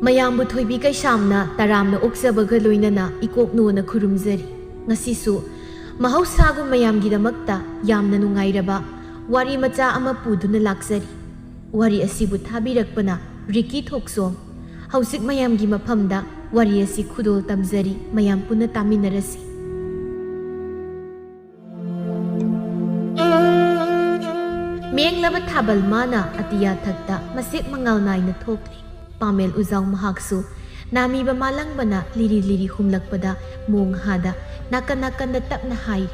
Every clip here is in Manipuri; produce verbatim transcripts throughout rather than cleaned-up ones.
ꯃꯌꯥꯝꯕꯨ ꯊꯣꯏꯕꯤ ꯀꯩꯁꯥꯝꯅ ꯇꯔꯥꯝꯅ ꯑꯣꯛꯆꯕꯒ ꯂꯣꯏꯅꯅ ꯏꯀꯣꯛꯅꯣꯅ ꯈꯨꯔꯨꯝꯖꯔꯤ꯫ ꯉꯁꯤꯁꯨ ꯃꯍꯧꯁꯥꯒꯨꯝ ꯃꯌꯥꯝꯒꯤꯗꯃꯛꯇ ꯌꯥꯝꯅ ꯅꯨꯡꯉꯥꯏꯔꯕ ꯋꯥꯔꯤ ꯃꯆꯥ ꯑꯃ ꯄꯨꯗꯨꯅ ꯂꯥꯛꯆꯔꯤ꯫ ꯋꯥꯔꯤ ꯑꯁꯤꯕꯨ ꯊꯥꯕꯤꯔꯛꯄꯅ ꯔꯤꯀꯤ ꯊꯣꯛꯆꯣꯝ꯫ ꯍꯧꯖꯤꯛ ꯃꯌꯥꯝꯒꯤ ꯃꯐꯝꯗ ꯋꯥꯔꯤ ꯑꯁꯤ ꯈꯨꯗꯣꯜ ꯇꯝꯖꯔꯤ, ꯃꯌꯥꯝ ꯄꯨꯟꯅ ꯇꯥꯃꯤꯟꯅꯔꯁꯤ꯫ ꯃꯦꯡꯂꯕ ꯊꯥꯕꯜ ꯃꯥꯅ ꯑꯇꯤꯌꯥꯊꯛꯇ ꯃꯁꯦꯛ ꯃꯉꯥꯜ ꯅꯥꯏꯅ ꯊꯣꯛꯂꯤ꯫ ꯄꯥꯃꯦꯜ ꯎꯖꯥꯎ ꯃꯍꯥꯛꯁꯨ ꯅꯥꯃꯤꯕ ꯃꯥꯂꯪꯕꯅ ꯂꯤꯔꯤ ꯂꯤꯔꯤ ꯍꯨꯝꯂꯛꯄꯗ ꯃꯣꯡꯍꯥꯗ ꯅꯥꯀꯟ ꯅꯥꯀꯟꯗ ꯇꯞꯅ ꯍꯥꯏꯔꯤ꯫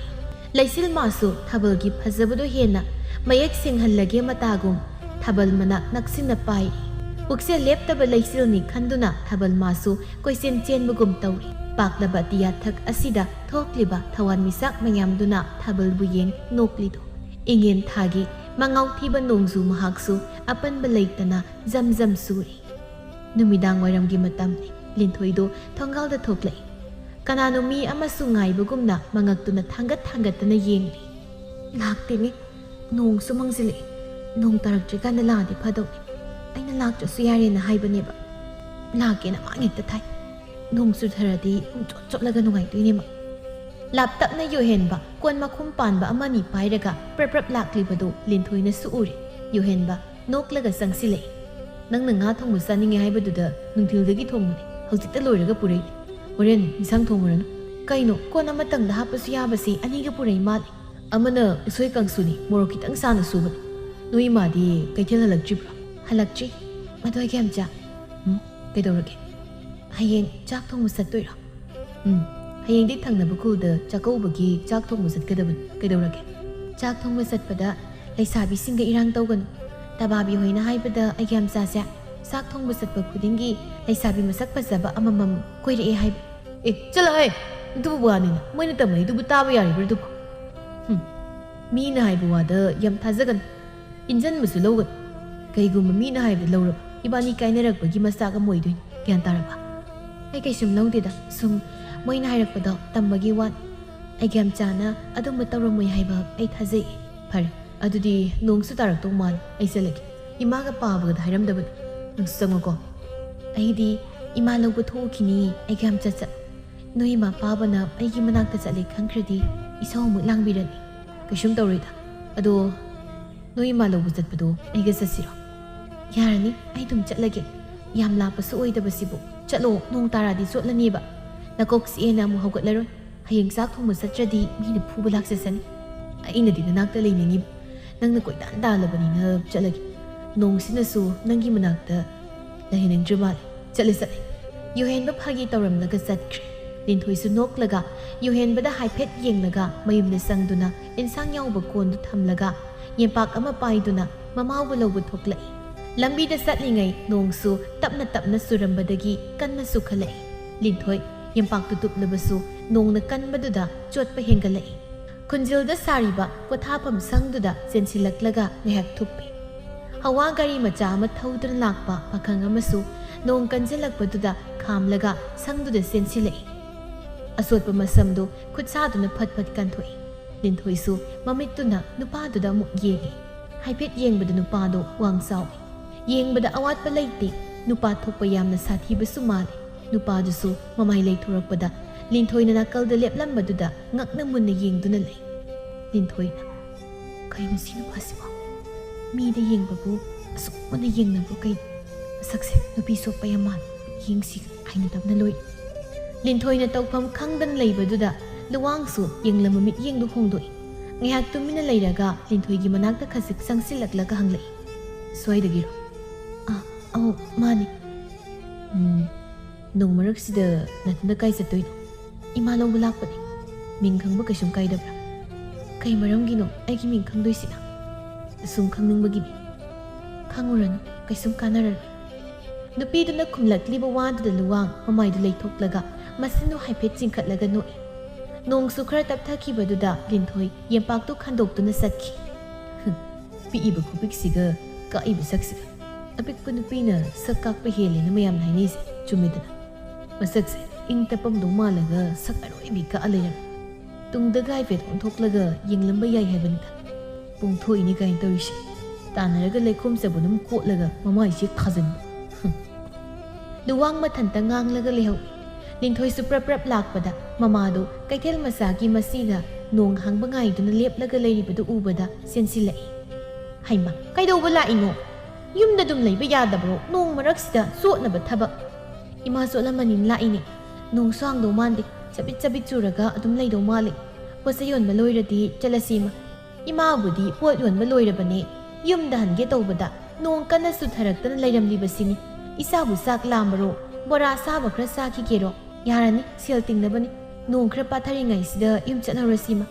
ꯂꯩꯆꯤꯜ ꯃꯥꯁꯨ ꯊꯥꯕꯜꯒꯤ ꯐꯖꯕꯗꯨ ꯍꯦꯟꯅ ꯃꯌꯦꯛ ꯁꯦꯡꯍꯜꯂꯒꯦ ꯃꯇꯥꯒꯨꯝ ꯊꯥꯕꯜ ꯃꯅꯥꯛ ꯅꯛꯁꯤꯟꯅ ꯄꯥꯏꯔꯤ꯫ ꯄꯨꯛꯆꯦꯜ ꯂꯦꯞꯇꯕ ꯂꯩꯆꯤꯜꯅꯤ ꯈꯟꯗꯨꯅ ꯊꯥꯕꯜ ꯃꯥꯁꯨ ꯀꯣꯏꯆꯦꯟ ꯆꯦꯟꯕꯒꯨꯝ ꯇꯧꯔꯤ꯫ ꯄꯥꯛꯂꯕ ꯑꯇꯤꯌꯥꯊꯛ ꯑꯁꯤꯗ ꯊꯣꯛꯂꯤꯕ ꯊꯋꯥꯟꯃꯤꯆꯥꯛ ꯃꯌꯥꯝꯗꯨꯅ ꯊꯥꯕꯜꯕꯨ ꯌꯦꯡ ꯅꯣꯛꯂꯤꯗꯣ꯫ ꯏꯉꯦꯟ ꯊꯥꯒꯤ ꯃꯉꯥꯎ ꯊꯤꯕ ꯅꯣꯡꯖꯨ ꯃꯍꯥꯛꯁꯨ ꯑꯄꯟꯕ ꯂꯩꯇꯅ ꯖꯝ ꯖꯝ ꯆꯨꯔꯤ꯫ ꯅꯨꯃꯤꯗꯥꯡ ꯋꯥꯏꯔꯝꯒꯤ ꯃꯇꯝꯅꯤ꯫ ꯂꯤꯟꯊꯣꯏꯗꯣ ꯊꯣꯡꯒꯥꯜꯗ ꯊꯣꯛꯂꯛꯏ꯫ ꯀꯅꯥꯅꯣ ꯃꯤ ꯑꯃꯁꯨ ꯉꯥꯏꯕꯒꯨꯝꯅ ꯃꯉꯛꯇꯨꯅ ꯊꯥꯡꯒꯠ ꯊꯥꯡꯒꯠꯇꯅ ꯌꯦꯡꯂꯤ꯫ ꯂꯥꯛꯇꯦꯅꯦ꯫ ꯅꯣꯡꯁꯨ ꯃꯪꯁꯤꯜꯂꯛꯑꯦ꯫ ꯅꯣꯡ ꯇꯥꯔꯛꯇ꯭ꯔꯤꯀꯥꯟꯗ ꯂꯥꯛꯑꯗꯤ ꯐꯗꯧꯅꯦ꯫ ꯑꯩꯅ ꯂꯥꯛꯇ꯭ꯔꯁꯨ ꯌꯥꯔꯦꯅ ꯍꯥꯏꯕꯅꯦꯕ꯫ ꯂꯥꯛꯀꯦꯅ ꯃꯥꯡ ꯍꯦꯛꯇ ꯊꯥꯏ꯫ ꯅꯣꯡ ꯆꯨꯊꯔꯗꯤ ꯄꯨꯡꯆꯣꯠ ꯆꯣꯠꯂꯒ ꯅꯨꯡꯉꯥꯏꯗꯣꯏꯅꯦ ꯃꯥ꯫ ꯂꯥꯞꯇꯛꯅ ꯌꯣꯍꯦꯟꯕ ꯀꯣꯟ ꯃꯈꯨꯝ ꯄꯥꯟꯕ ꯑꯃꯅꯤ ꯄꯥꯏꯔꯒ ꯄ꯭ꯔꯞ ꯄ꯭ꯔꯞ ꯂꯥꯛꯂꯤꯕꯗꯨ ꯂꯤꯟꯊꯣꯏꯅꯁꯨ ꯎꯔꯦ꯫ ꯌꯣꯍꯦꯟꯕ ꯅꯣꯛꯂꯒ ꯆꯪꯁꯤꯜꯂꯛꯏ꯫ "ꯅꯪꯅ ꯉꯥ ꯊꯣꯡꯕ ꯆꯥꯅꯤꯡꯉꯦ ꯍꯥꯏꯕꯗꯨꯗ ꯅꯨꯡꯊꯤꯜꯗꯒꯤ ꯊꯣꯡꯕꯅꯦ꯫ ꯍꯧꯖꯤꯛꯇ ꯂꯣꯏꯔꯒ ꯄꯨꯔꯛꯏꯅꯦ꯫ ꯍꯣꯔꯦꯟ ꯏꯟꯁꯥꯡ ꯊꯣꯡꯉꯨꯔꯅꯨ꯫ ꯀꯩꯅꯣ, ꯀꯣꯟ ꯑꯃꯇꯪꯗ ꯍꯥꯞꯄꯁꯨ ꯌꯥꯕꯁꯤ ꯑꯅꯤꯒ ꯄꯨꯔꯛꯏ ꯃꯥꯜꯂꯦ꯫ ꯑꯃꯅ ꯎꯁꯣꯏ ꯀꯥꯡꯁꯨꯅꯤ, ꯃꯣꯔꯣꯛ ꯈꯤꯇꯪ ꯁꯥꯅ ꯁꯨꯕꯅꯤ꯫ ꯅꯣꯏ ꯏꯃꯥꯗꯤ ꯀꯩꯊꯦꯜ ꯍꯜꯂꯛꯇ꯭ꯔꯤꯕ꯭ꯔꯣ?" "ꯍꯜꯂꯛꯇ꯭ꯔꯤ꯫ ꯑꯗꯣ ꯑꯩꯒꯤ ꯌꯥꯝꯆꯥ, ꯎꯝ, ꯀꯩꯗꯧꯔꯒꯦ? ꯍꯌꯦꯡ ꯆꯥꯛ ꯊꯣꯡꯕ ꯆꯠꯇꯣꯏꯔꯣ?" "ꯎꯝ, ꯍꯌꯦꯡꯗꯤ ꯊꯪꯅꯕ ꯈꯨꯜꯗ ꯆꯥꯛꯀꯧꯕꯒꯤ ꯆꯥꯛ ꯊꯣꯡꯕ ꯆꯠꯀꯗꯕꯅꯤ꯫ ꯀꯩꯗꯧꯔꯒꯦ?" "ꯆꯥꯛ ꯊꯣꯡꯕ ꯆꯠꯄꯗ ꯂꯩꯁꯥꯕꯤꯁꯤꯡꯒ ꯏꯔꯥꯡ ꯇꯧꯒꯅꯨ꯫ ꯇꯕꯥꯕꯤ ꯍꯣꯏꯅ ꯍꯥꯏꯕꯗ ꯑꯩꯒꯤ ꯌꯥꯝꯆꯥꯁꯦ ꯆꯥꯛ ꯊꯣꯡꯕ ꯆꯠꯄ ꯈꯨꯗꯤꯡꯒꯤ ꯂꯩꯁꯥꯕꯤ ꯃꯁꯛ ꯐꯖꯕ ꯑꯃꯃꯝ ꯀꯣꯏꯔꯛꯑꯦ ꯍꯥꯏꯕ꯫" "ꯑꯦ, ꯆꯠꯂꯣꯍꯦ! ꯑꯗꯨꯕꯨ ꯋꯥꯅꯤꯅ ꯃꯣꯏꯅ ꯇꯝꯃꯛꯏꯗꯨꯕꯨ ꯇꯥꯕ ꯌꯥꯔꯤꯕ꯭ꯔꯥ ꯑꯗꯨꯕꯨ?" "ꯍꯨꯝ, ꯃꯤꯅ ꯍꯥꯏꯕ ꯋꯥꯗ ꯌꯥꯝ ꯊꯥꯖꯒꯅꯨ꯫ ꯏꯟꯖꯟꯕꯁꯨ ꯂꯧꯒꯅꯨ꯫ ꯀꯩꯒꯨꯝꯕ ꯃꯤꯅ ꯍꯥꯏꯕꯗ ꯂꯧꯔꯕ, ꯏꯕꯥꯅꯤ ꯀꯥꯏꯅꯔꯛꯄꯒꯤ ꯃꯆꯥꯛ ꯑꯃ ꯑꯣꯏꯗꯣꯏꯅꯤ꯫ ꯒ꯭ꯌꯥꯟ ꯇꯥꯔꯕ?" "ꯑꯩ ꯀꯩꯁꯨꯝ ꯂꯧꯗꯦꯗ, ꯁꯨꯝ ꯃꯣꯏꯅ ꯍꯥꯏꯔꯛꯄꯗꯣ ꯇꯝꯕꯒꯤ ꯋꯥꯅꯤ꯫ ꯑꯩꯒꯤ ꯌꯥꯝꯆꯥꯅ ꯑꯗꯨꯝꯕ ꯇꯧꯔꯝꯃꯣꯏ ꯍꯥꯏꯕ ꯑꯩ ꯊꯥꯖꯩ꯫" "ꯐꯔꯦ, ꯑꯗꯨꯗꯤ ꯅꯣꯡꯁꯨ ꯇꯥꯔꯛꯇꯧ ꯃꯥꯜꯂꯤ, ꯑꯩ ꯆꯠꯂꯒꯦ꯫ ꯏꯃꯥꯒ ꯄꯥꯕꯒꯗ ꯍꯥꯏꯔꯝꯗꯕꯅꯤ꯫ ꯅꯪꯁꯨ ꯆꯪꯉꯨꯀꯣ꯫" ꯑꯩꯗꯤ ꯏꯃꯥ ꯂꯧꯕ ꯊꯣꯛꯎꯈꯤꯅꯤ, ꯑꯩꯒ ꯌꯥꯝ ꯆꯠꯆꯠ꯫ ꯅꯣꯏ ꯏꯃꯥ ꯄꯥꯕꯅ ꯑꯩꯒꯤ ꯃꯅꯥꯛꯇ ꯆꯠꯂꯦ ꯈꯪꯈ꯭ꯔꯗꯤ ꯏꯁꯧ ꯑꯃꯨꯛ ꯂꯥꯡꯕꯤꯔꯅꯤ꯫ ꯀꯩꯁꯨꯝ ꯇꯧꯔꯣꯏꯗ꯫ ꯑꯗꯣ ꯅꯣꯏ ꯏꯃꯥ ꯂꯧꯕ ꯆꯠꯄꯗꯣ ꯑꯩꯒ ꯆꯠꯁꯤꯔꯣ? ꯌꯥꯔꯅꯤ, ꯑꯩ ꯑꯗꯨꯝ ꯆꯠꯂꯒꯦ꯫ ꯌꯥꯝ ꯂꯥꯞꯄꯁꯨ ꯑꯣꯏꯗꯕꯁꯤꯕꯨ꯫ ꯆꯠꯂꯣ, ꯅꯣꯡ ꯇꯥꯔꯗꯤ ꯆꯣꯠꯂꯅꯦꯕ꯫ ꯅꯀꯣꯛ ꯆꯤꯛꯑꯦꯅ ꯑꯃꯨꯛ ꯍꯧꯒꯠꯂꯔꯣꯏ꯫ ꯍꯌꯦꯡ ꯆꯥꯛ ꯊꯣꯡꯕ ꯆꯠꯇ꯭ꯔꯗꯤ ꯃꯤꯅ ꯐꯨꯕ ꯂꯥꯛꯆꯁꯅꯤ꯫ ꯑꯩꯅꯗꯤ ꯅꯅꯥꯛꯇ ꯂꯩꯅꯤꯡꯉꯤꯕ꯫ ꯅꯪꯅ ꯀꯣꯏꯇꯥꯟ ꯇꯥꯜꯂꯕꯅꯤꯅ ꯆꯠꯂꯒꯦ꯫ ꯅꯣꯡꯁꯤꯅꯁꯨ ꯅꯪꯒꯤ ꯃꯅꯥꯛꯇ ꯂꯩꯍꯟꯅꯤꯡꯗ꯭ꯔ ꯃꯥꯜꯂꯦ꯫ ꯆꯠꯂꯦ, ꯆꯠꯂꯦ꯫ ꯌꯨꯍꯦꯟꯕ ꯐꯥꯒꯤ ꯇꯧꯔꯝꯂꯒ ꯆꯠꯈ꯭ꯔꯦ꯫ ꯂꯤꯟꯊꯣꯏꯁꯨ ꯅꯣꯛꯂꯒ ꯌꯨꯍꯦꯟꯕꯗ ꯍꯥꯏꯐꯦꯠ ꯌꯦꯡꯂꯒ ꯃꯌꯨꯝꯗ ꯆꯪꯗꯨꯅ ꯏꯟꯁꯥꯡ ꯌꯥꯎꯕ ꯀꯣꯟꯗꯨ ꯊꯝꯂꯒ ꯌꯦꯝꯄꯥꯛ ꯑꯃ ꯄꯥꯏꯗꯨꯅ ꯃꯃꯥꯎꯕ ꯂꯧꯕ ꯊꯣꯛꯂꯛꯏ꯫ ꯂꯝꯕꯤꯗ ꯆꯠꯂꯤꯉꯩ ꯅꯣꯡꯁꯨ ꯇꯞꯅ ꯇꯞꯅ ꯆꯨꯔꯝꯕꯗꯒꯤ ꯀꯟꯅ ꯆꯨꯈꯠꯂꯛꯏ꯫ ꯂꯤꯟꯊꯣꯏ ꯌꯦꯝꯄꯥꯛꯇꯨ ꯇꯨꯞꯂꯕꯁꯨ ꯅꯣꯡꯅ ꯀꯟꯕꯗꯨꯗ ꯆꯣꯠꯄ ꯍꯦꯟꯒꯠꯂꯛꯏ꯫ ꯈꯨꯟꯖꯤꯜꯗ ꯁꯥꯔꯤꯕ ꯄꯣꯊꯥꯐꯝ ꯁꯪꯗꯨꯗ ꯆꯦꯟꯁꯤꯜꯂꯛꯂꯒ ꯉꯥꯏꯍꯥꯛ ꯊꯨꯞꯄꯤ꯫ ꯍꯋꯥ ꯒꯥꯔꯤ ꯃꯆꯥ ꯑꯃ ꯊꯧꯗꯨꯅ ꯂꯥꯛꯄ ꯄꯥꯈꯪ ꯑꯃꯁꯨ ꯅꯣꯡ ꯀꯟꯖꯤꯜꯂꯛꯄꯗꯨꯗ ꯈꯥꯝꯂꯒ ꯁꯪꯗꯨꯗ ꯆꯦꯟꯁꯤꯜꯂꯛꯏ꯫ ꯑꯆꯣꯠꯄ ꯃꯁꯝꯗꯨ ꯈꯨꯠꯁꯥꯗꯨꯅ ꯐꯠ ꯐꯠ ꯀꯟꯊꯣꯛꯏ꯫ ꯂꯤꯟꯊꯣꯏꯁꯨ ꯃꯃꯤꯠꯇꯨꯅ ꯅꯨꯄꯥꯗꯨꯗ ꯑꯃꯨꯛ ꯌꯦꯡꯏ꯫ ꯍꯥꯏꯐꯦꯠ ꯌꯦꯡꯕꯗ ꯅꯨꯄꯥꯗꯣ ꯋꯥꯡ ꯆꯥꯎꯏ꯫ ꯌꯦꯡꯕꯗ ꯑꯋꯥꯠꯄ ꯂꯩꯇꯦ꯫ ꯅꯨꯄꯥ ꯊꯣꯛꯄ ꯌꯥꯝꯅ ꯁꯥꯊꯤꯕꯁꯨ ꯃꯥꯜꯂꯤ꯫ ꯅꯨꯄꯥꯗꯨꯁꯨ ꯃꯃꯥꯏ ꯂꯩꯊꯣꯔꯛꯄꯗ ꯂꯤꯟꯊꯣꯏꯅ ꯅꯥꯀꯜꯗ ꯂꯦꯞꯂꯝꯕꯗꯨꯗ ꯉꯛꯅ ꯃꯨꯟꯅ ꯌꯦꯡꯗꯨꯅ ꯂꯩ꯫ ꯂꯤꯟꯊꯣꯏꯅ, "ꯀꯩꯅꯣ ꯁꯤ ꯅꯨꯄꯥꯁꯤꯕꯣ? ꯃꯤꯗ ꯌꯦꯡꯕꯕꯨ ꯑꯁꯨꯛ ꯃꯨꯟꯅ ꯌꯦꯡꯅꯕ꯭ꯔꯣ ꯀꯩꯅꯣ? ꯃꯁꯛꯁꯦ ꯅꯨꯄꯤ ꯆꯣꯞꯄ ꯌꯥꯝ ꯃꯥꯜꯂꯤ꯫ ꯌꯦꯡꯁꯤ, ꯍꯩꯅꯗꯕꯅ ꯂꯣꯏꯔꯦ꯫" ꯂꯤꯟꯊꯣꯏꯅ ꯇꯧꯐꯝ ꯈꯪꯗꯅ ꯂꯩꯕꯗꯨꯗ ꯂꯨꯋꯥꯡꯁꯨ ꯌꯦꯡꯂꯝꯕ ꯃꯤꯠꯌꯦꯡꯗꯨ ꯍꯣꯡꯗꯣꯛꯏ꯫ ꯉꯥꯏꯍꯥꯛ ꯇꯨꯃꯤꯟꯅ ꯂꯩꯔꯒ ꯂꯤꯟꯊꯣꯏꯒꯤ ꯃꯅꯥꯛꯇ ꯈꯖꯤꯛ ꯆꯪꯁꯤꯜꯂꯛꯂꯒ ꯍꯪꯂꯛꯏ, "ꯁ꯭ꯋꯥꯏꯗꯒꯤꯔꯣ?" "ꯑꯥ, ꯑꯧ, ꯃꯥꯅꯤ꯫" "ꯎꯝ, ꯅꯣꯡ ꯃꯔꯛꯁꯤꯗ ꯅꯊꯟꯗ ꯀꯥꯏ ꯆꯠꯇꯣꯏꯅꯣ?" "ꯏꯃꯥ ꯂꯧꯕ ꯂꯥꯛꯄꯅꯤ꯫" "ꯃꯤꯡ ꯈꯪꯕ ꯀꯩꯁꯨꯝ ꯀꯥꯏꯗꯕ꯭ꯔꯥ?" "ꯀꯩ ꯃꯔꯝꯒꯤꯅꯣ ꯑꯩꯒꯤ ꯃꯤꯡ ꯈꯪꯗꯣꯏꯁꯤꯅ?" "ꯁꯨꯝ ꯈꯪꯅꯤꯡꯕꯒꯤꯅꯤ꯫" "ꯈꯪꯉꯨꯔꯅꯨ, ꯀꯩꯁꯨꯝ ꯀꯥꯟꯅꯔꯔꯣꯏ꯫" ꯅꯨꯄꯤꯗꯨꯅ ꯈꯨꯝꯂꯛꯂꯤꯕ ꯋꯥꯗꯨꯗ ꯂꯨꯋꯥꯡ ꯃꯃꯥꯏꯗꯨ ꯂꯩꯊꯣꯛꯂꯒ ꯃꯁꯤꯟꯗꯨ ꯍꯥꯏꯐꯦꯠ ꯆꯤꯡꯈꯠꯂꯒ ꯅꯣꯛꯏ꯫ ꯅꯣꯡꯁꯨ ꯈꯔ ꯇꯞꯊꯈꯤꯕꯗꯨꯗ ꯂꯤꯟꯊꯣꯏ ꯌꯦꯝꯄꯥꯛꯇꯨ ꯈꯟꯗꯣꯛꯇꯨꯅ ꯆꯠꯈꯤ꯫ "ꯍꯨꯝ, ꯄꯤꯛꯏꯕ ꯈꯨꯄꯤꯛꯁꯤꯒ ꯀꯛꯏꯕ ꯁꯛꯁꯤꯒ꯫ ꯑꯄꯤꯛꯄ ꯅꯨꯄꯤꯅ ꯁꯛ ꯀꯥꯛꯄ ꯍꯦꯜꯂꯦꯅ ꯃꯌꯥꯝꯅ ꯍꯥꯏꯅꯩꯁꯦ ꯆꯨꯝꯃꯤꯗꯅ꯫ ꯃꯁꯛꯁꯦ ꯏꯪ ꯇꯞꯄꯝꯗꯧ ꯃꯥꯜꯂꯒ ꯁꯛ ꯑꯔꯣꯏꯕꯤ ꯀꯛꯑ ꯂꯩꯔꯝꯃꯤ꯫ ꯇꯨꯡꯗꯒ ꯍꯥꯏꯐꯦꯠ ꯑꯣꯟꯊꯣꯛꯂꯒ ꯌꯦꯡꯂꯝꯕ ꯌꯥꯏ ꯍꯥꯏꯕꯅꯤꯗ꯫ ꯄꯣꯡꯊꯣꯛꯏꯅꯤ ꯀꯥꯏꯅ ꯇꯧꯔꯤꯁꯦ꯫ ꯇꯥꯟꯅꯔꯒ ꯂꯩꯈꯣꯝ ꯆꯕꯨꯟ ꯑꯃ ꯀꯣꯠꯂꯒ ꯃꯃꯥꯏꯁꯦ ꯊꯥꯖꯤꯟꯕ꯫ ꯍꯨꯝ꯫ ꯂꯨꯋꯥꯡ ꯃꯊꯟꯇ ꯉꯥꯡꯂꯒ ꯂꯩꯍꯧꯏ꯫ ꯂꯤꯟꯊꯣꯏꯁꯨ ꯄ꯭ꯔꯞ ꯄ꯭ꯔꯞ ꯂꯥꯛꯄꯗ ꯃꯃꯥꯗꯨ ꯀꯩꯊꯦꯜ ꯃꯆꯥꯒꯤ ꯃꯁꯤꯗ ꯅꯣꯡ ꯍꯥꯡꯕ ꯉꯥꯏꯗꯨꯅ ꯂꯦꯞꯂꯒ ꯂꯩꯔꯤꯕꯗꯨ ꯎꯕꯗ ꯆꯦꯟꯁꯤꯜꯂꯛꯏ꯫ "ꯍꯩꯃ, ꯀꯩꯗꯧꯕ ꯂꯥꯛꯏꯅꯣ? ꯌꯨꯝꯗ ꯑꯗꯨꯝ ꯂꯩꯕ ꯌꯥꯗꯕ꯭ꯔꯣ? ꯅꯣꯡ ꯃꯔꯛꯁꯤꯗ ꯆꯣꯠꯅꯕ ꯊꯕꯛ!" "ꯏꯃꯥ ꯆꯣꯠꯂꯝꯃꯅꯤꯅ ꯂꯥꯛꯏꯅꯦ꯫ ꯅꯣꯡꯁꯨ ꯍꯥꯡꯗꯧ ꯃꯥꯟꯗꯦ, ꯆꯕꯤꯠ ꯆꯕꯤꯠ ꯆꯨꯔꯒ ꯑꯗꯨꯝ ꯂꯩꯗꯧ ꯃꯥꯜꯂꯦ꯫ ꯄꯣꯠ ꯆꯩ ꯌꯣꯟꯕ ꯂꯣꯏꯔꯗꯤ ꯆꯠꯂꯁꯤ ꯏꯃꯥ꯫" ꯏꯃꯥꯕꯨꯗꯤ ꯄꯣꯠ ꯌꯣꯟꯕ ꯂꯣꯏꯔꯕꯅꯦ꯫ ꯌꯨꯝꯗ ꯍꯟꯒꯦ ꯇꯧꯕꯗ ꯅꯣꯡ ꯀꯟꯅ ꯆꯨꯊꯔꯛꯇꯅ ꯂꯩꯔꯝꯂꯤꯕꯁꯤꯅꯤ꯫ "ꯏꯆꯥꯕꯨ ꯆꯥꯛ ꯂꯥꯝꯕꯔꯣ? ꯕꯣꯔꯥ ꯑꯁꯥꯕ ꯈꯔ ꯆꯥꯈꯤꯒꯦꯔꯣ?" "ꯌꯥꯔꯅꯤ, ꯁꯦꯜ ꯇꯤꯡꯅꯕꯅꯤ꯫ ꯅꯣꯡ ꯈꯔ ꯄꯥꯊꯔꯤꯉꯩꯁꯤꯗ ꯌꯨꯝ ꯆꯠꯍꯧꯔꯁꯤ ꯏꯃꯥ꯫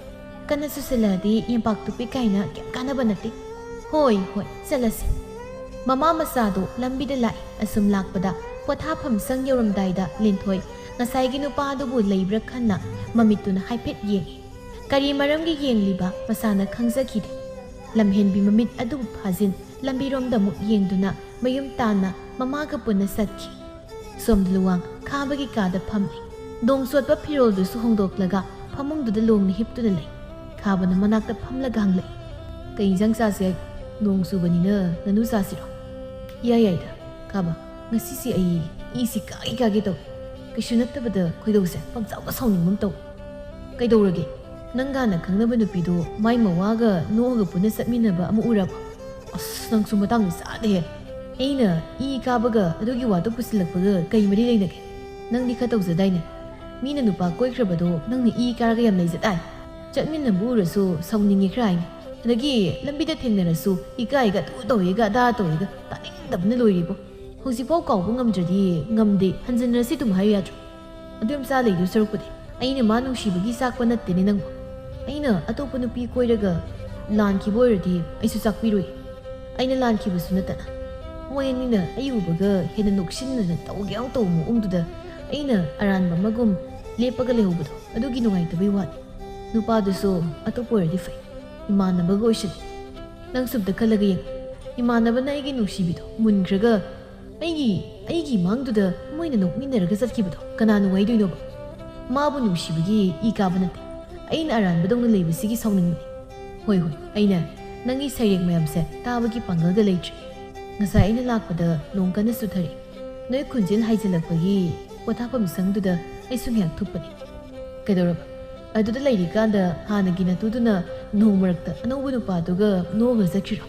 ꯀꯟꯅ ꯆꯨꯁꯤꯜꯂꯛꯑꯗꯤ ꯌꯦꯝꯄꯥꯛ ꯇꯨꯞꯄꯤ ꯀꯥꯏꯅ ꯀꯩꯝ ꯀꯥꯟꯅꯕ ꯅꯠꯇꯦ꯫" "ꯍꯣꯏ, ꯍꯣꯏ, ꯆꯠꯂꯁꯤ꯫" ꯃꯃꯥ ꯃꯆꯥꯗꯣ ꯂꯝꯕꯤꯗ ꯂꯥꯛꯏ꯫ ꯑꯁꯨꯝ ꯂꯥꯛꯄꯗ ꯄꯣꯊꯥꯐꯝ ꯁꯪ ꯌꯧꯔꯝꯗꯥꯏꯗ ꯂꯤꯟꯊꯣꯏ ꯉꯁꯥꯏꯒꯤ ꯅꯨꯄꯥ ꯑꯗꯨꯕꯨ ꯂꯩꯕ꯭ꯔꯥ ꯈꯟꯅ ꯃꯃꯤꯠꯇꯨꯅ ꯍꯥꯏꯐꯦꯠ ꯌꯦꯡꯏ꯫ ꯀꯔꯤ ꯃꯔꯝꯒꯤ ꯌꯦꯡꯂꯤꯕ ꯃꯁꯥꯅ ꯈꯪꯖꯈꯤꯗꯦ꯫ ꯂꯝꯍꯦꯟꯕꯤ ꯃꯃꯤꯠ ꯑꯗꯨꯕꯨ ꯐꯥꯖꯤꯟ ꯂꯝꯕꯤꯔꯣꯝꯗ ꯑꯃꯨꯛ ꯌꯦꯡꯗꯨꯅ ꯃꯌꯨꯝ ꯇꯥꯟꯅ ꯃꯃꯥꯒ ꯄꯨꯟꯅ ꯆꯠꯈꯤ꯫ ꯁꯣꯝꯗ ꯂꯨꯋꯥꯡ ꯈꯥꯕꯒꯤ ꯀꯥꯗ ꯐꯝꯂꯤ꯫ ꯅꯣꯡ ꯆꯣꯠꯄ ꯐꯤꯔꯣꯜꯗꯨꯁꯨ ꯍꯣꯡꯗꯣꯛꯂꯒ ꯐꯃꯨꯡꯗꯨꯗ ꯂꯣꯡꯅ ꯍꯤꯞꯇꯨꯅ ꯂꯩ꯫ ꯈꯥꯕꯅ ꯃꯅꯥꯛꯇ ꯐꯝꯂꯒ ꯍꯪꯂꯛꯏ, "ꯀꯩ ꯏꯟꯖꯥꯡ ꯆꯥꯁꯦ ꯍꯥꯏ? ꯅꯣꯡ ꯆꯨꯕꯅꯤꯅ ꯉꯥꯅꯨ ꯆꯥꯁꯤꯔꯣ?" "ꯏꯌꯥ ꯌꯥꯏꯗ, ꯈꯥꯕ꯫ ꯉꯁꯤꯁꯦ ꯑꯩ ꯏꯁꯤ ꯀꯥꯒꯦ ꯀꯥꯒꯦ ꯇꯧꯏ꯫ ꯀꯩꯁꯨ ꯅꯠꯇꯕꯗ ꯈꯣꯏꯗꯧꯁꯦ ꯄꯪꯁꯥꯎꯗ ꯁꯥꯎꯅꯤꯡꯕ ꯑꯃ ꯇꯧꯏ꯫" "ꯀꯩꯗꯧꯔꯒꯦ? ꯅꯪꯒꯥꯅ ꯈꯪꯅꯕ ꯅꯨꯄꯤꯗꯣ ꯃꯥꯏ ꯃꯋꯥꯒ ꯅꯣꯛꯑꯒ ꯄꯨꯟꯅ ꯆꯠꯃꯤꯟꯅꯕ ꯑꯃ ꯎꯔꯕ?" "ꯑꯁ, ꯅꯪꯁꯨ ꯃꯇꯥꯡꯗ ꯆꯥꯗꯦꯍꯦ꯫ ꯑꯩꯅ ꯏ ꯀꯥꯕꯒ ꯑꯗꯨꯒꯤ ꯋꯥꯗꯣ ꯄꯨꯁꯤꯜꯂꯛꯄꯒ ꯀꯩ ꯃꯔꯤ ꯂꯩꯅꯒꯦ? ꯅꯪꯗꯤ ꯈꯔ ꯇꯧꯖꯗꯥꯏꯅꯦ? ꯃꯤꯅ ꯅꯨꯄꯥ ꯀꯣꯏꯈ꯭ꯔꯕꯗꯣ ꯅꯪꯅ ꯏ ꯀꯥꯔꯒ ꯌꯥꯝ ꯂꯩꯖꯗꯥꯏ? ꯆꯠꯃꯤꯟꯅꯕ ꯎꯔꯁꯨ ꯁꯥꯎꯅꯤꯡꯉꯦ ꯈꯔ ꯍꯥꯏꯅꯤ꯫ ꯑꯗꯒꯤ ꯂꯝꯕꯤꯗ ꯊꯦꯡꯅꯔꯁꯨ ꯏꯀꯥꯏꯒ ꯑꯗꯨ ꯇꯧꯋꯦꯒ ꯑꯗꯥ ꯇꯧꯋꯦꯒ ꯇꯥꯅꯤꯡꯗꯕꯅ ꯂꯣꯏꯔꯦꯕꯣ꯫ ꯍꯧꯖꯤꯛꯐꯥꯎ ꯀꯥꯎꯕ ꯉꯝꯗ꯭ꯔꯗꯤ ꯉꯝꯗꯦ, ꯍꯟꯖꯤꯟꯅꯔꯁꯤ ꯑꯗꯨꯝ ꯍꯥꯏꯌꯨ ꯌꯥꯗ꯭ꯔꯣ?" ꯑꯗꯨ ꯌꯥꯝ ꯆꯥ ꯂꯩꯗꯨ ꯁꯔꯨꯛꯄꯨꯗꯤ ꯑꯩꯅ ꯃꯥ ꯅꯨꯡꯁꯤꯕꯒꯤ ꯆꯥꯛꯄ ꯅꯠꯇꯦꯅꯦ ꯅꯪꯕꯨ꯫ ꯑꯩꯅ ꯑꯇꯣꯞꯄ ꯅꯨꯄꯤ ꯀꯣꯏꯔꯒ ꯂꯥꯟꯈꯤꯕ ꯑꯣꯏꯔꯗꯤ ꯑꯩꯁꯨ ꯆꯥꯛꯄꯤꯔꯣꯏ꯫ ꯑꯩꯅ ꯂꯥꯟꯈꯤꯕꯁꯨ ꯅꯠꯇꯅ꯫ ꯃꯣꯏ ꯑꯅꯤꯅ ꯑꯩ ꯎꯕꯒ ꯍꯦꯟꯅ ꯅꯣꯛꯁꯤꯟꯅꯗꯅ ꯇꯧꯒꯦ ꯌꯥꯎ ꯇꯧꯕ ꯃꯑꯣꯡꯗꯨꯗ ꯑꯩꯅ ꯑꯔꯥꯟꯕ ꯑꯃꯒꯨꯝ ꯂꯦꯞꯄꯒ ꯂꯩꯍꯧꯕꯗꯣ ꯑꯗꯨꯒꯤ ꯅꯨꯡꯉꯥꯏꯇꯕꯩ ꯋꯥꯅꯤ꯫ ꯅꯨꯄꯥꯗꯨꯁꯨ ꯑꯇꯣꯞꯄ ꯑꯣꯏꯔꯗꯤ ꯐꯩ, ꯏꯃꯥꯟꯅꯕꯒ ꯑꯣꯏꯁꯤꯜꯂꯤ꯫ ꯅꯪꯁꯨ ꯑꯝꯇ ꯈꯜꯂꯒ ꯌꯦꯡꯉꯨ꯫ ꯏꯃꯥꯟꯅꯕꯅ ꯑꯩꯒꯤ ꯅꯨꯡꯁꯤꯕꯤꯗꯣ ꯃꯨꯟꯈ꯭ꯔꯒ ꯑꯩꯒꯤ, ꯑꯩꯒꯤ ꯃꯥꯡꯗꯨꯗ ꯃꯣꯏꯅ ꯅꯣꯛꯃꯤꯟꯅꯔꯒ ꯆꯠꯈꯤꯕꯗꯣ ꯀꯅꯥ ꯅꯨꯡꯉꯥꯏꯗꯣꯏꯅꯣꯕ? ꯃꯥꯕꯨ ꯅꯨꯡꯁꯤꯕꯒꯤ ꯏ ꯀꯥꯕ ꯅꯠꯇꯦ꯫ ꯑꯩꯅ ꯑꯔꯥꯟꯕꯗꯧꯅ ꯂꯩꯕꯁꯤꯒꯤ ꯁꯥꯎꯅꯤꯡꯕꯅꯤ꯫ ꯍꯣꯏ, ꯍꯣꯏ, ꯑꯩꯅ ꯅꯪꯒꯤ ꯁꯩꯔꯦꯡ ꯃꯌꯥꯝꯁꯦ ꯇꯥꯕꯒꯤ ꯄꯥꯡꯒꯜꯒ ꯂꯩꯇ꯭ꯔꯦ꯫ ꯉꯁꯥꯏ ꯑꯩꯅ ꯂꯥꯛꯄꯗ ꯅꯣꯡ ꯀꯟꯅ ꯆꯨꯊꯔꯛꯏ꯫ ꯅꯣꯏ ꯈꯣꯟꯖꯦꯜ ꯍꯥꯏꯖꯤꯜꯂꯛꯄꯒꯤ ꯄꯣꯊꯥꯐꯝ ꯁꯪꯗꯨꯗ ꯑꯩꯁꯨ ꯉꯥꯏꯍꯥꯛ ꯊꯨꯞꯄꯅꯤ꯫ ꯀꯩꯗꯧꯔꯕ? ꯑꯗꯨꯗ ꯂꯩꯔꯤꯀꯥꯟꯗ ꯍꯥꯟꯅꯒꯤ ꯅꯇꯨꯗꯨꯅ ꯅꯣꯡ ꯃꯔꯛꯇ ꯑꯅꯧꯕ ꯅꯨꯄꯥꯗꯨꯒ ꯅꯣꯛꯑꯒ ꯆꯠꯈ꯭ꯔꯤꯔꯣ?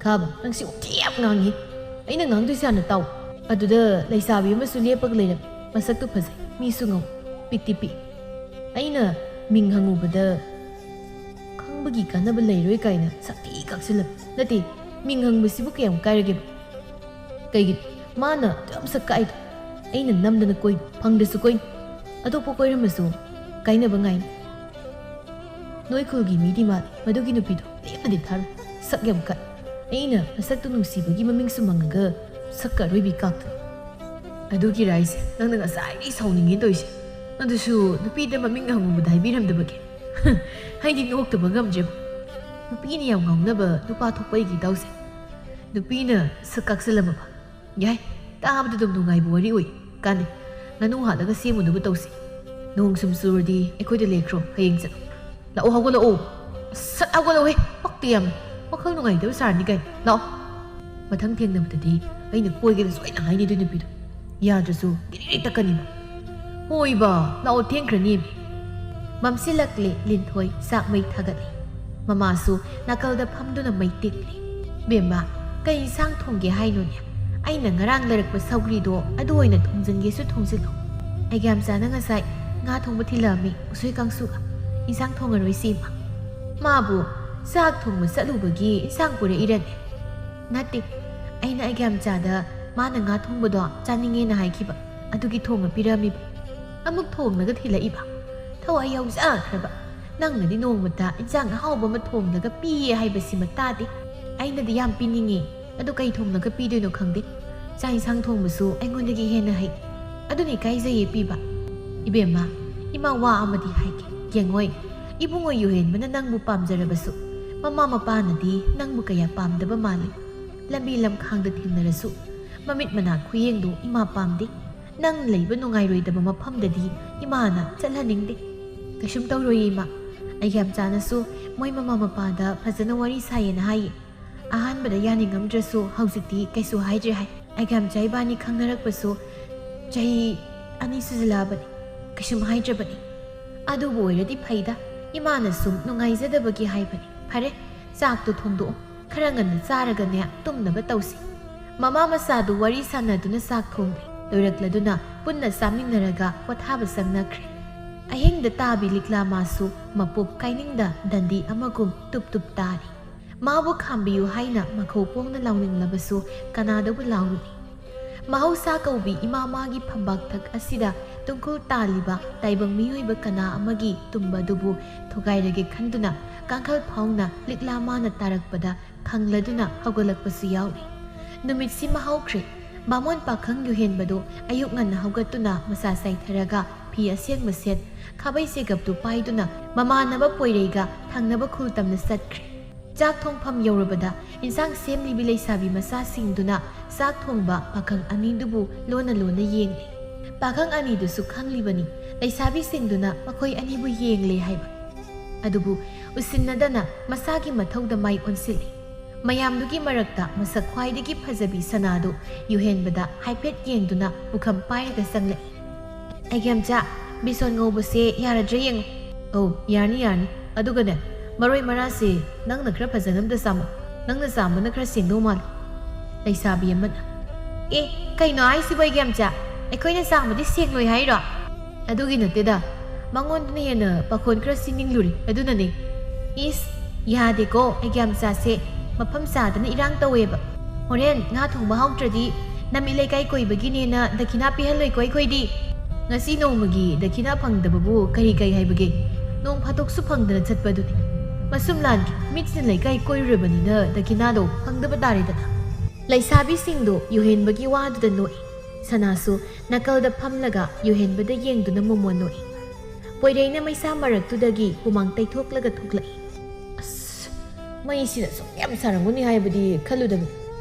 ꯈꯥꯕ, ꯅꯪꯁꯤ ꯎꯊꯤ ꯌꯥꯝ ꯉꯥꯡꯉꯤ꯫ ꯑꯩꯅ ꯉꯥꯡꯗꯣꯏꯁꯦ ꯍꯥꯟꯅ ꯇꯥꯎ꯫ ꯑꯗꯨꯗ ꯂꯩꯁꯥꯕꯤ ꯑꯃꯁꯨ ꯂꯦꯞꯄꯒ ꯂꯩꯔꯝꯃꯤ꯫ ꯃꯁꯛꯇꯨ ꯐꯖꯩ, ꯃꯤꯁꯨ ꯉꯧ, ꯄꯤꯛꯇꯤ ꯄꯤꯛ꯫ ꯑꯩꯅ ꯃꯤꯡ ꯍꯪꯉꯨꯕꯗ ꯈꯪꯕꯒꯤ ꯀꯥꯟꯅꯕ ꯂꯩꯔꯣꯏ ꯀꯥꯏꯅ ꯁꯛꯇꯤ ꯀꯛꯁꯤꯜꯂꯝꯃꯤ꯫ ꯅꯠꯇꯦ, ꯃꯤꯡ ꯍꯪꯕꯁꯤꯕꯨ ꯀꯌꯥꯝ ꯀꯥꯏꯔꯒꯦꯕ? ꯀꯩꯒꯤꯅꯣ? ꯃꯥꯅ ꯑꯗꯨ ꯌꯥꯝ ꯁꯛ ꯀꯥꯛꯏꯗꯣ꯫ ꯑꯩꯅ ꯅꯝꯗꯅ ꯀꯣꯏ, ꯐꯪꯗ꯭ꯔꯁꯨ ꯀꯣꯏ꯫ ꯑꯇꯣꯞꯄ ꯀꯣꯏꯔꯝꯃꯁꯨ ꯀꯥꯏꯅꯕ ꯉꯥꯏꯅꯤ꯫ ꯅꯣꯏ ꯈꯨꯜꯒꯤ ꯃꯤꯗꯤ ꯃꯥꯜꯂꯤ, ꯃꯗꯨꯒꯤ ꯅꯨꯄꯤꯗꯣ ꯂꯦꯝꯅꯗꯤ ꯊꯥꯔꯣꯏ꯫ ꯁꯛ ꯌꯥꯝ ꯀꯥꯛꯏ꯫ ꯑꯩꯅ ꯃꯁꯛꯇꯨ ꯅꯨꯡꯁꯤꯕꯒꯤ ꯃꯃꯤꯡꯁꯨ ꯃꯪꯉꯒ ꯁꯛꯀ ꯑꯔꯣꯏꯕꯤ ꯀꯥꯛꯇꯅ꯫ ꯑꯗꯨꯒꯤꯔ ꯑꯩꯁꯦ ꯅꯪꯅ ꯉꯁꯥꯏꯗꯒꯤ ꯁꯥꯎꯅꯤꯡꯉꯦ ꯇꯧꯔꯤꯁꯦ? ꯑꯗꯨꯁꯨ ꯅꯨꯄꯤꯗ ꯃꯃꯤꯡ ꯍꯪꯉꯨꯕꯗ ꯍꯥꯏꯕꯤꯔꯝꯗꯕꯒꯤ꯫ ꯑꯩꯗꯤ ꯅꯣꯛꯇꯕ ꯉꯝꯗ꯭ꯔꯦꯕ꯫ ꯅꯨꯄꯤꯅ ꯌꯥꯝ ꯉꯥꯎꯅꯕ ꯅꯨꯄꯥ ꯊꯣꯛꯄ ꯑꯩꯒꯤ ꯏꯇꯥꯎꯁꯦ꯫ ꯅꯨꯄꯤꯅ ꯁꯛ ꯀꯥꯛꯁꯜꯂꯝꯃꯕ? ꯌꯥꯏ, ꯇꯥꯕꯗ ꯑꯗꯨꯝ ꯅꯨꯡꯉꯥꯏꯕ ꯋꯥꯔꯤ ꯑꯣꯏ꯫ ꯀꯥꯟꯅꯩ꯫ ꯉꯥꯅꯨ ꯍꯥꯠꯂꯒ ꯁꯦꯝꯃꯨꯅꯕ ꯇꯧꯁꯤ꯫ ꯅꯣꯡ ꯁꯨꯝ ꯆꯨꯔꯗꯤ ꯑꯩꯈꯣꯏꯗ ꯂꯦꯛꯈ꯭ꯔꯣ, ꯍꯌꯦꯡ ꯆꯠꯂꯣ꯫ ꯂꯥꯛꯑꯣ, ꯍꯧꯒꯠꯂꯛꯑꯣ꯫ ꯁꯠ ꯍꯧꯒꯠꯂꯛꯑꯣꯍꯦ, ꯄꯛꯇꯦ ꯌꯥꯝꯅ꯫ ꯋꯥꯈꯜ ꯅꯨꯡꯉꯥꯏꯇꯕ ꯁꯥꯔꯅꯤ ꯀꯥꯏꯅ꯫ ꯂꯥꯛꯑꯣ꯫ ꯃꯊꯪ ꯊꯦꯡꯅꯕꯗꯗꯤ ꯑꯩꯅ ꯀꯣꯏꯒꯦꯅ ꯁꯣꯏꯅ ꯍꯥꯏꯅꯤ ꯑꯗꯨ ꯅꯨꯄꯤꯗꯣ꯫ ꯌꯥꯗ꯭ꯔꯁꯨ ꯒꯤꯔꯤ ꯇꯛꯀꯅꯤꯕ꯫ ꯍꯣꯏꯕ, ꯂꯥꯛꯑꯣ, ꯊꯦꯡꯈ꯭ꯔꯅꯤ꯫ ꯃꯝꯁꯤꯜꯂꯛꯂꯦ, ꯂꯤꯟꯊꯣꯏ ꯆꯥꯛ ꯃꯩ ꯊꯥꯒꯠꯂꯤ꯫ ꯃꯃꯥꯁꯨ ꯅꯥꯀꯜꯗ ꯐꯝꯗꯨꯅ ꯃꯩ ꯇꯤꯛꯂꯤ꯫ "ꯕꯦꯝꯃ, ꯀꯩ ꯏꯟꯁꯥꯡ ꯊꯣꯡꯒꯦ ꯍꯥꯏꯅꯣꯅꯦ? ꯑꯩꯅ ꯉꯔꯥꯡ ꯂꯩꯔꯛꯄ ꯁꯧꯒ꯭ꯔꯤꯗꯣ ꯑꯗꯨ ꯑꯣꯏꯅ ꯊꯣꯡꯖꯤꯟꯒꯦꯁꯨ ꯊꯣꯡꯖꯤꯜꯂꯣ꯫ ꯑꯩꯒ꯭ꯌꯥꯝꯆꯥꯅ ꯉꯁꯥꯏ ꯉꯥ ꯊꯣꯡꯕ ꯊꯤꯜꯂꯛꯑꯝꯃꯤ, ꯎꯁꯣꯏ ꯀꯥꯡꯁꯨꯒ꯫ ꯏꯟꯁꯥꯡ ꯊꯣꯡꯉꯔꯣꯏꯁꯤ, ꯏꯃꯥ꯫ ꯃꯥꯕꯨ ꯆꯥꯛ ꯊꯣꯡꯕ ꯆꯠꯂꯨꯕꯒꯤ ꯏꯟꯁꯥꯡ ꯄꯨꯔꯛꯏꯔꯅꯦ?" "ꯅꯠꯇꯦ, ꯑꯩꯅ ꯑꯩꯒ꯭ꯌꯥꯝꯆꯥꯗ ꯃꯥꯅ ꯉꯥ ꯊꯣꯡꯕꯗꯣ ꯆꯥꯅꯤꯡꯉꯦꯅ ꯍꯥꯏꯈꯤꯕ꯫ ꯑꯗꯨꯒꯤ ꯊꯣꯡꯉ ꯄꯤꯔꯝꯃꯤꯕ꯫ ꯑꯃꯨꯛ ꯊꯣꯡꯂꯒ ꯊꯤꯜꯂꯛꯏꯕ꯫ ꯊꯋꯥꯏ ꯌꯥꯎꯖꯈ꯭ꯔꯕ꯫ ꯅꯪꯅꯗꯤ ꯅꯣꯡꯃꯇ ꯏꯟꯁꯥꯡ ꯑꯍꯥꯎꯕ ꯑꯃ ꯊꯣꯡꯂꯒ ꯄꯤꯌꯦ ꯍꯥꯏꯕꯁꯤꯃ ꯇꯥꯗꯦ꯫ ꯑꯩꯅꯗꯤ ꯌꯥꯝ ꯄꯤꯅꯤꯡꯉꯤ꯫ ꯑꯗꯨ ꯀꯩ ꯊꯣꯡꯂꯒ ꯄꯤꯗꯣꯏꯅꯣ ꯈꯪꯗꯦ꯫ ꯆꯥꯛ ꯏꯟꯁꯥꯡ ꯊꯣꯡꯕꯁꯨ ꯑꯩꯉꯣꯟꯗꯒꯤ ꯍꯦꯟꯅ ꯍꯩ꯫ ꯑꯗꯨꯅ ꯏꯀꯥꯏꯖꯩꯌꯦ ꯄꯤꯕ꯫ ꯏꯕꯦꯝꯃ, ꯏꯃꯥ ꯋꯥ ꯑꯃꯗꯤ ꯍꯥꯏꯒꯦ꯫ ꯌꯦꯡꯉꯣꯏ, ꯏꯕꯨꯡꯉꯣ ꯌꯨꯍꯦꯟꯕꯅ ꯅꯪꯕꯨ ꯄꯥꯝꯖꯔꯕꯁꯨ, ꯃꯃꯥ ꯃꯄꯥꯅꯗꯤ ꯅꯪꯕꯨ ꯀꯌꯥ ꯄꯥꯝꯗꯕ ꯃꯥꯜꯂꯤ꯫ ꯂꯝꯕꯤ ꯂꯝꯈꯥꯡꯗ ꯊꯦꯡꯅꯔꯁꯨ, ꯃꯃꯤꯠ ꯃꯅꯥ ꯈꯨꯌꯦꯡꯗꯨ ꯏꯃꯥ ꯄꯥꯝꯗꯦ꯫ ꯅꯪ ꯂꯩꯕ ꯅꯨꯡꯉꯥꯏꯔꯣꯏꯗꯕ ꯃꯐꯝꯗꯗꯤ ꯏꯃꯥꯅ ꯆꯠꯍꯟꯅꯤꯡꯗꯦ꯫ ꯀꯩꯁꯨꯝ ꯇꯧꯔꯣꯏꯌꯦ ꯏꯃꯥ꯫ ꯑꯩꯒ꯭ꯌꯥꯝꯆꯥꯅꯁꯨ ꯃꯣꯏ ꯃꯃꯥ ꯃꯄꯥꯗ ꯐꯖꯅ ꯋꯥꯔꯤ ꯁꯥꯏꯌꯦꯅ ꯍꯥꯏꯌꯦ꯫ ꯑꯍꯥꯟꯕꯗ ꯌꯥꯅꯤꯡꯉꯝꯗ꯭ꯔꯁꯨ ꯍꯧꯖꯤꯛꯇꯤ ꯀꯩꯁꯨ ꯍꯥꯏꯗ꯭ꯔꯦ ꯍꯥꯏ꯫ ꯑꯩꯒ꯭ꯌꯥꯝꯆꯥ ꯏꯕꯥꯅꯤ ꯈꯪꯅꯔꯛꯄꯁꯨ ꯆꯍꯤ ꯑꯅꯤ ꯁꯨꯖꯜꯂꯛꯑꯕꯅꯤ, ꯀꯩꯁꯨꯝ ꯍꯥꯏꯗ꯭ꯔꯕꯅꯤ꯫ ꯑꯗꯨꯕꯨ ꯑꯣꯏꯔꯗꯤ ꯐꯩꯗ, ꯏꯃꯥꯅ ꯁꯨꯝ ꯅꯨꯡꯉꯥꯏꯖꯗꯕꯒꯤ ꯍꯥꯏꯕꯅꯤ꯫ ꯐꯔꯦ, ꯆꯥꯛꯇꯣ ꯊꯣꯡꯗꯣꯛꯑꯣ, ꯈꯔ ꯉꯟꯅ ꯆꯥꯔꯒꯅꯦ ꯇꯨꯝꯅꯕ ꯇꯧꯁꯤ꯫ ꯃꯃꯥ ꯃꯆꯥꯗꯨ ꯋꯥꯔꯤ ꯁꯥꯟꯅꯗꯨꯅ ꯆꯥꯛ ꯊꯣꯡꯂꯦ꯫ ꯂꯣꯏꯔꯛꯂꯗꯨꯅ ꯄꯨꯟꯅ ꯆꯥꯃꯤꯟꯅꯔꯒ ꯄꯣꯊꯥꯕ ꯆꯪꯅꯈ꯭ꯔꯦ꯫ ꯑꯍꯤꯡꯗ ꯇꯥꯕꯤ ꯂꯤꯛꯂꯥ ꯃꯥꯁꯨ ꯃꯄꯣꯞ ꯀꯥꯏꯅꯤꯡꯗ ꯗꯟꯗꯤ ꯑꯃꯒꯨꯝ ꯇꯨꯞ ꯇꯨꯞ ꯇꯥꯔꯤ꯫ ꯃꯥꯕꯨ ꯈꯥꯝꯕꯤꯌꯨ ꯍꯥꯏꯅ ꯃꯈꯧ ꯄꯣꯡꯅ ꯂꯥꯎꯅꯤꯡꯂꯕꯁꯨ ꯀꯅꯥꯗꯕꯨ ꯂꯥꯎꯔꯨꯅꯤ? ꯃꯍꯧꯁꯥ ꯀꯧꯕꯤ ꯏꯃꯥ ꯃꯥꯒꯤ ꯐꯝꯕꯥꯛꯊꯛ ꯑꯁꯤꯗ ꯇꯨꯡꯈꯨꯜ ꯇꯥꯜꯂꯤꯕ ꯇꯥꯏꯕꯪ ꯃꯤꯑꯣꯏꯕ ꯀꯅꯥ ꯑꯃꯒꯤ ꯇꯨꯝꯕ ꯑꯗꯨꯕꯨ ꯊꯨꯒꯥꯏꯔꯒꯦ ꯈꯟꯗꯨꯅ ꯀꯥꯡꯈꯜ ꯐꯥꯎꯅ ꯂꯤꯛꯂꯥ ꯃꯥꯅ ꯇꯥꯔꯛꯄꯗ ꯈꯪꯂꯗꯨꯅ ꯍꯧꯒꯠꯂꯛꯄꯁꯨ ꯌꯥꯎꯔꯤ꯫ ꯅꯨꯃꯤꯠꯁꯤꯃ ꯍꯧꯈ꯭ꯔꯦ꯫ ꯕꯥꯃꯣꯟ ꯄꯥꯈꯪ ꯌꯨꯍꯦꯟꯕꯗꯨ ꯑꯌꯨꯛ ꯉꯟꯅ ꯍꯧꯒꯠꯇꯨꯅ ꯃꯁꯥ ꯆꯥꯏꯊꯔꯒ ꯐꯤ ꯑꯁꯦꯡꯕ ꯁꯦꯠ, ꯈꯥꯕꯩ ꯆꯦꯒꯞꯇꯨ ꯄꯥꯏꯗꯨꯅ ꯃꯃꯥꯟꯅꯕ ꯄꯣꯏꯔꯩꯒ ꯊꯪꯅꯕ ꯈꯨꯜ ꯇꯝꯅ ꯆꯠꯈ꯭ꯔꯦ꯫ ꯆꯥꯛ ꯊꯣꯡꯐꯝ ꯌꯧꯔꯕꯗ ꯏꯟꯁꯥꯡ ꯁꯦꯝꯂꯤꯕꯤ ꯂꯩꯁꯥꯕꯤ ꯃꯆꯥꯁꯤꯡꯗꯨꯅ ꯆꯥꯛ ꯊꯣꯡꯕ ꯄꯥꯈꯪ ꯑꯅꯤꯗꯨꯕꯨ ꯂꯣꯟꯅ ꯂꯣꯟꯅ ꯌꯦꯡꯂꯤ꯫ ꯄꯥꯈꯪ ꯑꯅꯤꯗꯨꯁꯨ ꯈꯪꯂꯤꯕꯅꯤ ꯂꯩꯁꯥꯕꯤꯁꯤꯡꯗꯨꯅ ꯃꯈꯣꯏ ꯑꯅꯤꯕꯨ ꯌꯦꯡꯂꯦ ꯍꯥꯏꯕ꯫ ꯑꯗꯨꯕꯨ ꯎꯁꯤꯟꯅꯗꯅ ꯃꯁꯥꯒꯤ ꯃꯊꯧꯗ ꯃꯥꯏ ꯑꯣꯟꯁꯤꯜꯂꯤ꯫ ꯃꯌꯥꯝꯗꯨꯒꯤ ꯃꯔꯛꯇ ꯃꯁꯛ ꯈ꯭ꯋꯥꯏꯗꯒꯤ ꯐꯖꯕꯤ ꯁꯅꯥꯗꯨ ꯌꯨꯍꯦꯟꯕꯗ ꯍꯥꯏꯐꯦꯠ ꯌꯦꯡꯗꯨꯅ ꯄꯨꯈꯝ ꯄꯥꯏꯔꯒ ꯆꯪꯂꯛꯏ꯫ "ꯑꯩꯒꯦꯝꯆꯥ, ꯕꯦꯁꯣꯟ ꯉꯧꯕꯁꯦ ꯌꯥꯔꯗ꯭ꯔꯥ ꯌꯦꯡꯉꯨ꯫" "ꯑꯧ, ꯌꯥꯔꯅꯤ, ꯌꯥꯔꯅꯤ꯫ ꯑꯗꯨꯒꯅꯦ, ꯃꯔꯣꯏ ꯃꯔꯥꯁꯦ ꯅꯪꯅ ꯈꯔ ꯐꯖꯅ ꯑꯝꯇ ꯆꯥꯝꯃꯣ꯫ ꯅꯪꯅ ꯆꯥꯝꯕꯅ ꯈꯔ ꯁꯦꯡꯗꯧ ꯃꯥꯜꯂꯦ꯫" ꯂꯩꯁꯥꯕꯤ ꯑꯃꯅ, "ꯑꯦ, ꯀꯩꯅꯣ ꯍꯥꯏꯁꯤꯕꯣ, ꯑꯩꯒꯦꯝꯆꯥ? ꯑꯩꯈꯣꯏꯅ ꯆꯥꯝꯕꯗꯤ ꯁꯦꯡꯂꯣꯏ ꯍꯥꯏꯔꯣ?" "ꯑꯗꯨꯒꯤ ꯅꯠꯇꯦꯗ, ꯃꯉꯣꯟꯗꯅ ꯍꯦꯟꯅ ꯄꯥꯈꯣꯟ ꯈꯔ ꯁꯤꯅꯤꯡꯂꯨꯔꯦ, ꯑꯗꯨꯅꯅꯦ꯫" "ꯏꯁ, ꯌꯥꯗꯦꯀꯣ, ꯑꯩꯒꯦꯝꯆꯥꯁꯦ ꯃꯐꯝ ꯆꯥꯗꯅ ꯏꯔꯥꯡ ꯇꯧꯋꯦꯕ꯫ ꯍꯣꯔꯦꯟ ꯉꯥ ꯊꯣꯡꯕ ꯍꯥꯎꯇ꯭ꯔꯗꯤ ꯅꯃꯤ ꯂꯩꯀꯥꯏ ꯀꯣꯏꯕꯒꯤꯅꯦꯅ ꯗꯈꯤꯅꯥ ꯄꯤꯍꯜꯂꯣꯏꯀꯣ ꯑꯩꯈꯣꯏꯗꯤ꯫ ꯉꯁꯤ ꯅꯣꯡꯃꯒꯤ ꯗꯈꯤꯅꯥ ꯐꯪꯗꯕꯕꯨ ꯀꯔꯤ ꯀꯩ ꯍꯥꯏꯕꯒꯦ? ꯅꯣꯡ ꯐꯥꯗꯣꯛꯁꯨ ꯐꯪꯗꯅ ꯆꯠꯄꯗꯨꯅꯤ꯫ ꯃꯁꯨꯝ ꯂꯥꯟꯒꯤ ꯃꯤꯠꯁꯤꯅ ꯂꯩꯀꯥꯏ ꯀꯣꯏꯔꯨꯔꯕꯅꯤꯅ ꯗꯈꯤꯅꯥꯗꯣ ꯐꯪꯗꯕ ꯇꯥꯔꯦꯗꯅ꯫" ꯂꯩꯁꯥꯕꯤꯁꯤꯡꯗꯣ ꯌꯨꯍꯦꯟꯕꯒꯤ ꯋꯥꯗꯨꯗ ꯅꯣꯛꯏ꯫ ꯁꯅꯥꯁꯨ ꯅꯥꯀꯜꯗ ꯐꯝꯂꯒ ꯌꯨꯍꯦꯟꯕꯗ ꯌꯦꯡꯗꯨꯅ ꯃꯣꯃꯣꯟ ꯅꯣꯛꯏ꯫ ꯄꯣꯏꯔꯩꯅ ꯃꯩꯁꯥ ꯃꯔꯛꯇꯨꯗꯒꯤ ꯍꯨꯃꯥꯡ ꯇꯩꯊꯣꯛꯂꯒ ꯊꯣꯛꯂꯛꯏ꯫ "ꯑꯁ, ꯃꯩꯁꯤꯅ ꯁꯨꯛ ꯌꯥꯝ ꯁꯥꯔꯝꯒꯅꯤ ꯍꯥꯏꯕꯗꯤ ꯈꯜꯂꯨꯗꯕꯅꯤ꯫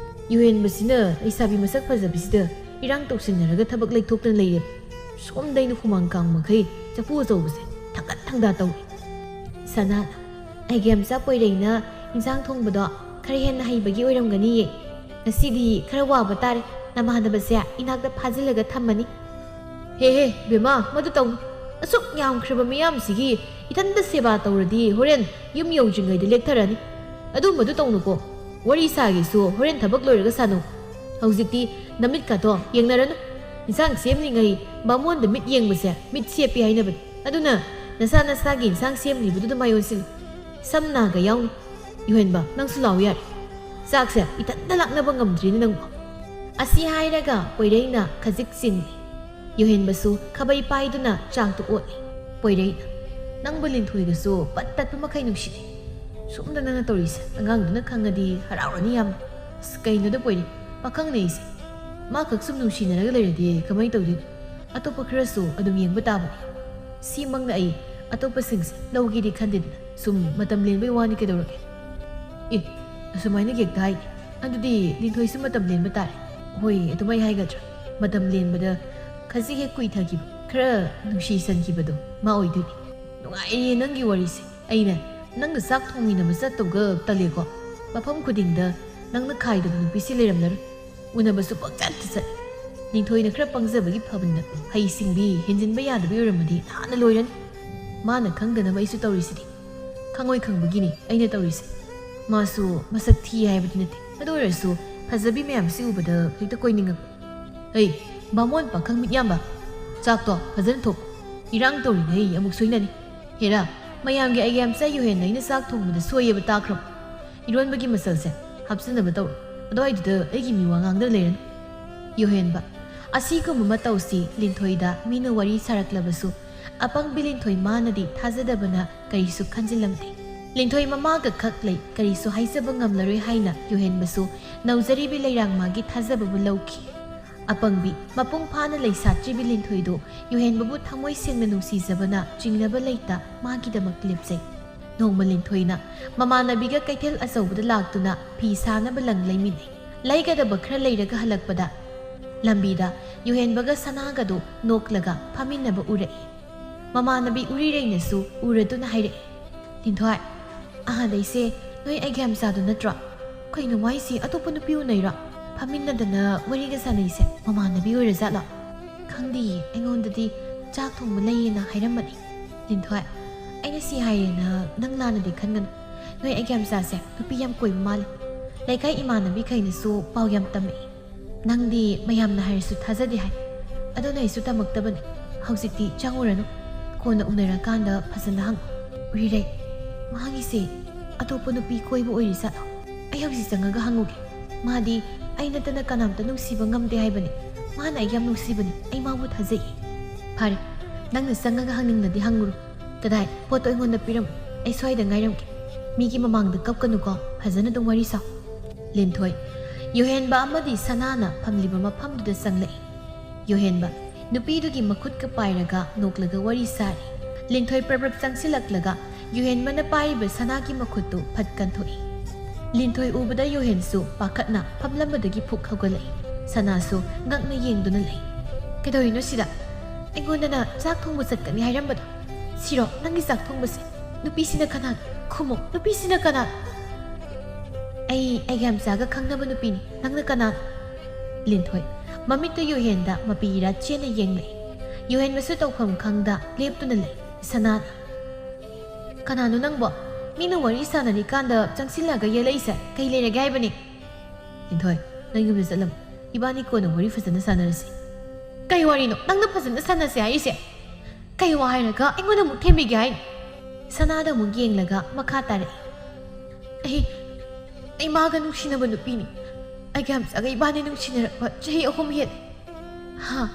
ꯌꯨꯍꯦꯟꯕꯁꯤꯅ ꯂꯩꯁꯥꯕꯤ ꯃꯁꯛ ꯐꯖꯕꯤꯁꯤꯗ ꯏꯔꯥꯡ ꯇꯧꯁꯤꯟꯅꯔꯒ ꯊꯕꯛ ꯂꯩꯊꯣꯛꯇꯅ ꯂꯩꯔꯦ꯫ ꯁꯣꯝꯗ ꯑꯩꯅ ꯍꯨꯃꯥꯡ ꯀꯥꯡ ꯃꯈꯩ ꯆꯐꯨ ꯑꯆꯧꯕꯁꯦ ꯊꯥꯡꯒꯠ ꯊꯥꯡꯗ ꯇꯧꯏ꯫" ꯁꯅꯥ, "ꯑꯩꯒꯦꯝꯆꯥ ꯄꯣꯏꯔꯩꯅ ꯏꯟꯁꯥꯡ ꯊꯣꯡꯕꯗꯣ ꯈꯔ ꯍꯦꯟꯅ ꯍꯩꯕꯒꯤ ꯑꯣꯏꯔꯝꯒꯅꯤꯌꯦ꯫ ꯉꯁꯤꯗꯤ ꯈꯔ ꯋꯥꯕ ꯇꯥꯔꯦ꯫ ꯅꯃꯥꯟꯅꯕꯁꯦ ꯏꯅꯥꯛꯇ ꯐꯥꯖꯤꯜꯂꯒ ꯊꯝꯃꯅꯤ꯫ "ꯍꯦ ꯍꯦ, ꯕꯦꯝꯃ, ꯃꯗꯨ ꯇꯧꯅꯨ꯫ ꯑꯁꯨꯛ ꯌꯥꯝꯈ꯭ꯔꯕ ꯃꯤꯌꯥꯝꯁꯤꯒꯤ ꯏꯊꯟꯇ ꯁꯦꯕꯥ ꯇꯧꯔꯗꯤ ꯍꯣꯔꯦꯟ ꯌꯨꯝ ꯌꯧꯗ꯭ꯔꯤꯉꯩꯗ ꯂꯦꯛꯊꯔꯅꯤ꯫ ꯑꯗꯨꯝꯕꯗꯨ ꯇꯧꯅꯨꯀꯣ꯫ ꯋꯥꯔꯤ ꯁꯥꯒꯦꯁꯨ ꯍꯣꯔꯦꯟ ꯊꯕꯛ ꯂꯣꯏꯔꯒ ꯁꯥꯅꯧ꯫ ꯍꯧꯖꯤꯛꯇꯤ ꯅꯃꯤꯠꯀꯗꯣ ꯌꯦꯡꯅꯔꯅꯨ꯫ ꯏꯟꯁꯥꯡ ꯁꯦꯝꯂꯤꯉꯩ ꯕꯥꯃꯣꯟꯗ ꯃꯤꯠ ꯌꯦꯡꯕꯁꯦ ꯃꯤꯠ ꯁꯦꯞꯄꯤ ꯍꯥꯏꯅꯕꯅꯤ꯫ ꯑꯗꯨꯅ ꯅꯁꯥ ꯅꯁꯥꯒꯤ ꯏꯟꯁꯥꯡ ꯁꯦꯝꯂꯤꯕꯗꯨꯗ ꯃꯥꯏ ꯑꯣꯟꯁꯤꯜꯂꯨ꯫ ꯁꯝ ꯅꯥꯒ ꯌꯥꯎꯅꯤ꯫ ꯌꯨꯍꯦꯟꯕ, ꯅꯪꯁꯨ ꯂꯥꯛꯑꯣ ꯌꯥꯔꯦ꯫ ꯆꯥꯛꯁꯦ ꯏꯊꯟꯇ ꯂꯥꯛꯅꯕ ꯉꯝꯗ꯭ꯔꯤꯅꯦ ꯅꯪꯕꯨ꯫" ꯑꯁꯤ ꯍꯥꯏꯔꯒ ꯄꯣꯏꯔꯩꯅ ꯈꯖꯤꯛ ꯆꯤꯡꯂꯤ꯫ ꯌꯨꯍꯦꯟꯕꯁꯨ ꯈꯥꯕꯩ ꯄꯥꯏꯗꯨꯅ ꯆꯥꯛꯇꯨ ꯑꯣꯠꯂꯤ꯫ ꯄꯣꯏꯔꯩꯅ, "ꯅꯪꯕꯨ ꯂꯤꯟꯊꯣꯏꯒꯁꯨ ꯄꯠ ꯇꯠꯄ ꯃꯈꯩ ꯅꯨꯡꯁꯤꯅꯩ꯫ ꯁꯣꯝꯗ ꯅꯪꯅ ꯇꯧꯔꯤꯁꯦ ꯑꯉꯥꯡꯗꯨꯅ ꯈꯪꯉꯗꯤ ꯍꯔꯥꯎꯔꯅꯤ ꯌꯥꯝꯅ꯫" "ꯑꯁ, ꯀꯩꯅꯣꯗ ꯄꯣꯏꯔꯩ, ꯄꯥꯈꯪꯅꯦ ꯑꯩꯁꯦ꯫ ꯃꯥ ꯈꯛ ꯁꯨꯝ ꯅꯨꯡꯁꯤꯅꯔꯒ ꯂꯩꯔꯗꯤ ꯀꯃꯥꯏꯅ ꯇꯧꯗꯣꯏꯅꯣ? ꯑꯇꯣꯞꯄ ꯈꯔꯁꯨ ꯑꯗꯨꯝ ꯌꯦꯡꯕ ꯇꯥꯕꯅꯤ꯫ ꯁꯤꯃꯛꯅ ꯑꯩ ꯑꯇꯣꯞꯄꯁꯤꯡꯁꯦ ꯂꯧꯒꯦꯗꯤ ꯈꯟꯗꯦꯗꯅ꯫ ꯁꯨꯝ ꯃꯇꯝ ꯂꯦꯟꯕꯩ ꯋꯥꯅꯤ ꯀꯩꯗꯧꯔꯒꯦ?" "ꯑꯦ, ꯑꯁꯨꯃꯥꯏꯅ ꯍꯦꯛꯇ ꯍꯥꯏꯗꯤ꯫ ꯑꯗꯨꯗꯤ ꯂꯤꯟꯊꯣꯏꯁꯨ ꯃꯇꯝ ꯂꯦꯟꯕ ꯇꯥꯔꯦ꯫" "ꯍꯣꯏ, ꯑꯗꯨꯃꯥꯏ ꯍꯥꯏꯒꯗ꯭ꯔꯥ? ꯃꯇꯝ ꯂꯦꯟꯕꯗ ꯈꯖꯤꯛ ꯍꯦꯛ ꯀꯨꯏꯊꯈꯤꯕ, ꯈꯔ ꯅꯨꯡꯁꯤꯁꯟꯈꯤꯕꯗꯣ ꯃꯥ ꯑꯣꯏꯗꯣꯏꯅꯤ꯫" "ꯅꯨꯡꯉꯥꯏꯔꯤꯌꯦ ꯅꯪꯒꯤ ꯋꯥꯔꯤꯁꯦ꯫ ꯑꯩꯅ ꯅꯪꯒ ꯆꯥꯛ ꯊꯣꯡꯃꯤꯟꯅꯕ ꯆꯠꯇꯧꯒ ꯇꯜꯂꯦꯀꯣ꯫ ꯃꯐꯝ ꯈꯨꯗꯤꯡꯗ ꯅꯪꯅ ꯈꯥꯏꯗꯕ ꯅꯨꯄꯤꯁꯤ ꯂꯩꯔꯝꯂꯔꯣꯏ꯫ ꯎꯅꯕꯁꯨ ꯄꯪꯆꯠꯇ ꯆꯠꯂꯤ꯫ ꯂꯤꯟꯊꯣꯏꯅ ꯈꯔ ꯄꯪꯖꯕꯒꯤ ꯐꯕꯅꯤꯗ, ꯍꯩ ꯁꯤꯡꯕꯤ ꯍꯦꯟꯖꯤꯟꯕ ꯌꯥꯗꯕꯤ ꯑꯣꯏꯔꯝꯃꯗꯤ ꯅꯍꯥꯟꯅ ꯂꯣꯏꯔꯅꯤ꯫ ꯃꯥꯅ ꯈꯪꯗꯅꯕ ꯑꯩꯁꯨ ꯇꯧꯔꯤꯁꯤꯗꯤ꯫ ꯈꯪꯉꯣꯏ ꯈꯪꯕꯒꯤꯅꯤ ꯑꯩꯅ ꯇꯧꯔꯤꯁꯦ꯫ ꯃꯥꯁꯨ ꯃꯁꯛ ꯊꯤ ꯍꯥꯏꯕꯗꯤ ꯅꯠꯇꯦ, ꯑꯗꯨ ꯑꯣꯏꯔꯁꯨ ꯐꯖꯕꯤ ꯃꯌꯥꯝꯁꯤ ꯎꯕꯗ ꯍꯦꯛꯇ ꯀꯣꯏꯅꯤꯡꯉꯛꯄ꯫" "ꯍꯩ, ꯕꯥꯃꯣꯟ ꯄꯥꯈꯪ ꯃꯤꯠꯌꯥꯝꯕ, ꯆꯥꯛꯇꯣ ꯐꯖꯅ ꯊꯣꯡ꯫ ꯏꯔꯥꯡ ꯇꯧꯔꯤꯉꯩ ꯑꯃꯨꯛ ꯁꯣꯏꯅꯅꯤ꯫ ꯍꯦꯔꯥ, ꯃꯌꯥꯝꯒꯤ ꯑꯥꯏꯒꯦꯝꯁꯦ ꯌꯨꯍꯦꯟꯅ ꯑꯩꯅ ꯆꯥꯛ ꯊꯣꯡꯕꯗ ꯁꯣꯏꯌꯦꯕ ꯇꯥꯈ꯭ꯔꯕ? ꯏꯔꯣꯟꯕꯒꯤ ꯃꯆꯜꯁꯦ ꯍꯥꯞꯆꯤꯟꯅꯕ ꯇꯧꯔꯣ꯫ ꯑꯗꯨꯋꯥꯏꯗꯨꯗ ꯑꯩꯒꯤ ꯃꯤꯋꯥ ꯉꯥꯡꯗꯅ ꯂꯩꯔꯅꯨ꯫" ꯌꯨꯍꯦꯟꯕ, ꯑꯁꯤꯒꯨꯝꯕ ꯃꯇꯧꯁꯤ ꯂꯤꯟꯊꯣꯏꯗ ꯃꯤꯅ ꯋꯥꯔꯤ ꯁꯥꯔꯛꯂꯕꯁꯨ ꯑꯄꯪꯕꯤ ꯂꯤꯟꯊꯣꯏ ꯃꯥꯅꯗꯤ ꯊꯥꯖꯗꯕꯅ ꯀꯔꯤꯁꯨ ꯈꯟꯖꯤꯜꯂꯝꯗꯦ꯫ ꯂꯤꯟꯊꯣꯏ ꯃꯃꯥꯒ ꯈꯛ ꯂꯩ, ꯀꯔꯤꯁꯨ ꯍꯥꯏꯖꯕ ꯉꯝꯂꯔꯣꯏ ꯍꯥꯏꯅ ꯌꯨꯍꯦꯟꯕꯁꯨ ꯅꯧꯖꯔꯤꯕꯤ ꯂꯩꯔꯥꯡ ꯃꯥꯒꯤ ꯊꯥꯖꯕꯕꯨ ꯂꯧꯈꯤ꯫ ꯑꯄꯪꯕꯤ, ꯃꯄꯨꯡ ꯐꯥꯅ ꯂꯩꯁꯥꯠꯇ꯭ꯔꯤꯕꯤ ꯂꯤꯟꯊꯣꯏꯗꯨ ꯌꯨꯍꯦꯟꯕꯕꯨ ꯊꯃꯣꯏ ꯁꯦꯡꯅ ꯅꯨꯡꯁꯤꯖꯕꯅ ꯆꯤꯡꯅꯕ ꯂꯩꯇ ꯃꯥꯒꯤꯗꯃꯛ ꯂꯦꯞꯆꯩ꯫ ꯅꯣꯡꯃ ꯂꯤꯟꯊꯣꯏꯅ ꯃꯃꯥꯟꯅꯕꯤꯒ ꯀꯩꯊꯦꯜ ꯑꯆꯧꯕꯗ ꯂꯥꯛꯇꯨꯅ ꯐꯤ ꯁꯥꯅꯕ ꯂꯪ ꯂꯩꯃꯤꯟꯅꯩ꯫ ꯂꯩꯒꯗꯕ ꯈꯔ ꯂꯩꯔꯒ ꯍꯜꯂꯛꯄꯗ ꯂꯝꯕꯤꯗ ꯌꯨꯍꯦꯟꯕꯒ ꯁꯅꯥꯒꯗꯨ ꯅꯣꯛꯂꯒ ꯐꯝꯃꯤꯟꯅꯕ ꯎꯔꯛꯏ꯫ ꯃꯃꯥꯟꯅꯕꯤ ꯎꯔꯤꯔꯩꯅꯁꯨ ꯎꯔꯗꯨꯅ ꯍꯥꯏꯔꯛꯏ, "ꯂꯤꯟꯊꯣꯏ, ꯑꯍꯥꯟꯗꯩꯁꯦ ꯅꯣꯏ ꯑꯩꯒꯤ ꯌꯥꯝꯆꯥꯗꯨ ꯅꯠꯇ꯭ꯔꯣ? ꯀꯩꯅꯣ ꯃꯥꯏꯁꯤ ꯑꯇꯣꯞꯄ ꯅꯨꯄꯤ ꯎꯅꯩꯔꯣ?" ꯐꯝꯃꯤꯟꯅꯗꯅ ꯋꯥꯔꯤꯒ ꯁꯥꯟꯅꯩꯁꯦ ꯃꯃꯥꯟꯅꯕꯤ ꯑꯣꯏꯔꯖꯥꯠꯂꯣ? ꯈꯪꯗꯤꯌꯦ, ꯑꯩꯉꯣꯟꯗꯗꯤ ꯆꯥꯛ ꯊꯣꯡꯕ ꯂꯩꯌꯦꯅ ꯍꯥꯏꯔꯝꯕꯅꯤ꯫ ꯂꯤꯟꯊꯣꯏ, ꯑꯩꯅ ꯁꯤ ꯍꯥꯏꯔꯦꯅ ꯅꯪ ꯂꯥꯟꯅꯗꯤ ꯈꯟꯒꯅꯨ꯫ ꯅꯣꯏ ꯑꯩꯒꯤ ꯌꯥꯝꯆꯥꯁꯦ ꯅꯨꯄꯤ ꯌꯥꯝ ꯀꯣꯏꯕ ꯃꯥꯜꯂꯦ꯫ ꯂꯩꯀꯥꯏ ꯏꯃꯥꯟꯅꯕꯤꯈꯩꯅꯁꯨ ꯄꯥꯎ ꯌꯥꯝ ꯇꯝꯃꯛꯏ꯫ ꯅꯪꯗꯤ ꯃꯌꯥꯝꯅ ꯍꯥꯏꯔꯁꯨ ꯊꯥꯖꯗꯦ ꯍꯥꯏ꯫ ꯑꯗꯨꯅ ꯑꯩꯁꯨ ꯇꯝꯃꯛꯇꯕꯅꯤ꯫ ꯍꯧꯖꯤꯛꯇꯤ ꯆꯪꯉꯨꯔꯅꯨ꯫ ꯀꯣꯟꯅ ꯎꯅꯔꯀꯥꯟꯗ ꯐꯖꯅ ꯍꯪꯉꯨ꯫ ꯎꯔꯤꯔꯩ, ꯃꯥꯒꯤꯁꯦ ꯑꯇꯣꯞꯄ ꯅꯨꯄꯤ ꯀꯣꯏꯕ ꯑꯣꯏꯔꯤꯖꯥꯠꯂꯣ? ꯑꯩ ꯍꯧꯖꯤꯛ ꯆꯪꯉꯒ ꯍꯪꯉꯨꯒꯦ꯫ ꯃꯥꯗꯤ ꯑꯩ ꯅꯠꯇꯅ ꯀꯅꯥꯝꯇ ꯅꯨꯡꯁꯤꯕ ꯉꯝꯗꯦ ꯍꯥꯏꯕꯅꯤ꯫ ꯃꯥꯅ ꯑꯩ ꯌꯥꯝ ꯅꯨꯡꯁꯤꯕꯅꯤ꯫ ꯑꯩ ꯃꯥꯕꯨ ꯊꯥꯖꯩ꯫ ꯐꯔꯦ, ꯅꯪꯅ ꯆꯪꯉꯒ ꯍꯪꯅꯤꯡꯂꯗꯤ ꯍꯪꯉꯨꯔꯣ꯫ ꯀꯗꯥꯏ? ꯄꯣꯠꯇꯣ ꯑꯩꯉꯣꯟꯗ ꯄꯤꯔꯝꯃꯨ꯫ ꯑꯩ ꯁ꯭ꯋꯥꯏꯗ ꯉꯥꯏꯔꯝꯒꯦ꯫ ꯃꯤꯒꯤ ꯃꯃꯥꯡꯗ ꯀꯞꯀꯅꯨꯀꯣ꯫ ꯐꯖꯅ ꯑꯗꯨꯝ ꯋꯥꯔꯤ ꯁꯥꯎ꯫ ꯂꯤꯟꯊꯣꯏ, ꯌꯨꯍꯦꯟꯕ ꯑꯃꯗꯤ ꯁꯅꯥꯅ ꯐꯝꯂꯤꯕ ꯃꯐꯝꯗꯨꯗ ꯆꯪꯂꯛꯏ꯫ ꯌꯨꯍꯦꯟꯕ, ꯅꯨꯄꯤꯗꯨꯒꯤ ꯃꯈꯨꯠꯀ ꯄꯥꯏꯔꯒ ꯅꯣꯛꯂꯒ ꯋꯥꯔꯤ ꯁꯥꯔꯤ꯫ ꯂꯤꯟꯊꯣꯏ ꯄ꯭ꯔꯞ ꯄ꯭ꯔꯞ ꯆꯪꯁꯤꯜꯂꯛꯂꯒ ꯌꯨꯍꯦꯟꯕꯅ ꯄꯥꯏꯔꯤꯕ ꯁꯅꯥꯒꯤ ꯃꯈꯨꯠꯇꯨ ꯐꯠ ꯀꯟꯊꯣꯛꯏ꯫ ꯂꯤꯟꯊꯣꯏ ꯎꯕꯗ ꯌꯨꯍꯦꯟꯁꯨ ꯄꯥꯈꯠꯅ ꯐꯝꯂꯝꯕꯗꯒꯤ ꯐꯨꯛ ꯍꯧꯒꯠꯂꯛꯏ꯫ ꯁꯅꯥꯁꯨ ꯉꯛꯅ ꯌꯦꯡꯗꯨꯅ ꯂꯩ꯫ "ꯀꯩꯗꯧꯔꯤꯅꯣ ꯁꯤꯗ? ꯑꯩꯉꯣꯟꯗꯅ ꯆꯥꯛ ꯊꯣꯡꯕ ꯆꯠꯀꯅꯤ ꯍꯥꯏꯔꯝꯕꯗꯣ? ꯁꯤꯔꯣ ꯅꯪꯒꯤ ꯆꯥꯛ ꯊꯣꯡꯕꯁꯦ? ꯅꯨꯄꯤꯁꯤꯅ ꯀꯅꯥꯅꯣ? ꯈꯨꯝꯃꯣ, ꯅꯨꯄꯤꯁꯤꯅ ꯀꯅꯥꯅꯣ?" "ꯑꯩ ꯑꯩꯒꯤ ꯌꯥꯝꯆꯥꯒ ꯈꯪꯅꯕ ꯅꯨꯄꯤꯅꯤ꯫ ꯅꯪꯅ ꯀꯅꯥꯅꯣ?" ꯂꯤꯟꯊꯣꯏ, ꯃꯃꯤꯠꯇ ꯌꯨꯍꯦꯟꯗ ꯃꯄꯤ ꯏꯔꯥ ꯆꯦꯟꯅ ꯌꯦꯡꯂꯛꯏ꯫ ꯌꯨꯍꯦꯟꯕꯁꯨ ꯇꯧꯐꯝ ꯈꯪꯗ ꯂꯦꯞꯇꯨꯅ ꯂꯩ꯫ ꯁꯅꯥꯅ, "ꯀꯅꯥꯅꯣ ꯅꯪꯕꯣ? ꯃꯤꯅ ꯋꯥꯔꯤ ꯁꯥꯟꯅꯔꯤꯀꯥꯟꯗ ꯆꯪꯁꯤꯜꯂꯒ ꯌꯦꯠꯂꯛꯏꯁꯦ ꯀꯩ ꯂꯩꯔꯒꯦ ꯍꯥꯏꯕꯅꯤ?" "ꯂꯤꯟꯊꯣꯏ, ꯅꯪ ꯌꯨꯝꯗ ꯆꯠꯂꯝꯃꯨ꯫ ꯏꯕꯥꯅꯤ ꯀꯣꯟꯅ ꯋꯥꯔꯤ ꯐꯖꯅ ꯁꯥꯟꯅꯔꯁꯤ꯫" "ꯀꯩ ꯋꯥꯔꯤꯅꯣ ꯅꯪꯅ ꯐꯖꯅ ꯁꯥꯟꯅꯁꯦ ꯍꯥꯏꯔꯤꯁꯦ? ꯀꯩ ꯋꯥ ꯍꯥꯏꯔꯒ ꯑꯩꯉꯣꯟꯗ ꯑꯃꯨꯛ ꯊꯦꯝꯕꯤꯒꯦ ꯍꯥꯏꯅꯣ?" ꯁꯅꯥꯗ ꯑꯃꯨꯛ ꯌꯦꯡꯂꯒ ꯃꯈꯥ ꯇꯥꯔꯛꯏ꯫ "ꯑꯩ, ꯑꯩ ꯃꯥꯒ ꯅꯨꯡꯁꯤꯅꯕ ꯅꯨꯄꯤꯅꯤ꯫ ꯑꯩꯒ ꯌꯥꯝꯆꯥꯒ ꯏꯕꯥꯅꯤ ꯅꯨꯡꯁꯤꯅꯔꯛꯄ ꯆꯍꯤ ꯑꯍꯨꯝ ꯍꯦꯜꯂꯦ꯫" "ꯍꯥ?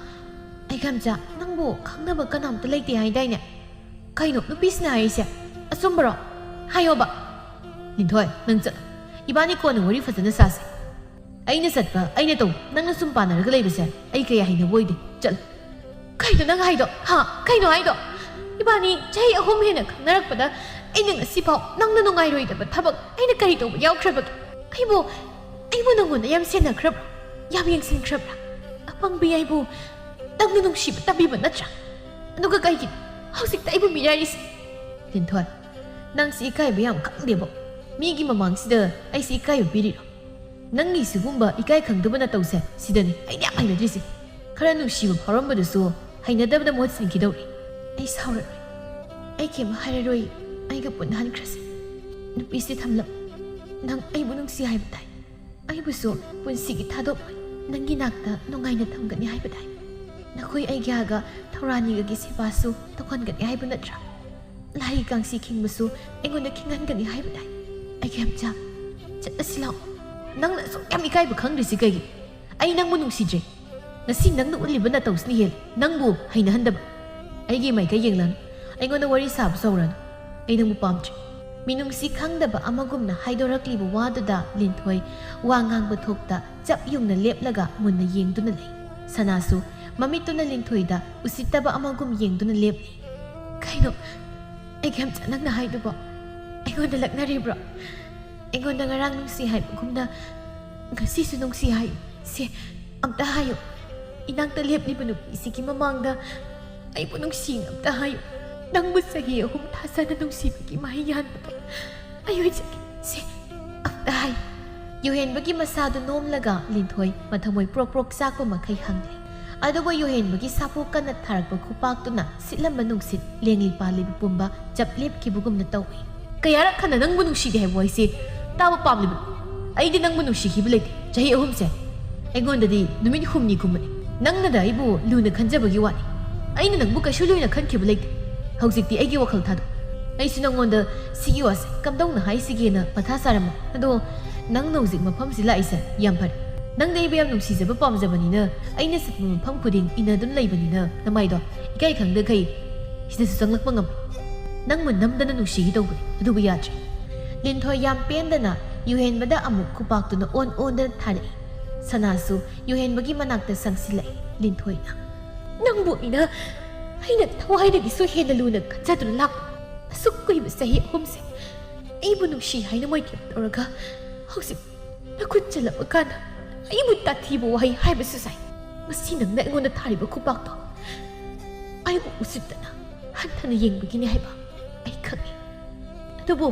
ꯑꯩꯒ ꯌꯥꯝꯆꯥ, ꯅꯪꯕꯨ ꯈꯪꯅꯕ ꯀꯅꯥꯝꯇ ꯂꯩꯇꯦ ꯍꯥꯏꯗꯥꯏꯅꯦ? ꯀꯩꯅꯣ ꯅꯨꯄꯤꯁꯤꯅ ꯍꯥꯏꯔꯤꯁꯦ? ꯑꯆꯨꯝꯕꯔꯣ? ꯍꯥꯏꯌꯣꯕ꯫" "ꯂꯤꯟꯊꯣꯏ, ꯅꯪ ꯆꯠꯂꯣ꯫ ꯏꯕꯥꯅꯤ ꯀꯣꯟꯅ ꯋꯥꯔꯤ ꯐꯖꯅ ꯁꯥꯁꯦ꯫ ꯑꯩꯅ ꯆꯠꯄ, ꯑꯩꯅ ꯇꯧ, ꯅꯪꯅ ꯁꯨꯝ ꯄꯥꯟꯅꯔꯒ ꯂꯩꯕꯁꯦ ꯑꯩ ꯀꯌꯥ ꯍꯩꯅꯕ ꯑꯣꯏꯗꯦ꯫ ꯆꯠꯂꯣ꯫" "ꯀꯩꯅꯣ ꯅꯪ ꯍꯥꯏꯗꯣ? ꯍꯥ? ꯀꯩꯅꯣ ꯍꯥꯏꯗꯣ? ꯏꯕꯥꯅꯤ ꯆꯍꯤ ꯑꯍꯨꯝ ꯍꯦꯟꯅ ꯈꯪꯅꯔꯛꯄꯗ ꯑꯩꯅ ꯉꯁꯤꯐꯥꯎ ꯅꯪꯅ ꯅꯨꯡꯉꯥꯏꯔꯣꯏꯗꯕ ꯊꯕꯛ ꯑꯩꯅ ꯀꯔꯤ ꯇꯧꯕ ꯌꯥꯎꯈ꯭ꯔꯕꯒꯦ? ꯑꯩꯕꯨ, ꯑꯩꯕꯨ ꯅꯪꯉꯣꯟꯗ ꯌꯥꯝ ꯁꯦꯟꯅꯈ꯭ꯔꯕ꯭ꯔꯥ? ꯌꯥꯝ ꯌꯦꯡꯁꯤꯟꯈ꯭ꯔꯕ꯭ꯔꯥ? ꯑꯄꯪꯕꯤ ꯑꯩꯕꯨ ꯅꯪꯅ ꯅꯨꯡꯁꯤꯕ ꯇꯝꯕꯤꯕ ꯅꯠꯇ꯭ꯔꯥ? ꯑꯗꯨꯒ ꯀꯩꯒꯤꯅꯣ ꯍꯧꯖꯤꯛꯇ ꯑꯩꯕꯨ ꯃꯤꯔꯥꯏꯔꯤꯁꯦ?" "ꯂꯤꯟꯊꯣꯏ, ꯅꯪꯁꯤ ꯏꯀꯥꯏꯕ ꯌꯥꯝ ꯈꯪꯗꯦꯕꯣ꯫ ꯃꯤꯒꯤ ꯃꯃꯥꯡꯁꯤꯗ ꯑꯩꯁꯤ ꯏꯀꯥꯏꯕ ꯄꯤꯔꯤꯔꯣ? ꯅꯪꯒꯤ ꯁꯤꯒꯨꯝꯕ ꯏꯀꯥꯏ ꯈꯪꯗꯕ ꯅꯇꯧꯁꯦ ꯁꯤꯗꯅꯤ ꯑꯩꯅ ꯌꯥꯝ ꯍꯩꯅꯗ꯭ꯔꯤꯁꯦ꯫ ꯈꯔ ꯅꯨꯡꯁꯤꯕ ꯐꯥꯎꯔꯝꯕꯗꯨꯁꯨ ꯍꯩꯅꯗꯕꯗ ꯃꯍꯨꯠ ꯁꯤꯟꯈꯤꯗꯧꯔꯦ꯫ ꯑꯩ ꯁꯥꯎꯔꯔꯣꯏ꯫ ꯑꯩ ꯀꯩꯝ ꯍꯥꯏꯔꯔꯣꯏ꯫ ꯑꯩꯒ ꯄꯨꯟꯅ ꯍꯟꯈ꯭ꯔꯁꯤ꯫ ꯅꯨꯄꯤꯁꯦ ꯊꯝꯂꯝ, ꯅꯪ ꯑꯩꯕꯨ ꯅꯨꯡꯁꯤ ꯍꯥꯏꯕ ꯇꯥꯏ꯫ ꯑꯩꯕꯨꯁꯨ ꯄꯨꯟꯁꯤꯒꯤ ꯊꯥꯗꯣꯛꯂꯣꯏ꯫ ꯅꯪꯒꯤ ꯅꯥꯛꯇ ꯅꯨꯡꯉꯥꯏꯅ ꯊꯝꯒꯅꯤ ꯍꯥꯏꯕ ꯇꯥꯏ꯫ ꯅꯈꯣꯏ ꯑꯩꯒꯤꯒ ꯊꯧꯔꯥꯅꯤꯒꯒꯤ ꯁꯦꯕꯥꯁꯨ ꯇꯧꯍꯟꯒꯅꯤ ꯍꯥꯏꯕ ꯅꯠꯇ꯭ꯔꯥ? ꯂꯥꯏꯒꯤ ꯀꯥꯡꯁꯤ ꯈꯤꯡꯕꯁꯨ ꯑꯩꯉꯣꯟꯗ ꯈꯤꯡꯍꯟꯒꯅꯤ ꯍꯥꯏꯕ ꯇꯥꯏ꯫ ꯑꯩꯒꯤ ꯍꯝꯆꯥ, ꯆꯠꯂꯁꯤ ꯂꯥꯛꯑꯣ꯫ ꯅꯪꯅ ꯑꯁꯨꯛ ꯌꯥꯝ ꯏꯀꯥꯏꯕ ꯈꯪꯗ꯭ꯔꯤꯁꯤ ꯀꯩꯒꯤ? ꯑꯩ ꯅꯪꯕꯨ ꯅꯨꯡꯁꯤꯗ꯭ꯔꯦ꯫ ꯉꯁꯤ ꯅꯪꯅ ꯎꯠꯂꯤꯕ ꯅꯇꯧꯁꯤꯅ ꯍꯦꯜꯂꯤ ꯅꯪꯕꯨ ꯍꯩꯅꯍꯟꯗꯕ꯫ ꯑꯩꯒꯤ ꯃꯥꯏꯀꯩ ꯌꯦꯡꯂꯅꯨ꯫ ꯑꯩꯉꯣꯟꯗ ꯋꯥꯔꯤ ꯁꯥꯕꯁꯨ ꯍꯧꯔꯅꯨ꯫ ꯑꯩ ꯅꯪꯕꯨ ꯄꯥꯝꯗ꯭ꯔꯦ꯫ ꯃꯤꯅꯨꯡꯁꯤ ꯈꯪꯗꯕ ꯑꯃꯒꯨꯝꯅ ꯍꯥꯏꯗꯣꯔꯛꯂꯤꯕ ꯋꯥꯗꯨꯗ ꯂꯤꯟꯊꯣꯏ ꯋꯥ ꯉꯥꯡꯕ ꯊꯣꯛꯇ ꯆꯞ ꯌꯨꯡꯅ ꯂꯦꯞꯂꯒ ꯃꯨꯟꯅ ꯌꯦꯡꯗꯨꯅ ꯂꯩ꯫ ꯁꯅꯥꯁꯨ ꯃꯃꯤꯠꯇꯨꯅ ꯂꯤꯟꯊꯣꯏꯗ ꯎꯁꯤꯠꯇꯕ ꯑꯃꯒꯨꯝ ꯌꯦꯡꯗꯨꯅ ꯂꯦꯞꯂꯤ꯫ ꯀꯩꯅꯣ? ꯑꯩꯒꯤ ꯍꯝꯆꯥ, ꯅꯪꯅ ꯍꯥꯏꯗꯨꯕꯣ ꯑꯩꯉꯣꯟꯗ ꯂꯛꯅꯔꯤꯕ꯭ꯔꯣ? ꯑꯩꯉꯣꯟꯗ ꯉꯔꯥꯡ ꯅꯨꯡꯁꯤ ꯍꯥꯏꯕꯒꯨꯝꯅ ꯉꯁꯤꯁꯨ ꯅꯨꯡꯁꯤ ꯍꯥꯏꯌꯨ꯫ ꯁꯦ, ꯑꯝꯇ ꯍꯥꯏꯌꯨ꯫ ꯏꯅꯥꯛꯇ ꯂꯦꯞꯂꯤꯕ ꯅꯨꯄꯤꯁꯤꯒꯤ ꯃꯃꯥꯡꯗ ꯑꯩꯕꯨ ꯅꯨꯡꯁꯤꯅ ꯑꯝꯇ ꯍꯥꯏꯌꯨ꯫ ꯅꯪꯕꯨ ꯆꯍꯤ ꯑꯍꯨꯝ ꯊꯥꯖꯅ ꯅꯨꯡꯁꯤꯕꯒꯤ ꯃꯍꯩ ꯌꯥꯟꯕꯗꯣ ꯑꯩ ꯑꯣꯏꯖꯒꯦ꯫ ꯁꯦ, ꯑꯝꯇ ꯍꯥꯏꯌꯨ꯫ ꯌꯨꯍꯦꯟꯕꯒꯤ ꯃꯁꯥꯗꯨ ꯅꯣꯝꯂꯒ ꯂꯤꯟꯊꯣꯏ ꯃꯊꯃꯣꯏ ꯄ꯭ꯔꯣꯛ ꯄ꯭ꯔꯣꯛ ꯆꯥꯛꯄ ꯃꯈꯩ ꯍꯪꯂꯤ꯫ ꯑꯗꯨꯕꯨ ꯌꯨꯍꯦꯟꯕꯒꯤ ꯁꯥꯐꯨ ꯀꯟꯅ ꯊꯥꯔꯛꯄ ꯈꯨꯄꯥꯛꯇꯨꯅ ꯁꯤꯠꯂꯝꯕ ꯅꯨꯡꯁꯤꯠ ꯂꯦꯡꯂꯤ ꯄꯥꯜꯂꯤꯕ ꯄꯨꯝꯕ ꯆꯞ ꯂꯦꯞꯈꯤꯕꯒꯨꯝꯅ ꯇꯧꯏ꯫ ꯀꯌꯥꯔꯛ ꯍꯟꯅ ꯅꯪꯕꯨ ꯅꯨꯡꯁꯤꯗꯦ ꯍꯥꯏꯕ ꯋꯥꯍꯩꯁꯦ ꯇꯥꯕ ꯄꯥꯝꯂꯤꯕꯅꯣ? ꯑꯩꯗꯤ ꯅꯪꯕꯨ ꯅꯨꯡꯁꯤꯈꯤꯕ ꯂꯩꯇꯦ꯫ ꯆꯍꯤ ꯑꯍꯨꯝꯁꯦ ꯑꯩꯉꯣꯟꯗꯗꯤ ꯅꯨꯃꯤꯠ ꯍꯨꯝꯅꯤꯒꯨꯝꯕꯅꯤ꯫ ꯅꯪꯅꯗ ꯑꯩꯕꯨ ꯂꯨꯅ ꯈꯟꯖꯕꯒꯤ ꯋꯥꯅꯤ꯫ ꯑꯩꯅ ꯅꯪꯕꯨ ꯀꯩꯁꯨ ꯂꯨꯅ ꯈꯟꯈꯤꯕ ꯂꯩꯇꯦ꯫ ꯍꯧꯖꯤꯛꯇꯤ ꯑꯩꯒꯤ ꯋꯥꯈꯜ ꯊꯥꯗꯣꯛ꯫ ꯑꯩꯁꯨ ꯅꯪꯉꯣꯟꯗ ꯁꯤꯒꯤ ꯋꯥꯁꯦ ꯀꯝꯗꯧꯅ ꯍꯥꯏꯁꯤꯒꯦꯅ ꯃꯊꯥ ꯁꯥꯔꯝꯕ꯫ ꯑꯗꯣ ꯅꯪꯅ ꯍꯧꯖꯤꯛ ꯃꯐꯝꯁꯤ ꯂꯥꯛꯏꯁꯦ ꯌꯥꯝ ꯐꯔꯦ꯫ ꯅꯪꯅ ꯑꯩꯕꯨ ꯌꯥꯝ ꯅꯨꯡꯁꯤꯖꯕ ꯄꯥꯝꯖꯕꯅꯤꯅ ꯑꯩꯅ ꯆꯠꯄ ꯃꯐꯝ ꯈꯨꯗꯤꯡ ꯏꯟꯅꯗꯨꯅ ꯂꯩꯕꯅꯤꯅ ꯅꯃꯥꯏꯗꯣ ꯏꯀꯥꯏ ꯈꯪꯗꯈꯩ ꯁꯤꯗꯁꯨ ꯆꯪꯂꯛꯄ ꯉꯝꯃꯤ꯫ ꯅꯪꯕꯨ ꯅꯝꯗꯅ ꯅꯨꯡꯁꯤꯒꯦ ꯇꯧꯕꯅꯤ, ꯑꯗꯨꯕꯨ ꯌꯥꯗ꯭ꯔꯦ꯫ ꯂꯤꯟꯊꯣꯏ ꯌꯥꯝ ꯄꯦꯟꯗꯅ ꯌꯨꯍꯦꯟꯕꯗ ꯑꯃꯨꯛ ꯈꯨꯄꯥꯛꯇꯨꯅ ꯑꯣꯟ ꯑꯣꯟꯗꯅ ꯊꯥꯔꯛꯏ꯫ ꯁꯅꯥꯁꯨ ꯌꯨꯍꯦꯟꯕꯒꯤ ꯃꯅꯥꯛꯇ ꯆꯪꯁꯤꯜꯂꯛꯏ꯫ ꯂꯤꯟꯊꯣꯏꯅ, "ꯅꯪꯕꯨ ꯑꯩꯅ, ꯑꯩꯅ ꯊꯋꯥꯏꯗꯒꯤꯁꯨ ꯍꯦꯟꯅ ꯂꯨꯅ ꯈꯟꯖꯗꯨꯅ ꯂꯥꯛꯄ꯫ ꯑꯁꯨꯛ ꯀꯨꯏꯕ ꯆꯍꯤ ꯑꯍꯨꯝꯁꯦ ꯑꯩꯕꯨ ꯅꯨꯡꯁꯤ ꯍꯥꯏꯅ ꯃꯣꯏꯊꯦꯝ ꯇꯧꯔꯒ ꯍꯧꯖꯤꯛ ꯅꯈꯨꯠ ꯆꯜꯂꯕ ꯀꯥꯟꯗ ꯑꯩꯕꯨ ꯇꯥꯊꯤꯕ ꯋꯥꯍꯩ ꯍꯥꯏꯕꯁꯨ ꯁꯥꯏ꯫ ꯉꯁꯤ ꯅꯪꯅ ꯑꯩꯉꯣꯟꯗ ꯊꯥꯔꯤꯕ ꯈꯨꯄꯥꯛꯇꯣ ꯑꯩꯕꯨ ꯎꯁꯤꯠꯇꯅ ꯍꯟꯊꯅ ꯌꯦꯡꯕꯒꯤꯅꯤ ꯍꯥꯏꯕ ꯑꯩ ꯈꯪꯏ꯫ ꯑꯗꯨꯕꯨ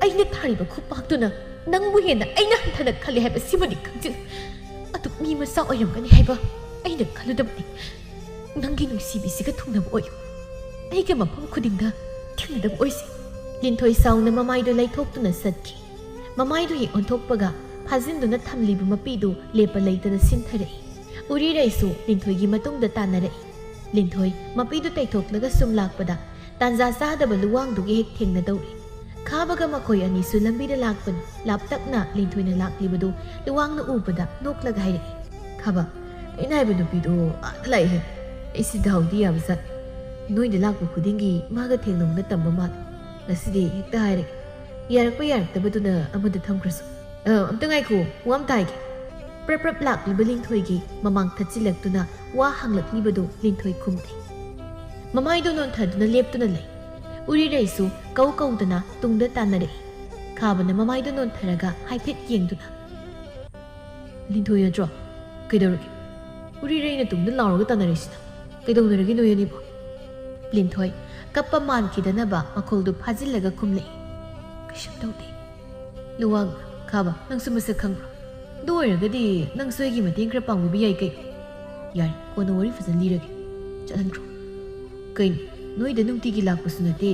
ꯑꯩꯅ ꯊꯥꯔꯤꯕ ꯈꯨꯄꯥꯛꯇꯨꯅ ꯅꯪꯕꯨ ꯍꯦꯟꯅ ꯑꯩꯅ ꯍꯟꯊꯅ ꯈꯜꯂꯤ ꯍꯥꯏꯕ ꯁꯤꯃꯗꯤ ꯈꯪꯖꯤꯜꯂꯨ꯫ ꯑꯗꯨ ꯃꯤ ꯃꯆꯥ ꯑꯣꯏꯔꯝꯒꯅꯤ ꯍꯥꯏꯕ ꯑꯩꯅ ꯈꯜꯂꯨꯗꯕꯅꯤ꯫ ꯅꯪꯒꯤ ꯅꯨꯡꯁꯤꯕꯤꯁꯤꯒ ꯊꯨꯡꯅꯕ ꯑꯣꯏꯌꯨ꯫ ꯑꯩꯒ ꯃꯐꯝ ꯈꯨꯗꯤꯡꯗ ꯊꯦꯡꯅꯗꯕ ꯑꯣꯏꯁꯤ꯫ ꯂꯤꯟꯊꯣꯏ ꯁꯥꯎꯅ ꯃꯃꯥꯏꯗꯨ ꯂꯩꯊꯣꯛꯇꯨꯅ ꯆꯠꯈꯤ꯫ ꯃꯃꯥꯏꯗꯨ ꯍꯦꯛ ꯑꯣꯟꯊꯣꯛꯄꯒ ꯐꯥꯖꯤꯟꯗꯨꯅ ꯊꯝꯂꯤꯕ ꯃꯄꯤꯗꯨ ꯂꯦꯞꯄ ꯂꯩꯇꯅ ꯁꯤꯟꯊꯔꯛꯏ꯫ ꯎꯔꯤꯔꯩꯁꯨ ꯂꯤꯟꯊꯣꯏꯒꯤ ꯃꯇꯨꯡꯗ ꯇꯥꯟꯅꯔꯛꯏ꯫ ꯂꯤꯟꯊꯣꯏ ꯃꯄꯤꯗꯨ ꯇꯩꯊꯣꯛꯂꯒ ꯁꯨꯝ ꯂꯥꯛꯄꯗ ꯇꯥꯟꯖꯥ ꯆꯥꯗꯕ ꯂꯨꯋꯥꯡꯗꯨꯒ ꯍꯦꯛ ꯊꯦꯡꯅꯗꯧꯔꯦ꯫ ꯈꯥꯕꯒ ꯃꯈꯣꯏ ꯑꯅꯤꯁꯨ ꯂꯝꯕꯤꯗ ꯂꯥꯛꯄꯅꯤ꯫ ꯂꯥꯞꯇꯛꯅ ꯂꯤꯟꯊꯣꯏꯅ ꯂꯥꯛꯂꯤꯕꯗꯨ ꯂꯨꯋꯥꯡꯅ ꯎꯕꯗ ꯅꯣꯛꯂꯒ ꯍꯥꯏꯔꯛꯏ, "ꯈꯥꯕ, ꯑꯩꯅ ꯍꯥꯏꯕ ꯅꯨꯄꯤꯗꯣ ꯑꯥꯗ ꯂꯥꯛꯏꯍꯦ꯫ ꯑꯩꯁꯤ ꯗꯥꯎꯗꯤ ꯌꯥꯕ ꯖꯥꯠꯅꯤ꯫ ꯅꯣꯏꯗ ꯂꯥꯛꯄ ꯈꯨꯗꯤꯡꯒꯤ ꯃꯥꯒ ꯊꯦꯡꯅꯧꯅ ꯇꯝꯕ ꯃꯥꯜꯂꯦ꯫ ꯉꯁꯤꯗꯤ ꯍꯦꯛꯇ ꯍꯥꯏꯔꯒꯦ꯫ ꯌꯥꯔꯛꯄ ꯌꯥꯔꯛꯇꯕꯗꯨꯅ ꯑꯃꯗ ꯊꯝꯈ꯭ꯔꯁꯨ꯫ ꯑ, ꯑꯝꯇ ꯉꯥꯏꯈꯣ, ꯋꯥ ꯑꯝꯇ ꯍꯥꯏꯒꯦ꯫" ꯄ꯭ꯔꯞ ꯄ꯭ꯔꯞ ꯂꯥꯛꯂꯤꯕ ꯂꯤꯟꯊꯣꯏꯒꯤ ꯃꯃꯥꯡ ꯊꯠꯆꯤꯜꯂꯛꯇꯨꯅ ꯋꯥ ꯍꯪꯂꯛꯂꯤꯕꯗꯨ ꯂꯤꯟꯊꯣꯏ ꯈꯨꯝꯗꯦ꯫ ꯃꯃꯥꯏꯗꯨ ꯅꯣꯟꯊꯗꯨꯅ ꯂꯦꯞꯇꯨꯅ ꯂꯩ꯫ ꯎꯔꯤꯔꯩꯁꯨ ꯀꯧ ꯀꯧꯗꯅ ꯇꯨꯡꯗ ꯇꯥꯟꯅꯔꯛꯏ꯫ ꯈꯥꯕꯅ ꯃꯃꯥꯏꯗꯨ ꯅꯣꯟꯊꯔꯒ ꯍꯥꯏꯐꯦꯠ ꯌꯦꯡꯗꯨꯅ, "ꯂꯤꯟꯊꯣꯏ ꯅꯠꯇ꯭ꯔꯣ? ꯀꯩꯗꯧꯔꯒꯦ? ꯎꯔꯤꯔꯩꯅ ꯇꯨꯡꯗ ꯂꯥꯎꯔꯒ ꯇꯥꯟꯅꯔꯛꯏꯁꯤꯅ? ꯀꯩꯗꯧꯅꯔꯒꯦ ꯅꯣꯏ ꯑꯅꯤꯕꯣ?" ꯂꯤꯟꯊꯣꯏ ꯀꯞꯄ ꯃꯥꯟꯈꯤꯗꯅꯕ ꯃꯈꯣꯜꯗꯨ ꯐꯥꯖꯤꯜꯂꯒ ꯈꯨꯝꯂꯛꯏ, "ꯀꯩꯁꯨꯝ ꯇꯧꯗꯦ꯫" ꯂꯨꯋꯥꯡ, "ꯈꯥꯕ, ꯅꯪꯁꯨ ꯃꯁꯛ ꯈꯪꯕ꯭ꯔꯣ? ꯑꯗꯨ ꯑꯣꯏꯔꯒꯗꯤ ꯅꯪꯁꯨ ꯑꯩꯒꯤ ꯃꯇꯦꯡ ꯈꯔ ꯄꯥꯡꯕꯤꯕ ꯌꯥꯏ ꯀꯩꯅꯣ?" "ꯌꯥꯔꯦ, ꯀꯣꯟꯅ ꯋꯥꯔꯤ ꯐꯖꯅ ꯂꯤꯔꯒꯦ꯫ ꯆꯠꯍꯟꯈ꯭ꯔꯣ꯫" "ꯀꯩꯅꯣ, ꯅꯣꯏꯗ ꯅꯨꯡꯇꯤꯒꯤ ꯂꯥꯛꯄꯁꯨ ꯅꯠꯇꯦ꯫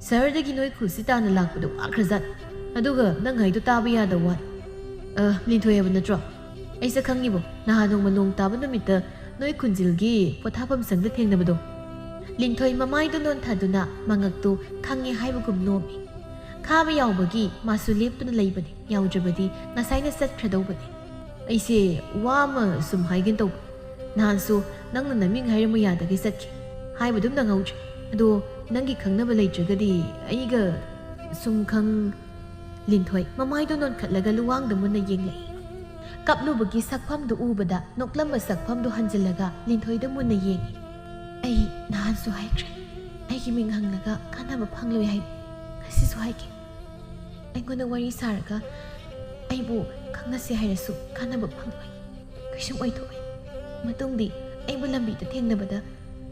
ꯁꯍꯔꯗꯒꯤ ꯅꯣꯏ ꯈꯨꯜꯁꯤ ꯇꯥꯟꯅ ꯂꯥꯛꯄꯗꯣ ꯋꯥꯈ꯭ꯔꯖꯥꯠꯅꯤ꯫ ꯑꯗꯨꯒ ꯅꯪ ꯍꯥꯏꯗꯣ ꯇꯥꯕ ꯌꯥꯗꯕ ꯋꯥꯅꯤ꯫" "ꯑ, ꯂꯤꯟꯊꯣꯏ ꯍꯥꯏꯕ ꯅꯠꯇ꯭ꯔꯣ? ꯑꯩ ꯁꯛ ꯈꯪꯉꯤꯕꯣ? ꯅꯍꯥꯟ ꯅꯣꯡꯃ ꯅꯣꯡ ꯇꯥꯕ ꯅꯨꯃꯤꯠꯇ ꯅꯣꯏ ꯈꯨꯟꯖꯤꯜꯒꯤ ꯄꯣꯊꯥꯐꯝ ꯁꯪꯗ ꯊꯦꯡꯅꯕꯗꯣ?" ꯂꯤꯟꯊꯣꯏ ꯃꯃꯥꯏꯗꯨ ꯅꯣꯟꯊꯗꯨꯅ ꯃꯉꯛꯇꯨ ꯈꯪꯉꯦ ꯍꯥꯏꯕꯒꯨꯝ ꯅꯣꯝꯃꯤ꯫ ꯈꯥꯕ ꯌꯥꯎꯕꯒꯤ ꯃꯥꯁꯨ ꯂꯦꯞꯇꯨꯅ ꯂꯩꯕꯅꯤ, ꯌꯥꯎꯗ꯭ꯔꯕꯗꯤ ꯉꯁꯥꯏꯅ ꯆꯠꯈ꯭ꯔꯗꯧꯕꯅꯤ꯫ "ꯑꯩꯁꯦ ꯋꯥ ꯑꯃ ꯁꯨꯝ ꯍꯥꯏꯒꯦ ꯇꯧꯕ꯫ ꯅꯍꯥꯟꯁꯨ ꯅꯪꯅ ꯅꯃꯤꯡ ꯍꯥꯏꯔꯝꯃꯨ ꯌꯥꯗꯒꯦ ꯆꯠꯈꯤ꯫ ꯍꯥꯏꯕ ꯑꯗꯨꯝ ꯅꯪꯍꯧꯗ꯭ꯔꯦ꯫ ꯑꯗꯣ ꯅꯪꯒꯤ ꯈꯪꯅꯕ ꯂꯩꯇ꯭ꯔꯒꯗꯤ ꯑꯩꯒ ꯁꯨꯝ ꯈꯪ-" ꯂꯤꯟꯊꯣꯏ ꯃꯃꯥꯏꯗꯣ ꯅꯣꯟꯈꯠꯂꯒ ꯂꯨꯋꯥꯡꯗ ꯃꯨꯟꯅ ꯌꯦꯡꯂꯛꯏ꯫ ꯀꯞꯂꯨꯕꯒꯤ ꯁꯛꯐꯝꯗꯨ ꯎꯕꯗ ꯅꯣꯛꯂꯝꯕ ꯁꯛꯐꯝꯗꯨ ꯍꯟꯖꯤꯜꯂꯒ ꯂꯤꯟꯊꯣꯏꯗ ꯃꯨꯟꯅ ꯌꯦꯡꯉꯤ꯫ "ꯑꯩ ꯅꯍꯥꯟꯁꯨ ꯍꯥꯏꯈ꯭ꯔꯦ, ꯑꯩꯒꯤ ꯃꯤꯡ ꯍꯪꯂꯒ ꯀꯥꯟꯅꯕ ꯐꯪꯂꯣꯏ ꯍꯥꯏꯅ꯫ ꯉꯁꯤꯁꯨ ꯍꯥꯏꯒꯦ꯫ ꯑꯩꯉꯣꯟꯗ ꯋꯥꯔꯤ ꯁꯥꯔꯒ ꯑꯩꯕꯨ ꯈꯪꯅꯁꯦ ꯍꯥꯏꯔꯁꯨ ꯀꯥꯟꯅꯕ ꯐꯪꯂꯣꯏ꯫ ꯀꯩꯁꯨꯝ ꯑꯣꯏꯊꯣꯛꯑꯣꯏ꯫ ꯃꯇꯨꯡꯗꯤ ꯑꯩꯕꯨ ꯂꯝꯕꯤꯗ ꯊꯦꯡꯅꯕꯗ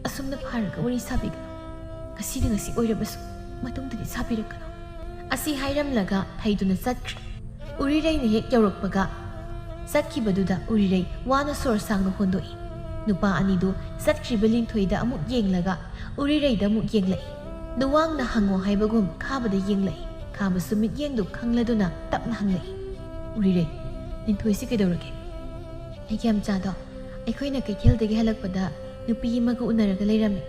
ꯑꯁꯨꯝꯅ ꯐꯥꯔꯒ ꯋꯥꯔꯤ ꯁꯥꯕꯤꯒꯅꯨ꯫ ꯉꯁꯤꯅ ꯉꯁꯤ ꯑꯣꯏꯔꯕꯁꯨ ꯃꯇꯨꯡꯗꯗꯤ ꯁꯥꯕꯤꯔꯛꯀꯅꯨ꯫" ꯑꯁꯤ ꯍꯥꯏꯔꯝꯂꯒ ꯊꯩꯗꯨꯅ ꯆꯠꯈ꯭ꯔꯦ꯫ ꯎꯔꯤꯔꯩꯅ ꯍꯦꯛ ꯌꯧꯔꯛꯄꯒ ꯆꯠꯈꯤꯕꯗꯨꯗ ꯎꯔꯤꯔꯩ ꯋꯥꯅ ꯁꯣꯔ ꯁꯥꯡꯅ ꯍꯣꯟꯗꯣꯛꯏ꯫ ꯅꯨꯄꯥ ꯑꯅꯤꯗꯨ ꯆꯠꯈ꯭ꯔꯤꯕ ꯂꯤꯟꯊꯣꯏꯗ ꯑꯃꯨꯛ ꯌꯦꯡꯂꯒ ꯎꯔꯤꯔꯩꯗ ꯑꯃꯨꯛ ꯌꯦꯡꯂꯛꯏ꯫ ꯂꯨꯋꯥꯡꯅ ꯍꯪꯉꯣ ꯍꯥꯏꯕꯒꯨꯝ ꯈꯥꯕꯗ ꯌꯦꯡꯂꯛꯏ꯫ ꯈꯥꯕꯁꯨ ꯃꯤꯠꯌꯦꯡꯗꯨ ꯈꯪꯂꯗꯨꯅ ꯇꯞꯅ ꯍꯪꯂꯛꯏ, "ꯎꯔꯤꯔꯩ, ꯂꯤꯟꯊꯣꯏꯁꯤ ꯀꯩꯗꯧꯔꯒꯦ?" "ꯑꯩꯒꯤ ꯌꯥꯝꯆꯥꯗꯣ ꯑꯩꯈꯣꯏꯅ ꯀꯩꯊꯦꯜꯗꯒꯤ ꯍꯜꯂꯛꯄꯗ ꯅꯨꯄꯤ ꯑꯃꯒ ꯎꯅꯔꯒ ꯂꯩꯔꯝꯃꯤ꯫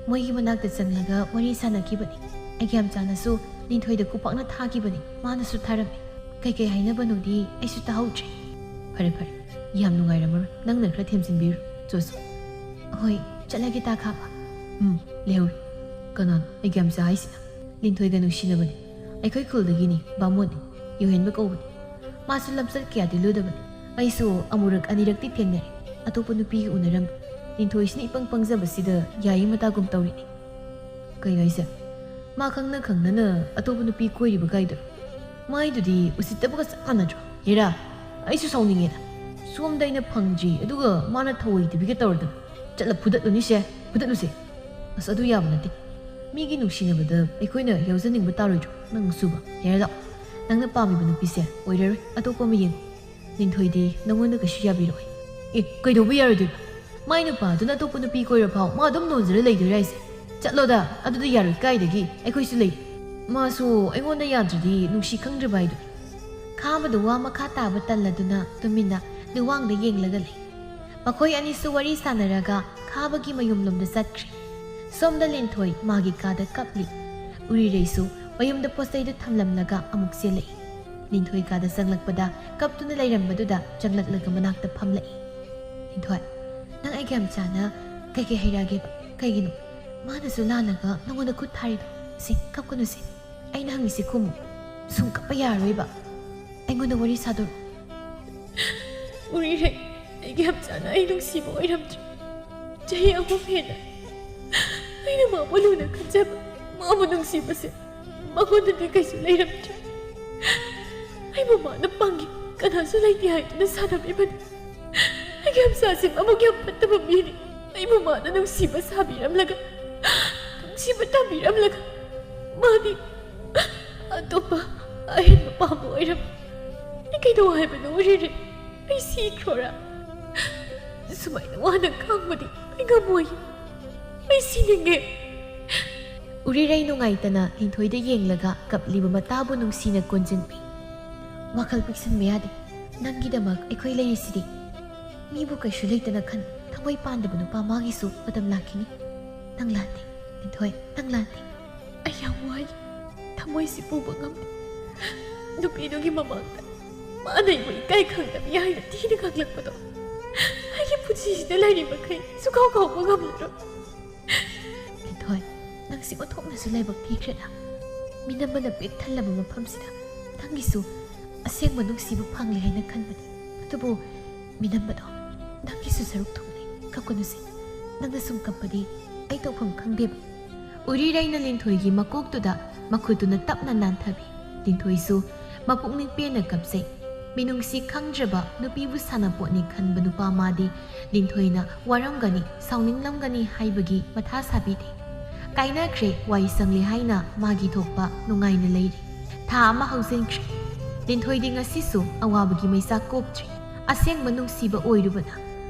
ꯃꯣꯏꯒꯤ ꯃꯅꯥꯛꯇ ꯆꯪꯂꯒ ꯋꯥꯔꯤ ꯁꯥꯟꯅꯈꯤꯕꯅꯤ꯫ ꯑꯩꯒꯤ ꯌꯥꯝꯆꯥꯅꯁꯨ ꯂꯤꯟꯊꯣꯏꯗ ꯈꯨꯄꯥꯛꯅ ꯊꯥꯈꯤꯕꯅꯤ, ꯃꯥꯅꯁꯨ ꯊꯥꯔꯝꯃꯤ꯫ ꯀꯩꯀꯩ ꯍꯥꯏꯅꯕꯅꯣꯗꯤ ꯑꯩꯁꯨ ꯇꯥꯍꯧꯗ꯭ꯔꯦ꯫" "ꯐꯔꯦ ꯐꯔꯦ, ꯌꯥꯝ ꯅꯨꯡꯉꯥꯏꯔꯝꯃꯔꯣꯏ, ꯅꯪꯅ ꯈꯔ ꯊꯦꯝꯖꯤꯟꯕꯤꯔꯨ꯫ ꯆꯣ ꯆꯣ꯫" "ꯍꯣꯏ, ꯆꯠꯂꯒꯦ ꯇꯥ ꯈꯥꯕ꯫" "ꯎꯝ, ꯂꯩꯍꯧꯔꯦ꯫ ꯀꯅꯥꯅꯣ ꯑꯩꯒꯤ ꯌꯥꯝꯆꯥ ꯍꯥꯏꯁꯤꯅ?" "ꯂꯤꯟꯊꯣꯏꯒ ꯅꯨꯡꯁꯤꯅꯕꯅꯤ꯫ ꯑꯩꯈꯣꯏ ꯈꯨꯜꯗꯒꯤꯅꯤ, ꯕꯥꯃꯣꯟꯅꯤ꯫ ꯌꯧꯍꯦꯟꯕ ꯀꯧꯕꯅꯤ꯫ ꯃꯥꯁꯨ ꯂꯝꯆꯠ ꯀꯌꯥꯗꯤ ꯂꯨꯗꯕꯅꯤ꯫ ꯑꯩꯁꯨ ꯑꯃꯨꯔꯛ ꯑꯅꯤꯔꯛꯇꯤ ꯊꯦꯡꯅꯔꯦ꯫ ꯑꯇꯣꯞꯄ ꯅꯨꯄꯤꯒ ꯎꯅꯔꯝꯕ꯫ ꯂꯤꯟꯊꯣꯏꯁꯤꯅ ꯏꯄꯪ ꯄꯪꯖꯕꯁꯤꯗ ꯌꯥꯏ ꯃꯇꯥꯒꯨꯝ ꯇꯧꯔꯤꯅꯤ꯫" "ꯀꯩꯅꯣ ꯍꯥꯏꯁꯦ? ꯃꯥ ꯈꯪꯅ ꯈꯪꯅꯅ ꯑꯇꯣꯞꯄ ꯅꯨꯄꯤ ꯀꯣꯏꯔꯤꯕ ꯀꯥꯏꯗꯨꯔꯣ? ꯃꯥꯏꯗꯨꯗꯤ ꯎꯁꯤꯠꯇꯕꯒ ꯆꯞ ꯃꯥꯟꯅꯗ꯭ꯔꯣ? ꯍꯦꯔꯥ, ꯑꯩꯁꯨ ꯁꯥꯎꯅꯤꯡꯉꯦꯗ꯫ ꯁꯣꯝꯗ ꯑꯩꯅ ꯐꯪꯗ꯭ꯔꯤ, ꯑꯗꯨꯒ ꯃꯥꯅ ꯊꯧꯑꯣꯏꯗꯕꯤꯒ ꯇꯧꯔꯗꯅ꯫ ꯆꯠꯂ ꯐꯨꯗꯠꯂꯨꯅꯤꯁꯦ, ꯐꯨꯗꯠꯂꯨꯁꯦ꯫" "ꯑꯁ, ꯑꯗꯨ ꯌꯥꯕ ꯅꯠꯇꯦ꯫ ꯃꯤꯒꯤ ꯅꯨꯡꯁꯤꯅꯕꯗ ꯑꯩꯈꯣꯏꯅ ꯌꯥꯎꯖꯅꯤꯡꯕ ꯇꯥꯔꯣꯏꯗ꯭ꯔꯣ? ꯅꯪꯁꯨꯕ꯫ ꯌꯥꯔꯦ, ꯂꯥꯛꯑꯣ꯫ ꯅꯪꯅ ꯄꯥꯝꯃꯤꯕ ꯅꯨꯄꯤꯁꯦ ꯑꯣꯏꯔꯔꯣꯏ, ꯑꯇꯣꯞꯄ ꯑꯃ ꯌꯦꯡꯉꯣ꯫ ꯂꯤꯟꯊꯣꯏꯗꯤ ꯅꯪꯉꯣꯟꯗ ꯀꯩꯁꯨ ꯌꯥꯕꯤꯔꯣꯏ꯫" "ꯑꯦ, ꯀꯩꯗꯧꯕ ꯌꯥꯔꯣꯏꯗꯣꯏꯕ? ꯃꯥꯏ ꯅꯨꯄꯥꯗꯨꯅ ꯑꯇꯣꯞꯄ ꯅꯨꯄꯤ ꯀꯣꯏꯔ ꯐꯥꯎ ꯃꯥ ꯑꯗꯨꯝ ꯅꯣꯟꯖꯔ ꯂꯩꯗꯣꯏꯔꯥ ꯍꯥꯏꯁꯦ? ꯆꯠꯂꯣꯗ, ꯑꯗꯨꯗꯤ ꯌꯥꯔꯣꯏ, ꯀꯥꯏꯗꯒꯤ? ꯑꯩꯈꯣꯏꯁꯨ ꯂꯩ꯫" "ꯃꯥꯁꯨ ꯑꯩꯉꯣꯟꯗ ꯌꯥꯗ꯭ꯔꯗꯤ ꯅꯨꯡꯁꯤ ꯈꯪꯗ꯭ꯔꯤꯕ ꯍꯥꯏꯗꯨꯅꯤ꯫" ꯈꯥꯕꯗꯨ ꯋꯥ ꯃꯈꯥ ꯇꯥꯕ ꯇꯜꯂꯗꯨꯅ ꯇꯨꯃꯤꯟꯅ ꯂꯨꯋꯥꯡꯗ ꯌꯦꯡꯂꯒ ꯂꯩ꯫ ꯃꯈꯣꯏ ꯑꯅꯤꯁꯨ ꯋꯥꯔꯤ ꯁꯥꯟꯅꯔꯒ ꯈꯥꯕꯒꯤ ꯃꯌꯨꯝꯂꯣꯝꯗ ꯆꯠꯈ꯭ꯔꯦ꯫ ꯁꯣꯝꯗ ꯂꯤꯟꯊꯣꯏ ꯃꯥꯒꯤ ꯀꯥꯗ ꯀꯞꯂꯤ꯫ ꯎꯔꯤꯔꯩꯁꯨ ꯃꯌꯨꯝꯗ ꯄꯣꯠꯆꯩꯗꯨ ꯊꯝꯂꯝꯂꯒ ꯑꯃꯨꯛ ꯆꯦꯜꯂꯛꯏ꯫ ꯂꯤꯟꯊꯣꯏ ꯀꯥꯗ ꯆꯪꯂꯛꯄꯗ ꯀꯞꯇꯨꯅ ꯂꯩꯔꯝꯕꯗꯨꯗ ꯆꯪꯂꯛꯂꯒ ꯃꯅꯥꯛꯇ ꯐꯝꯂꯛꯏ꯫ "ꯂꯤꯟꯊꯣꯏ, ꯅꯪ ꯑꯩꯒ ꯌꯥꯝ ꯆꯥꯅ ꯀꯩꯀꯩ ꯍꯩꯔꯛꯑꯒꯦꯕ? ꯀꯩꯒꯤꯅꯣ? ꯃꯥꯅꯁꯨ ꯂꯥꯜꯂꯒ ꯅꯉꯣꯟꯗ ꯈꯨꯠ ꯊꯥꯔꯤꯗꯣ? ꯁꯤ, ꯀꯞꯀꯅꯨꯁꯦ꯫ ꯑꯩꯅ ꯍꯪꯉꯤꯁꯤ ꯈꯨꯝꯃꯨ꯫ ꯁꯨꯝ ꯀꯞꯄ ꯌꯥꯔꯔꯣꯏꯕ꯫ ꯑꯩꯉꯣꯟꯗ ꯋꯥꯔꯤ ꯁꯥꯗꯣꯔꯛꯑꯣ꯫" "ꯎꯔꯤꯔꯩ, ꯑꯩꯒꯤ ꯌꯥꯝ ꯆꯥꯅ ꯑꯩ ꯅꯨꯡꯁꯤꯕ ꯑꯣꯏꯔꯝꯗ꯭ꯔꯦ꯫ ꯆꯍꯤ ꯑꯍꯨꯝ ꯍꯦꯟꯅ ꯑꯩꯅ ꯃꯥꯕꯨ ꯂꯨꯅ ꯈꯟꯖꯕ, ꯃꯥꯕꯨ ꯅꯨꯡꯁꯤꯕꯁꯦ ꯃꯉꯣꯟꯗꯗꯤ ꯀꯩꯁꯨ ꯂꯩꯔꯝꯗ꯭ꯔꯦ꯫ ꯑꯩꯕꯨ ꯃꯥꯅ ꯄꯪꯉꯤ, ꯀꯅꯥꯁꯨ ꯂꯩꯇꯦ ꯍꯥꯏꯗꯨꯅ ꯁꯥꯟꯅꯕꯤꯕꯅꯤ꯫ ꯑꯩꯒꯤ ꯌꯥꯝꯆꯥꯁꯦ ꯃꯕꯨꯛ ꯌꯥꯝ ꯐꯠꯇꯕ ꯃꯤꯅꯤ꯫ ꯑꯩꯕꯨ ꯃꯥꯅ ꯅꯨꯡꯁꯤꯕ ꯁꯥꯕꯤꯔꯝꯂꯒ, ꯅꯨꯡꯁꯤꯕ ꯇꯝꯕꯤꯔꯝꯂꯒ, ꯃꯥꯗꯤ ꯑꯇꯣꯞꯄ ꯑꯍꯦꯟꯕ ꯄꯥꯝꯕ ꯑꯣꯏꯔꯝꯃꯤ꯫" ꯑꯩ ꯀꯩꯗꯧ ꯍꯥꯏꯕꯅꯣ ꯎꯔꯤꯔꯩ? ꯑꯩ ꯁꯤꯈ꯭ꯔꯣꯔꯥ? ꯁꯨꯃꯥꯏꯅ ꯋꯥꯅ ꯈꯥꯡꯕꯗꯤ ꯑꯩ ꯉꯝꯃꯣꯏ꯫ ꯑꯩ ꯁꯤꯅꯤꯡꯉꯦ꯫ ꯎꯔꯤꯔꯩ ꯅꯨꯡꯉꯥꯏꯇꯅ ꯂꯤꯟꯊꯣꯏꯗ ꯌꯦꯡꯂꯒ ꯀꯞꯂꯤꯕ ꯃꯇꯥꯕꯨ ꯅꯨꯡꯁꯤꯅ ꯀꯣꯟꯖꯤꯟꯕꯤ꯫ ꯋꯥꯈꯜ ꯄꯤꯛꯁꯟꯕ ꯌꯥꯗꯦ꯫ ꯅꯪꯒꯤꯗꯃꯛ ꯑꯩꯈꯣꯏ ꯂꯩꯔꯤꯁꯤꯗꯤ꯫ ꯃꯤꯕꯨ ꯀꯩꯁꯨ ꯂꯩꯇꯅ ꯈꯟ ꯊꯃꯣꯏ ꯄꯥꯟꯗꯕ ꯅꯨꯄꯥ ꯃꯥꯒꯤꯁꯨ ꯃꯇꯝ ꯂꯥꯛꯈꯤꯅꯤ꯫ ꯅꯪ ꯂꯥꯟꯗꯦ, ꯂꯤꯟꯊꯣꯏ, ꯅꯪ ꯂꯥꯟꯗꯦ꯫ ꯑꯩ ꯌꯥꯝ ꯋꯥꯏ꯫ ꯊꯃꯣꯏꯁꯤ ꯄꯨꯕ ꯉꯝꯗꯦ꯫ ꯅꯨꯄꯤꯗꯨꯒꯤ ꯃꯃꯥꯡꯗ ꯃꯥꯅ ꯑꯩꯕꯨ ꯏꯀꯥꯏ ꯈꯪꯗꯕꯤ ꯍꯥꯏꯅ ꯊꯤꯅ ꯉꯥꯡꯂꯛꯄꯗꯣ ꯑꯩꯒꯤ ꯄꯨꯟꯁꯤꯁꯤꯗ ꯂꯩꯔꯤ ꯃꯈꯩ ꯁꯨꯀꯥꯎ ꯀꯥꯎꯕ ꯉꯝꯂꯔꯣꯏ꯫ ꯂꯤꯟꯊꯣꯏ, ꯅꯪꯁꯤ ꯑꯣꯟꯊꯣꯛꯅꯁꯨ ꯂꯥꯏꯕꯛ ꯊꯤꯈ꯭ꯔꯦꯗ꯫ ꯃꯤꯅꯝꯕꯅ ꯄꯤꯛ ꯊꯜꯂꯕ ꯃꯐꯝꯁꯤꯗ ꯅꯪꯒꯤꯁꯨ ꯑꯁꯦꯡꯕ ꯅꯨꯡꯁꯤꯕ ꯐꯪꯂꯦ ꯍꯥꯏꯅ ꯈꯟꯕꯅꯤ꯫ ꯑꯗꯨꯕꯨ ꯃꯤꯅꯝꯕꯗꯣ ꯅꯪꯒꯤꯁꯨ ꯁꯔꯨꯛ ꯊꯨꯡꯂꯦ꯫ ꯀꯞꯀꯅꯨꯁꯦ꯫ ꯅꯪꯅ ꯁꯨꯝ ꯀꯞꯄꯗꯤ ꯑꯩ ꯇꯧꯐꯝ ꯈꯪꯗꯦꯕ꯫ ꯎꯔꯤꯔꯩꯅ ꯂꯤꯟꯊꯣꯏꯒꯤ ꯃꯀꯣꯛꯇꯨꯗ ꯃꯈꯨꯠꯇꯨꯅ ꯇꯞꯅ ꯅꯥꯟꯊꯕꯤ꯫ ꯂꯤꯟꯊꯣꯏꯁꯨ ꯃꯄꯨꯛꯅꯤꯡ ꯄꯦꯟꯅ ꯀꯞꯆꯩ꯫ ꯃꯤꯅꯨꯡꯁꯤ ꯈꯪꯗ꯭ꯔꯕ ꯅꯨꯄꯤꯕꯨ ꯁꯥꯟꯅꯄꯣꯠꯅꯤ ꯈꯟꯕ ꯅꯨꯄꯥ ꯃꯥꯗꯤ ꯂꯤꯟꯊꯣꯏꯅ ꯋꯥꯔꯝꯒꯅꯤ, ꯁꯥꯎꯅꯤꯡꯂꯝꯒꯅꯤ ꯍꯥꯏꯕꯒꯤ ꯃꯊꯥ ꯁꯥꯕꯤꯗꯦ꯫ ꯀꯥꯏꯅꯈ꯭ꯔꯦ, ꯋꯥꯏ ꯁꯪꯂꯦ ꯍꯥꯏꯅ ꯃꯥꯒꯤ ꯊꯣꯛꯄ ꯅꯨꯡꯉꯥꯏꯅ ꯂꯩꯔꯤ꯫ ꯊꯥ ꯑꯃ ꯍꯧꯖꯤꯟꯈ꯭ꯔꯦ꯫ ꯂꯤꯟꯊꯣꯏꯗꯤ ꯉꯁꯤꯁꯨ ꯑꯋꯥꯕꯒꯤ ꯃꯩꯆꯥꯛ ꯀꯣꯛꯇ꯭ꯔꯤ꯫ ꯑꯁꯦꯡꯕ ꯅꯨꯡꯁꯤꯕ ꯑꯣꯏꯔꯨꯕꯅ꯫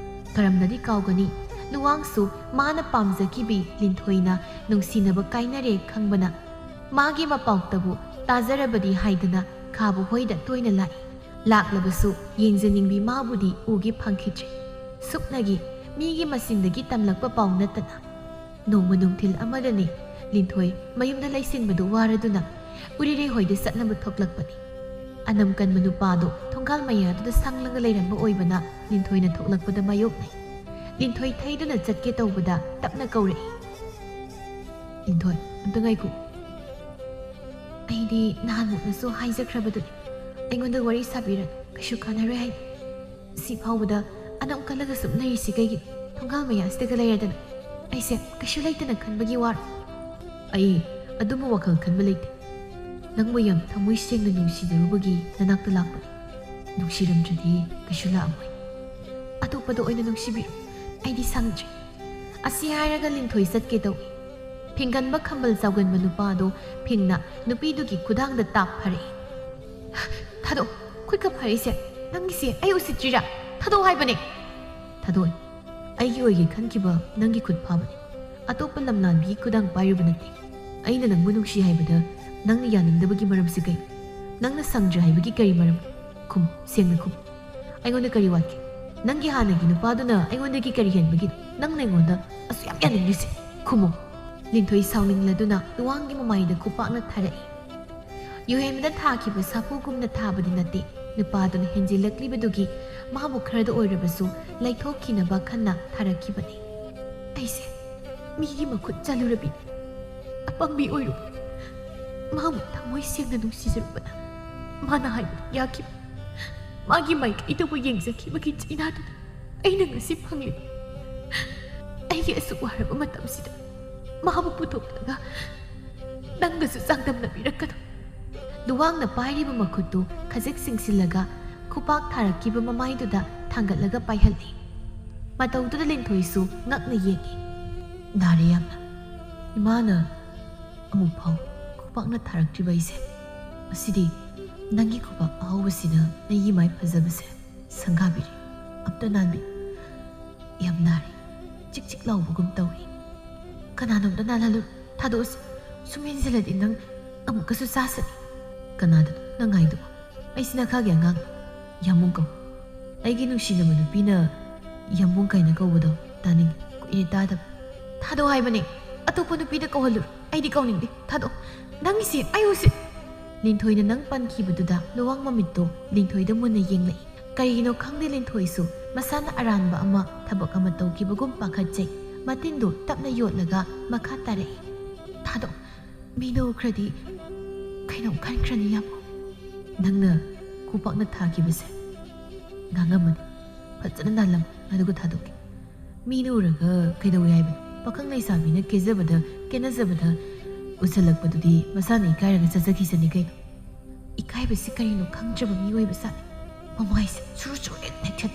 ꯀꯔꯝꯅꯗꯤ ꯀꯥꯎꯒꯅꯤ? ꯂꯨꯋꯥꯡꯁꯨ ꯃꯥꯅ ꯄꯥꯝꯖꯈꯤꯕꯤ ꯂꯤꯟꯊꯣꯏꯅ ꯅꯨꯡꯁꯤꯅꯕ ꯀꯥꯏꯅꯔꯦ ꯈꯪꯕꯅ ꯃꯥꯒꯤ ꯃꯄꯥꯎꯇꯕꯨ ꯇꯥꯖꯔꯕꯗꯤ ꯍꯥꯏꯗꯅ ꯈꯥꯕ ꯍꯣꯏꯗ ꯇꯣꯏꯅ ꯂꯥꯛꯏ꯫ ꯂꯥꯛꯂꯕꯁꯨ ꯌꯦꯡꯖꯅꯤꯡꯕꯤ ꯃꯥꯕꯨꯗꯤ ꯎꯒꯦ ꯐꯪꯈꯤꯗ꯭ꯔꯦ꯫ ꯁꯨꯞꯅꯒꯤ ꯃꯤꯒꯤ ꯃꯆꯤꯟꯗꯒꯤ ꯇꯝꯂꯛꯄ ꯄꯥꯎ ꯅꯠꯇꯅ꯫ ꯅꯣꯡꯃ ꯅꯨꯡꯊꯤꯜ ꯑꯃꯗꯅꯤ ꯂꯤꯟꯊꯣꯏ ꯃꯌꯨꯝꯗ ꯂꯩꯁꯤꯟꯕꯗꯨ ꯋꯥꯔꯗꯨꯅ ꯎꯔꯤꯔꯩ ꯍꯣꯏꯗ ꯆꯠꯅꯕ ꯊꯣꯛꯂꯛꯄꯅꯤ꯫ ꯑꯅꯝ ꯀꯟꯕ ꯅꯨꯄꯥꯗꯨ ꯊꯣꯡꯒꯥꯜ ꯃꯌꯥꯗꯨꯗ ꯁꯪꯂꯒ ꯂꯩꯔꯝꯕ ꯑꯣꯏꯕꯅ ꯂꯤꯟꯊꯣꯏꯅ ꯊꯣꯛꯂꯛꯄꯗ ꯃꯥꯌꯣꯛꯅꯩ꯫ ꯂꯤꯟꯊꯣꯏ ꯊꯩꯗꯨꯅ ꯆꯠꯀꯦ ꯇꯧꯕꯗ ꯇꯞꯅ ꯀꯧꯔꯛꯏ꯫ ꯂꯤꯟꯊꯣꯏ, ꯑꯝꯇ ꯉꯥꯏꯈꯣ꯫ ꯑꯩꯗꯤ ꯅꯍꯥꯟꯃꯨꯛꯅꯁꯨ ꯍꯥꯏꯖꯈ꯭ꯔꯕꯗꯨꯅꯤ, ꯑꯩꯉꯣꯟꯗ ꯋꯥꯔꯤ ꯁꯥꯕꯤꯔꯅꯨ, ꯀꯩꯁꯨ ꯀꯥꯟꯅꯔꯣꯏ ꯍꯥꯏꯅ꯫ ꯁꯤ ꯐꯥꯎꯕꯗ ꯑꯅꯝ ꯀꯜꯂꯒ ꯁꯨꯝ ꯂꯩꯔꯤꯁꯤ ꯀꯩꯒꯤꯅꯣ? ꯊꯣꯡꯒꯥꯜ ꯃꯌꯥꯁꯤꯗꯒ ꯂꯩꯔꯗꯅ ꯑꯩꯁꯦ ꯀꯩꯁꯨ ꯂꯩꯇꯅ ꯈꯟꯕꯒꯤ ꯋꯥꯔꯣ? ꯑꯩ ꯑꯗꯨꯝꯕ ꯋꯥꯈꯜ ꯈꯟꯕ ꯂꯩꯇꯦ꯫ ꯅꯪꯕꯨ ꯌꯥꯝ ꯊꯃꯣꯏ ꯁꯦꯡꯅ ꯅꯨꯡꯁꯤꯖꯔꯨꯕꯒꯤ ꯅꯅꯥꯛꯇ ꯂꯥꯛꯄꯅꯤ꯫ ꯅꯨꯡꯁꯤꯔꯝꯗ꯭ꯔꯗꯤ ꯀꯩꯁꯨ ꯂꯥꯛꯑꯝꯃꯣꯏ꯫ ꯑꯇꯣꯞꯄꯗ ꯑꯣꯏꯅ ꯅꯨꯡꯁꯤꯕꯤꯔꯣ꯫ ꯑꯩꯗꯤ ꯁꯪꯗ꯭ꯔꯦ꯫ ꯑꯁꯤ ꯍꯥꯏꯔꯒ ꯂꯤꯟꯊꯣꯏ ꯆꯠꯀꯦ ꯇꯧꯏ꯫ ꯐꯤꯡꯒꯟꯕ ꯈꯝꯕꯜ ꯆꯥꯎꯒꯟꯕ ꯅꯨꯄꯥꯗꯣ ꯐꯤꯡꯅ ꯅꯨꯄꯤꯗꯨꯒꯤ ꯈꯨꯗꯥꯡꯗ ꯇꯥꯞ ꯐꯥꯔꯛꯏ꯫ ꯊꯥꯗꯣꯛ, ꯈꯨꯠꯀ ꯐꯔꯛꯏꯁꯦ ꯅꯪꯒꯤꯁꯦ ꯑꯩ ꯎꯁꯤꯠꯇ꯭ꯔꯤꯔꯥ? ꯊꯥꯗꯣꯛꯑꯣ ꯍꯥꯏꯕꯅꯦ꯫ ꯊꯥꯗꯣꯛꯑꯣꯏ꯫ ꯑꯩꯒꯤ ꯑꯣꯏꯒꯦ ꯈꯟꯈꯤꯕ ꯅꯪꯒꯤ ꯈꯨꯠ ꯐꯥꯕꯅꯤ꯫ ꯑꯇꯣꯞꯄ ꯂꯝꯂꯥꯟꯕꯤꯒꯤ ꯈꯨꯗꯥꯡ ꯄꯥꯏꯔꯨꯕ ꯅꯠꯇꯦ꯫ ꯑꯩꯅ ꯅꯪꯕꯨ ꯅꯨꯡꯁꯤ ꯍꯥꯏꯕꯗ ꯅꯪꯅ ꯌꯥꯅꯤꯡꯗꯕꯒꯤ ꯃꯔꯝꯁꯤ ꯀꯩ? ꯅꯪꯅ ꯁꯪꯗ꯭ꯔꯦ ꯍꯥꯏꯕꯒꯤ ꯀꯔꯤ ꯃꯔꯝ? ꯈꯨꯝ, ꯁꯦꯡꯅ ꯈꯨꯝ꯫ ꯑꯩꯉꯣꯟꯗ ꯀꯔꯤ ꯋꯥꯠꯀꯦ? ꯅꯪꯒꯤ ꯍꯥꯟꯅꯒꯤ ꯅꯨꯄꯥꯗꯨꯅ ꯑꯩꯉꯣꯟꯗꯒꯤ ꯀꯔꯤ ꯍꯦꯟꯕꯒꯤ ꯅꯪꯅ ꯑꯩꯉꯣꯟꯗ ꯑꯁꯨꯛ ꯌꯥꯝ ꯌꯥꯅꯤꯡꯂꯤꯁꯦ? ꯈꯨꯝꯃꯣ꯫ ꯂꯤꯟꯊꯣꯏ ꯁꯥꯎꯅꯤꯡꯂꯗꯨꯅ ꯂꯨꯋꯥꯡꯒꯤ ꯃꯃꯥꯏꯗ ꯈꯨꯄꯥꯛꯅ ꯊꯥꯔꯛꯏ꯫ ꯌꯨꯍꯦꯟꯕꯗ ꯊꯥꯈꯤꯕ ꯁꯥꯐꯨꯒꯨꯝꯅ ꯊꯥꯕꯗꯤ ꯅꯠꯇꯦ꯫ ꯅꯨꯄꯥꯗꯨꯅ ꯍꯦꯟꯖꯤꯜꯂꯛꯂꯤꯕꯗꯨꯒꯤ ꯃꯥꯕꯨ ꯈꯔꯗ ꯑꯣꯏꯔꯕꯁꯨ ꯂꯩꯊꯣꯛꯈꯤꯅꯕ ꯈꯟꯅ ꯊꯥꯔꯛꯈꯤꯕꯅꯤ꯫ ꯑꯩꯁꯦ ꯃꯤꯒꯤ ꯃꯈꯨꯠ ꯆꯥꯂꯨꯔꯕꯤ ꯑꯄꯪꯕꯤ ꯑꯣꯏꯔꯨꯕ꯫ ꯃꯥꯕꯨ ꯊꯃꯣꯏ ꯁꯦꯡꯅ ꯅꯨꯡꯁꯤꯖꯔꯨꯕꯅ ꯃꯥꯅ ꯍꯥꯏꯕꯗꯨ ꯌꯥꯈꯤꯕ꯫ ꯃꯥꯒꯤ ꯃꯥꯏꯀꯩꯗꯕꯨ ꯌꯦꯡꯖꯈꯤꯕꯒꯤ ꯆꯩꯅꯥꯗꯨꯅ ꯑꯩꯅ ꯉꯁꯤ ꯐꯪꯂꯤꯕ꯫ ꯑꯩꯒꯤ ꯑꯁꯨꯛ ꯋꯥꯔꯕ ꯃꯇꯝꯁꯤꯗ ꯃꯥꯕꯨ ꯄꯨꯊꯣꯛꯂꯒ ꯅꯪꯒꯁꯨ ꯆꯥꯡꯗꯝꯅꯕꯤꯔꯛꯀꯅꯨ꯫ ꯂꯨꯋꯥꯡꯅ ꯄꯥꯏꯔꯤꯕ ꯃꯈꯨꯠꯇꯨ ꯈꯖꯤꯛ ꯆꯤꯡꯁꯤꯜꯂꯒ ꯈꯨꯄꯥꯛ ꯊꯥꯔꯛꯈꯤꯕ ꯃꯃꯥꯏꯗꯨꯗ ꯊꯥꯡꯒꯠꯂꯒ ꯄꯥꯏꯍꯜꯂꯤ꯫ ꯃꯇꯧꯗꯨꯗ ꯂꯤꯟꯊꯣꯏꯁꯨ ꯉꯛꯅ ꯌꯦꯡꯏ꯫ ꯅꯥꯔꯦ ꯌꯥꯝꯅ꯫ ꯏꯃꯥꯅ ꯑꯃꯨꯛ ꯐꯥꯎ ꯈꯨꯄꯥꯛꯅ ꯊꯥꯔꯛꯇ꯭ꯔꯤꯕ ꯑꯩꯁꯦ꯫ ꯉꯁꯤꯗꯤ ꯅꯪꯒꯤ ꯈꯨꯄꯥꯛ ꯑꯍꯧꯕꯁꯤꯅ ꯑꯩꯒꯤ ꯃꯥꯏ ꯐꯖꯕꯁꯦ ꯁꯪꯒꯥꯕꯤꯔꯦ꯫ ꯑꯝꯇ ꯅꯥꯟꯕꯤ꯫ ꯌꯥꯝ ꯅꯥꯔꯦ꯫ ꯆꯤꯛ ꯆꯤꯛ ꯂꯥꯎꯕꯒꯨꯝ ꯇꯧꯔꯦ꯫ ꯀꯅꯥꯅꯣꯝꯇ ꯅꯥꯜꯍꯜꯂꯨ꯫ ꯊꯥꯗꯣꯛꯑꯁꯤ꯫ ꯁꯨꯝ ꯍꯦꯟꯖꯤꯜꯂꯗꯤ ꯅꯪ ꯑꯃꯨꯛꯀꯁꯨ ꯆꯥꯁꯅꯤ꯫ ꯀꯅꯥꯗꯅꯣ ꯅꯪ ꯍꯥꯏꯗꯨꯕꯣ? ꯑꯩꯁꯤ ꯅꯈꯥꯒꯤ ꯑꯉꯥꯡ꯫ ꯌꯥꯝꯕꯨꯡ ꯀꯧ꯫ ꯑꯩꯒꯤ ꯅꯨꯡꯁꯤꯅꯕ ꯅꯨꯄꯤꯅ ꯌꯥꯝꯕꯨꯡ ꯀꯥꯏꯅ ꯀꯧꯕꯗꯣ ꯇꯥꯅꯤꯡꯉꯤ꯫ ꯀꯨꯏꯔꯦ ꯇꯥꯗꯕ꯫ ꯊꯥꯗꯣꯛ ꯍꯥꯏꯕꯅꯦ꯫ ꯑꯇꯣꯞꯄ ꯅꯨꯄꯤꯗ ꯀꯧꯍꯜꯂꯨꯔꯣ꯫ ꯑꯩꯗꯤ ꯀꯧꯅꯤꯡꯗꯦ꯫ ꯊꯥꯗꯣꯛ꯫ ꯅꯪꯒꯤꯁꯦ ꯑꯩ ꯎꯁꯤꯠ꯫ ꯂꯤꯟꯊꯣꯏꯅ ꯅꯪ ꯄꯟꯈꯤꯕꯗꯨꯗ ꯂꯨꯋꯥꯡ ꯃꯃꯤꯠꯇꯣ ꯂꯤꯟꯊꯣꯏꯗ ꯃꯨꯟꯅ ꯌꯦꯡꯂꯛꯏ꯫ ꯀꯔꯤꯒꯤꯅꯣ ꯈꯪꯗꯦ, ꯂꯤꯟꯊꯣꯏꯁꯨ ꯃꯁꯥꯅ ꯑꯔꯥꯟꯕ ꯑꯃ, ꯊꯕꯛ ꯑꯃ ꯇꯧꯈꯤꯕꯒꯨꯝ ꯄꯥꯈꯠꯆꯩ꯫ ꯃꯇꯤꯟꯗꯨ ꯇꯞꯅ ꯌꯣꯠꯂꯒ ꯃꯈꯥ ꯇꯥꯔꯛꯏ꯫ ꯊꯥꯗꯣꯛ꯫ ꯃꯤꯅ ꯎꯈ꯭ꯔꯗꯤ ꯀꯩꯅꯣꯝ ꯈꯟꯈ꯭ꯔꯅꯤ, ꯌꯥꯝꯕꯨꯡ꯫ ꯅꯪꯅ ꯈꯨꯄꯥꯛꯅ ꯊꯥꯈꯤꯕꯁꯦ ꯉꯥꯡꯉꯝꯃꯅꯤ꯫ ꯐꯖꯅ ꯅꯥꯜꯂꯝꯃꯨ, ꯑꯗꯨꯒ ꯊꯥꯗꯣꯛꯀꯦ꯫ ꯃꯤꯅ ꯎꯔꯒ ꯀꯩꯗꯧꯋꯦ ꯍꯥꯏꯕꯅꯣ? ꯄꯥꯈꯪ ꯂꯩꯁꯥꯕꯤꯅ ꯀꯦꯖꯕꯗ, ꯀꯦꯅꯖꯕꯗ ꯎꯁꯜꯂꯛꯄꯗꯨꯗꯤ ꯃꯁꯥꯅ ꯏꯀꯥꯏꯔꯒ ꯆꯠꯆꯈꯤꯁꯅꯤ ꯀꯩꯅꯣ꯫ ꯏꯀꯥꯏꯕꯁꯤ ꯀꯔꯤꯅꯣ ꯈꯪꯗ꯭ꯔꯕ ꯃꯤꯑꯣꯏꯕ ꯖꯥꯠꯅꯤ꯫ ꯃꯃꯥꯏꯁꯦ ꯁꯨꯔꯨ ꯁꯨꯔꯨ ꯍꯦꯛ ꯅꯩꯊꯠ꯫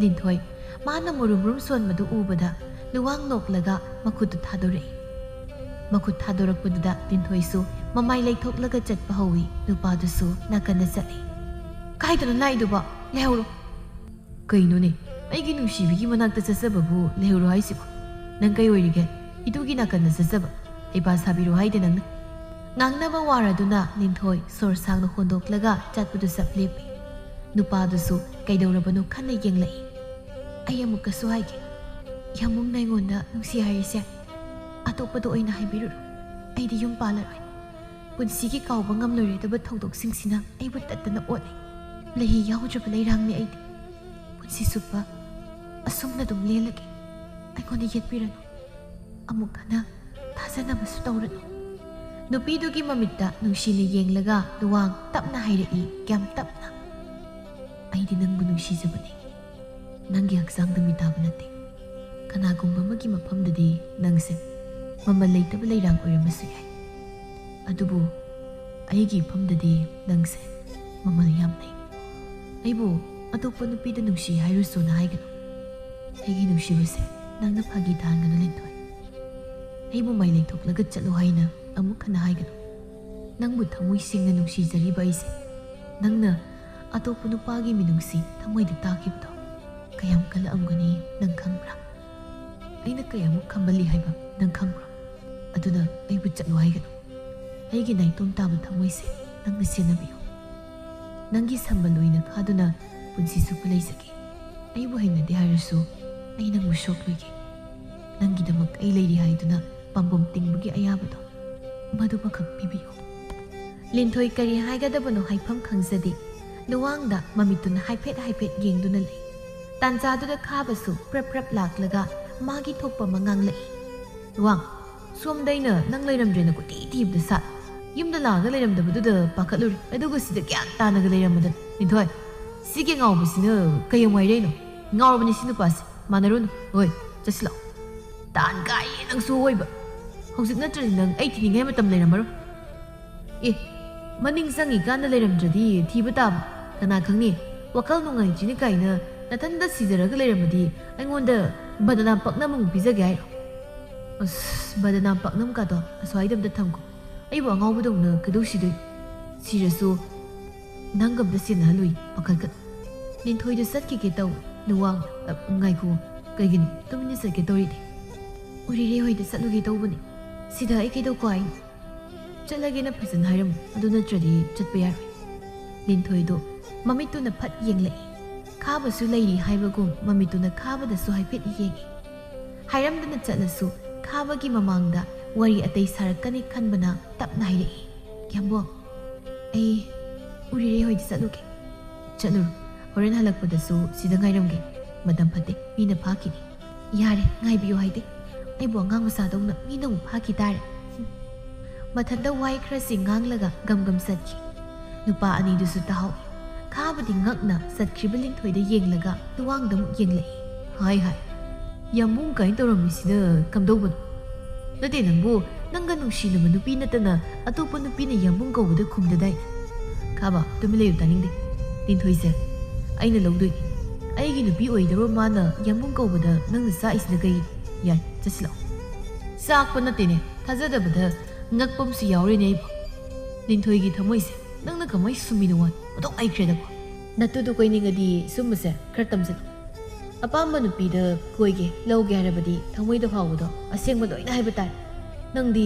ꯂꯤꯟꯊꯣꯏ, ꯃꯥꯅ ꯃꯨꯔꯨꯝ ꯃꯨꯔꯨꯝ ꯁꯣꯟꯕꯗꯨ ꯎꯕꯗ ꯂꯨꯋꯥꯡ ꯅꯣꯛꯂꯒ ꯃꯈꯨꯠꯇꯨ ꯊꯥꯗꯣꯔꯛꯏ꯫ ꯃꯈꯨꯠ ꯊꯥꯗꯣꯔꯛꯄꯗꯨꯗ ꯂꯤꯟꯊꯣꯏꯁꯨ ꯃꯃꯥꯏ ꯂꯩꯊꯣꯛꯂꯒ ꯆꯠꯄ ꯍꯧꯏ꯫ ꯅꯨꯄꯥꯗꯨꯁꯨ ꯅꯥꯀꯟꯗ ꯆꯠꯂꯤ꯫ ꯀꯥꯏꯗꯅꯣ ꯂꯥꯛꯏꯗꯨꯕꯣ? ꯂꯩꯍꯧꯔꯣ꯫ ꯀꯩꯅꯣꯅꯦ? ꯑꯩꯒꯤ ꯅꯨꯡꯁꯤꯕꯤꯒꯤ ꯃꯅꯥꯛꯇ ꯆꯠꯆꯕꯕꯨ ꯂꯩꯍꯧꯔꯣ ꯍꯥꯏꯁꯤꯕꯣ? ꯅꯪ ꯀꯩ ꯑꯣꯏꯔꯤꯒꯦ? ꯏꯇꯨꯒꯤ ꯅꯥꯀꯟꯗ ꯆꯠꯆꯕ? ꯍꯩꯄꯥ ꯁꯥꯕꯤꯔꯣ ꯍꯥꯏꯗꯦ ꯅꯪꯅ꯫ ꯉꯥꯡꯅꯕ ꯋꯥꯔꯗꯨꯅ ꯂꯤꯟꯊꯣꯏ ꯁꯣꯔ ꯁꯥꯡꯅ ꯍꯣꯟꯗꯣꯛꯂꯒ ꯆꯠꯄꯗꯨ ꯆꯞ ꯂꯦꯞꯄꯤ꯫ ꯅꯨꯄꯥꯗꯨꯁꯨ ꯀꯩꯗꯧꯔꯕꯅꯣ ꯈꯟꯅ ꯌꯦꯡꯂꯛꯏ꯫ ꯑꯩ ꯑꯃꯨꯛꯀꯁꯨ ꯍꯥꯏꯒꯦ꯫ ꯌꯥꯝꯕꯨꯡꯅ ꯑꯩꯉꯣꯟꯗ ꯅꯨꯡꯁꯤ ꯍꯥꯏꯔꯤꯁꯦ ꯑꯇꯣꯞꯄꯗ ꯑꯣꯏꯅ ꯍꯥꯏꯕꯤꯔꯨꯔꯣ꯫ ꯑꯩꯗꯤ ꯌꯨꯝ ꯄꯥꯜꯂꯔꯣꯏ꯫ ꯄꯨꯟꯁꯤꯒꯤ ꯀꯥꯎꯕ ꯉꯝꯂꯣꯏꯗꯕ ꯊꯧꯗꯣꯛꯁꯤꯡꯁꯤꯅ ꯑꯩꯕꯨ ꯇꯠꯇꯅ ꯑꯣꯠꯂꯤ꯫ ꯂꯩꯍꯤ ꯌꯥꯎꯗ꯭ꯔꯕ ꯂꯩꯔꯥꯡꯅꯤ ꯑꯩꯗꯤ꯫ ꯄꯨꯟꯁꯤ ꯆꯨꯞꯄ ꯑꯁꯨꯝꯅ ꯑꯗꯨꯝ ꯂꯦꯜꯂꯒꯦ꯫ ꯑꯩꯉꯣꯟꯗ ꯌꯦꯠꯄꯤꯔꯅꯨ꯫ ꯑꯃꯨꯛ ꯍꯟꯅ ꯊꯥꯖꯅꯕꯁꯨ ꯇꯧꯔꯅꯨ꯫ ꯅꯨꯄꯤꯗꯨꯒꯤ ꯃꯃꯤꯠꯇ ꯅꯨꯡꯁꯤꯅ ꯌꯦꯡꯂꯒ ꯂꯨꯋꯥꯡ ꯇꯞꯅ ꯍꯥꯏꯔꯛꯏ, ꯀꯌꯥꯝ ꯇꯞꯅ꯫ ꯑꯩꯗꯤ ꯅꯪꯕꯨ ꯅꯨꯡꯁꯤꯖꯕꯅꯤ꯫ ꯅꯪꯒꯤ ꯍꯛꯆꯥꯡꯗ ꯃꯤꯇꯥꯕ ꯅꯠꯇꯦ꯫ ꯀꯅꯥꯒꯨꯝꯕ ꯑꯃꯒꯤ ꯃꯐꯝꯗꯗꯤ ꯅꯪꯁꯦ ꯃꯃꯜ ꯂꯩꯇꯕ ꯂꯩꯔꯥꯡ ꯑꯣꯏꯔꯝꯕꯁꯨ ꯌꯥꯏ꯫ ꯑꯗꯨꯕꯨ ꯑꯩꯒꯤ ꯏꯐꯝꯗꯗꯤ ꯅꯪꯁꯦ ꯃꯃꯜ ꯌꯥꯝ ꯂꯩ꯫ ꯑꯩꯕꯨ ꯑꯇꯣꯞꯄ ꯅꯨꯄꯤꯗ ꯅꯨꯡꯁꯤ ꯍꯥꯏꯔꯨꯁꯨꯅ ꯍꯥꯏꯒꯅꯨ꯫ ꯑꯩꯒꯤ ꯅꯨꯡꯁꯤꯕꯁꯦ ꯅꯪꯅ ꯐꯥꯒꯤ ꯇꯥꯍꯟꯒꯅꯨ, ꯂꯤꯟꯊꯣꯏ꯫ ꯑꯩꯕꯨ ꯃꯥꯏ ꯂꯩꯊꯣꯛꯂꯒ ꯆꯠꯂꯨ ꯍꯥꯏꯅ ꯑꯃꯨꯛ ꯍꯟꯅ ꯍꯥꯏꯒꯅꯨ꯫ ꯅꯪꯕꯨ ꯊꯃꯣꯏ ꯁꯦꯡꯅ ꯅꯨꯡꯁꯤꯖꯔꯤꯕ ꯑꯩꯁꯦ ꯅꯪꯅ ꯑꯇꯣꯞꯄ ꯅꯨꯄꯥꯒꯤ ꯃꯤꯅꯨꯡꯁꯤ ꯊꯃꯣꯏꯗ ꯇꯥꯈꯤꯕꯗꯣ ꯀꯌꯥꯝ ꯀꯜꯂꯛꯑꯝꯒꯅꯤ ꯅꯪ ꯈꯪꯕ꯭ꯔꯥ? ꯑꯩꯅ ꯀꯌꯥꯃꯨꯛ ꯈꯝꯕꯜꯂꯤ ꯍꯥꯏꯕ ꯅꯪ ꯈꯪꯕ꯭ꯔꯣ? ꯑꯗꯨꯅ ꯑꯩꯕꯨ ꯆꯠꯂꯨ ꯍꯥꯏꯒꯅꯨ꯫ ꯑꯩꯒꯤ ꯅꯥꯏꯇꯣꯝ ꯇꯥꯕ ꯊꯃꯣꯏꯁꯦ ꯅꯪꯅ ꯁꯦꯟꯅꯕꯤꯌꯨ꯫ ꯅꯪꯒꯤ ꯁꯝꯕꯜ ꯑꯣꯏꯅ ꯈꯥꯗꯨꯅ ꯄꯨꯟꯁꯤ ꯆꯨꯞꯄ ꯂꯩꯖꯒꯦ꯫ ꯑꯩꯕꯨ ꯍꯩꯅꯗꯦ ꯍꯥꯏꯔꯁꯨ ꯑꯩ ꯅꯪꯕꯨ ꯁꯣꯛꯂꯣꯏꯒꯦ꯫ ꯅꯪꯒꯤꯗꯃꯛ ꯑꯩ ꯂꯩꯔꯤ ꯍꯥꯏꯗꯨꯅ ꯄꯥꯝꯕꯣꯝ ꯇꯤꯡꯕꯒꯤ ꯑꯌꯥꯕꯗꯣ ꯃꯗꯨꯃꯈꯛ ꯄꯤꯕꯤꯌꯨ꯫ ꯂꯤꯟꯊꯣꯏ ꯀꯔꯤ ꯍꯥꯏꯒꯗꯕꯅꯣ ꯍꯥꯏꯐꯝ ꯈꯪꯖꯗꯦ꯫ ꯂꯨꯋꯥꯡꯗ ꯃꯃꯤꯠꯇꯨꯅ ꯍꯥꯏꯐꯦꯠ ꯍꯥꯏꯐꯦꯠ ꯌꯦꯡꯗꯨꯅ ꯂꯩ꯫ ꯇꯥꯟꯖꯥꯗꯨꯗ ꯈꯥꯕꯁꯨ ꯄ꯭ꯔꯞ ꯄ꯭ꯔꯞ ꯂꯥꯛꯂꯒ ꯃꯥꯒꯤ ꯊꯣꯛꯄ ꯑꯃ ꯉꯥꯡꯂꯛꯏ꯫ ꯂꯨꯋꯥꯡ, ꯁꯣꯝꯗ ꯑꯩꯅ ꯅꯪ ꯂꯩꯔꯝꯗ꯭ꯔꯦꯅ ꯀꯣꯏꯊꯤ ꯊꯤꯕꯗ ꯁꯥ ꯌꯨꯝꯗ ꯂꯥꯛꯑꯒ ꯂꯩꯔꯝꯗꯕꯗꯨꯗ ꯄꯥꯈꯠꯂꯨꯔꯦ꯫ ꯑꯗꯨꯒ ꯁꯤꯗ ꯒ꯭ꯌꯥꯟ ꯇꯥꯅꯒ ꯂꯩꯔꯝꯃꯗꯅ꯫ ꯂꯤꯟꯊꯣꯏ, ꯁꯤꯒꯤ ꯉꯥꯎꯕꯁꯤꯅ ꯀꯩ ꯑꯃꯨꯛ ꯍꯥꯏꯔꯛꯏꯅꯣ? ꯉꯥꯎꯔꯕꯅꯤ ꯁꯤ ꯅꯨꯄꯥꯁꯦ꯫ ꯃꯥꯟꯅꯔꯨꯅꯨ꯫ ꯍꯣꯏ, ꯆꯠꯁꯤꯜꯂꯣ꯫ ꯇꯥꯟ ꯀꯥꯏꯌꯦ ꯅꯪꯁꯨ ꯑꯣꯏꯕ꯫ ꯍꯧꯖꯤꯛ ꯅꯠꯇ꯭ꯔꯗꯤ ꯅꯪ ꯑꯩ ꯊꯤꯅꯤꯡꯉꯥꯏ ꯃꯇꯝ ꯂꯩꯔꯝꯃꯔꯣꯏ꯫ ꯑꯦ, ꯃꯅꯤꯡ ꯆꯪꯉꯤꯀꯥꯟꯗ ꯂꯩꯔꯝꯗ꯭ꯔꯗꯤ ꯊꯤꯕ ꯇꯥꯕ꯫ ꯀꯅꯥ ꯈꯪꯅꯤ? ꯋꯥꯈꯜ ꯅꯨꯡꯉꯥꯏꯇ꯭ꯔꯤꯅꯤ ꯀꯥꯏꯅ ꯅꯊꯟꯗ ꯁꯤꯖꯔꯒ ꯂꯩꯔꯝꯃꯗꯤ ꯑꯩꯉꯣꯟꯗ ꯕꯗꯅꯥꯝ ꯄꯥꯛꯅꯝ ꯑꯃꯨꯛ ꯄꯤꯖꯒꯦ ꯍꯥꯏꯔꯣ? ꯑꯁ, ꯕꯗꯅꯥꯝ ꯄꯥꯛꯅꯝ ꯀꯥꯗꯣ ꯑꯁ꯭ꯋꯥꯏꯗ ꯑꯝꯇ ꯊꯝꯈꯣ꯫ ꯑꯩꯕꯨ ꯑꯉꯥꯎꯕꯗꯧꯅ ꯀꯩꯗꯧ ꯁꯤꯗꯣꯏ? ꯁꯤꯔꯁꯨ ꯅꯪꯒ ꯑꯝꯇ ꯁꯦꯟꯅꯍꯜꯂꯨꯏ, ꯄꯥꯈꯠꯀꯅꯨ꯫ ꯂꯤꯟꯊꯣꯏꯗꯨ ꯆꯠꯈꯤꯒꯦ ꯇꯧ꯫ ꯂꯨꯋꯥꯡ, ꯑ, ꯉꯥꯏꯈꯣ꯫ ꯀꯩꯒꯤꯅꯣ ꯇꯨꯃꯤꯟꯅ ꯆꯠꯀꯦ ꯇꯧꯔꯤꯗꯤ? ꯎꯔꯤꯔꯩ ꯍꯣꯏꯗ ꯆꯠꯂꯨꯒꯦ ꯇꯧꯕꯅꯤ꯫ ꯁꯤꯗ ꯑꯩ ꯀꯩꯗꯧꯀꯣ ꯍꯥꯏꯅꯣ? ꯆꯠꯂꯒꯦꯅ ꯐꯖꯅ ꯍꯥꯏꯔꯝꯃꯨ, ꯑꯗꯨ ꯅꯠꯇ꯭ꯔꯗꯤ ꯆꯠꯄ ꯌꯥꯔꯣꯏ꯫ ꯂꯤꯟꯊꯣꯏꯗꯣ ꯃꯃꯤꯠꯇꯨꯅ ꯐꯠ ꯌꯦꯡꯂꯛꯏ꯫ ꯈꯥꯕꯁꯨ ꯂꯩꯔꯤ ꯍꯥꯏꯕꯒꯨꯝ ꯃꯃꯤꯠꯇꯨꯅ ꯈꯥꯕꯗꯁꯨ ꯍꯥꯏꯐꯦꯠ ꯌꯦꯡꯉꯤ꯫ ꯍꯥꯏꯔꯝꯗꯅ ꯆꯠꯂꯁꯨ ꯈꯥꯕꯒꯤ ꯃꯃꯥꯡꯗ ꯋꯥꯔꯤ ꯑꯇꯩ ꯁꯥꯔꯛꯀꯅꯤ ꯈꯟꯕꯅ ꯇꯞꯅ ꯍꯥꯏꯔꯛꯏ, "ꯌꯥꯝꯕꯣ, ꯑꯩ ꯎꯔꯤꯔꯩ ꯍꯣꯏꯗ ꯆꯠꯂꯨꯒꯦ꯫" "ꯆꯠꯂꯨꯔꯣ꯫ ꯍꯣꯔꯦꯟ ꯍꯜꯂꯛꯄꯗꯁꯨ ꯁꯤꯗ ꯉꯥꯏꯔꯝꯒꯦ꯫ ꯃꯇꯝ ꯐꯠꯇꯦ, ꯃꯤꯅ ꯐꯥꯈꯤꯅꯤ꯫" "ꯌꯥꯔꯦ, ꯉꯥꯏꯕꯤꯌꯨ ꯍꯥꯏꯗꯦ꯫ ꯑꯩꯕꯨ ꯑꯉꯥꯡ ꯃꯆꯥꯗꯧꯅ ꯃꯤꯅ ꯑꯃꯨꯛ ꯐꯥꯈꯤ ꯇꯥꯔꯦ꯫" ꯃꯊꯟꯇ ꯋꯥꯍꯩ ꯈꯔꯁꯤ ꯉꯥꯡꯂꯒ ꯒꯝ ꯒꯝ ꯆꯠꯈꯤ꯫ ꯅꯨꯄꯥ ꯑꯅꯤꯗꯨꯁꯨ ꯇꯥꯍꯧꯏ꯫ ꯈꯥꯕꯗꯤ ꯉꯛꯅ ꯆꯠꯈ꯭ꯔꯤꯕ ꯂꯤꯟꯊꯣꯏꯗ ꯌꯦꯡꯂꯒ ꯂꯨꯋꯥꯡꯗ ꯑꯃꯨꯛ ꯌꯦꯡꯂꯛꯏ꯫ "ꯍꯥꯏ ꯍꯥꯏ, ꯌꯥꯝꯕꯨꯡ ꯀꯥꯏꯅ ꯇꯧꯔꯝꯃꯤꯁꯤꯅ ꯀꯝꯗꯧꯕꯅꯣ? ꯅꯠꯇꯦ ꯅꯪꯕꯨ, ꯅꯪꯒ ꯅꯨꯡꯁꯤꯅꯕ ꯅꯨꯄꯤ ꯅꯠꯇꯅ ꯑꯇꯣꯞꯄ ꯅꯨꯄꯤꯅ ꯌꯥꯝꯕꯨꯡ ꯀꯧꯕꯗ ꯈꯨꯝꯗꯗꯥꯏ?" "ꯈꯥꯕ, ꯇꯨꯃꯤꯟ ꯂꯩꯌꯨ, ꯇꯥꯅꯤꯡꯗꯦ꯫ ꯂꯤꯟꯊꯣꯏꯁꯦ ꯑꯩꯅ ꯂꯧꯗꯣꯏꯅꯤ꯫ ꯑꯩꯒꯤ ꯅꯨꯄꯤ ꯑꯣꯏꯗꯧꯔ ꯃꯥꯅ ꯌꯥꯝꯕꯨꯡ ꯀꯧꯕꯗ ꯅꯪꯅ ꯆꯥꯛꯏꯁꯤꯅ ꯀꯩꯒꯤ? ꯌꯥꯔꯦ, ꯆꯠꯁꯤꯜꯂꯛꯑꯣ꯫" "ꯆꯥꯛꯄ ꯅꯠꯇꯦꯅꯦ, ꯊꯥꯖꯗꯕꯗ ꯉꯛꯄ ꯑꯃꯁꯨ ꯌꯥꯎꯔꯦꯅꯦ ꯑꯩꯕꯨ꯫ ꯂꯤꯟꯊꯣꯏꯒꯤ ꯊꯃꯣꯏꯁꯦ ꯅꯪꯅ ꯀꯃꯥꯏ ꯁꯨꯝꯃꯤꯅꯣ ꯋꯥ? ꯃꯇꯧ ꯂꯩꯈ꯭ꯔꯦꯗꯀꯣ꯫ ꯅꯠꯇꯨꯗꯨ ꯀꯣꯏꯅꯤꯡꯉꯗꯤ ꯁꯨꯝꯕꯁꯦ ꯈꯔ ꯇꯝꯁꯤꯜꯂꯨ꯫ ꯑꯄꯥꯝꯕ ꯅꯨꯄꯤꯗ ꯀꯣꯏꯒꯦ, ꯂꯧꯒꯦ ꯍꯥꯏꯔꯕꯗꯤ ꯊꯃꯣꯏꯗ ꯐꯥꯎꯕꯗꯣ ꯑꯁꯦꯡꯕ ꯂꯣꯏꯅ ꯍꯥꯏꯕ ꯇꯥꯔꯦ꯫ ꯅꯪꯗꯤ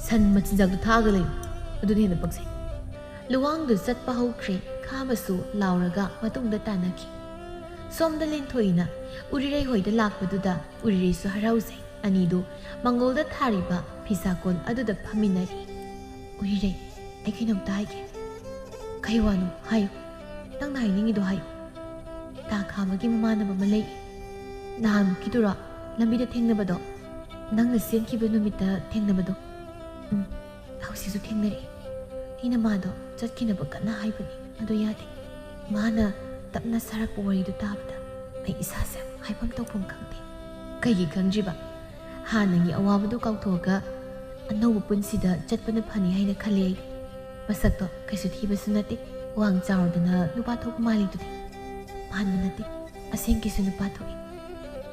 ꯁꯟ ꯃꯆꯤꯟꯖꯥꯛꯇꯣ ꯊꯥꯛꯑꯒ ꯂꯩꯌꯨ, ꯑꯗꯨꯅ ꯍꯦꯟꯅ ꯄꯛꯆꯩ꯫" ꯂꯨꯋꯥꯡꯗꯨ ꯆꯠꯄ ꯍꯧꯈ꯭ꯔꯦ꯫ ꯈꯥꯕꯁꯨ ꯂꯥꯎꯔꯒ ꯃꯇꯨꯡꯗ ꯇꯥꯟꯅꯈꯤ꯫ ꯁꯣꯝꯗ ꯂꯤꯟꯊꯣꯏꯅ ꯎꯔꯤꯔꯩ ꯍꯣꯏꯗ ꯂꯥꯛꯄꯗꯨꯗ ꯎꯔꯤꯔꯩꯁꯨ ꯍꯔꯥꯎꯖꯩ꯫ ꯑꯅꯤꯗꯨ ꯃꯪꯒꯣꯜꯗ ꯊꯥꯔꯤꯕ ꯐꯤꯁꯥꯀꯣꯟ ꯑꯗꯨꯗ ꯐꯝꯃꯤꯟꯅꯔꯤ꯫ "ꯎꯔꯤꯔꯩ, ꯑꯩ ꯀꯩꯅꯣꯝꯇ ꯍꯥꯏꯒꯦ꯫" "ꯀꯩ ꯋꯥꯅꯣ? ꯍꯥꯏꯌꯨ꯫ ꯅꯪꯅ ꯍꯥꯏꯅꯤꯡꯉꯤꯗꯣ ꯍꯥꯏꯌꯨ꯫" "ꯇꯥ ꯈꯥꯕꯒꯤ ꯃꯃꯥꯟꯅꯕ ꯑꯃ ꯂꯩ꯫ ꯅꯍꯥꯟꯃꯨꯛꯀꯤꯗꯨꯔꯣ? ꯂꯝꯕꯤꯗ ꯊꯦꯡꯅꯕꯗꯣ? ꯅꯪꯅ ꯆꯦꯟꯈꯤꯕ ꯅꯨꯃꯤꯠꯇ ꯊꯦꯡꯅꯕꯗꯣ?" "ꯎꯝ, ꯍꯧꯖꯤꯛꯁꯨ ꯊꯦꯡꯅꯔꯛꯏ꯫ ꯑꯩꯅ ꯃꯥꯗꯣ ꯆꯠꯈꯤꯅꯕ ꯀꯟꯅ ꯍꯥꯏꯕꯅꯤ, ꯑꯗꯣ ꯌꯥꯗꯦ꯫ ꯃꯥꯅ ꯇꯞꯅ ꯁꯥꯔꯛꯄ ꯋꯥꯔꯤꯗꯨ ꯇꯥꯕꯗ ꯑꯩ ꯏꯁꯥꯁꯦ ꯍꯥꯏꯐꯝ ꯇꯧꯐꯝ ꯈꯪꯗꯦ꯫" "ꯀꯩꯒꯤ ꯈꯪꯗ꯭ꯔꯤꯕ? ꯍꯥꯟꯅꯒꯤ ꯑꯋꯥꯕꯗꯨ ꯀꯥꯎꯊꯣꯛꯑꯒ ꯑꯅꯧꯕ ꯄꯨꯟꯁꯤꯗ ꯆꯠꯄꯅ ꯐꯅꯤ ꯍꯥꯏꯅ ꯈꯜꯂꯦ ꯑꯩꯗꯤ꯫ ꯃꯁꯛꯇꯣ ꯀꯩꯁꯨ ꯊꯤꯕꯁꯨ ꯅꯠꯇꯦ, ꯋꯥꯡ ꯆꯥꯎꯔꯗꯅ ꯅꯨꯄꯥ ꯊꯣꯛꯄ ꯃꯥꯜꯂꯤꯗꯨꯗꯤ꯫ ꯃꯥꯟꯕ ꯅꯠꯇꯦ, ꯑꯁꯦꯡꯀꯤꯁꯨ ꯅꯨꯄꯥ ꯊꯣꯛꯏ꯫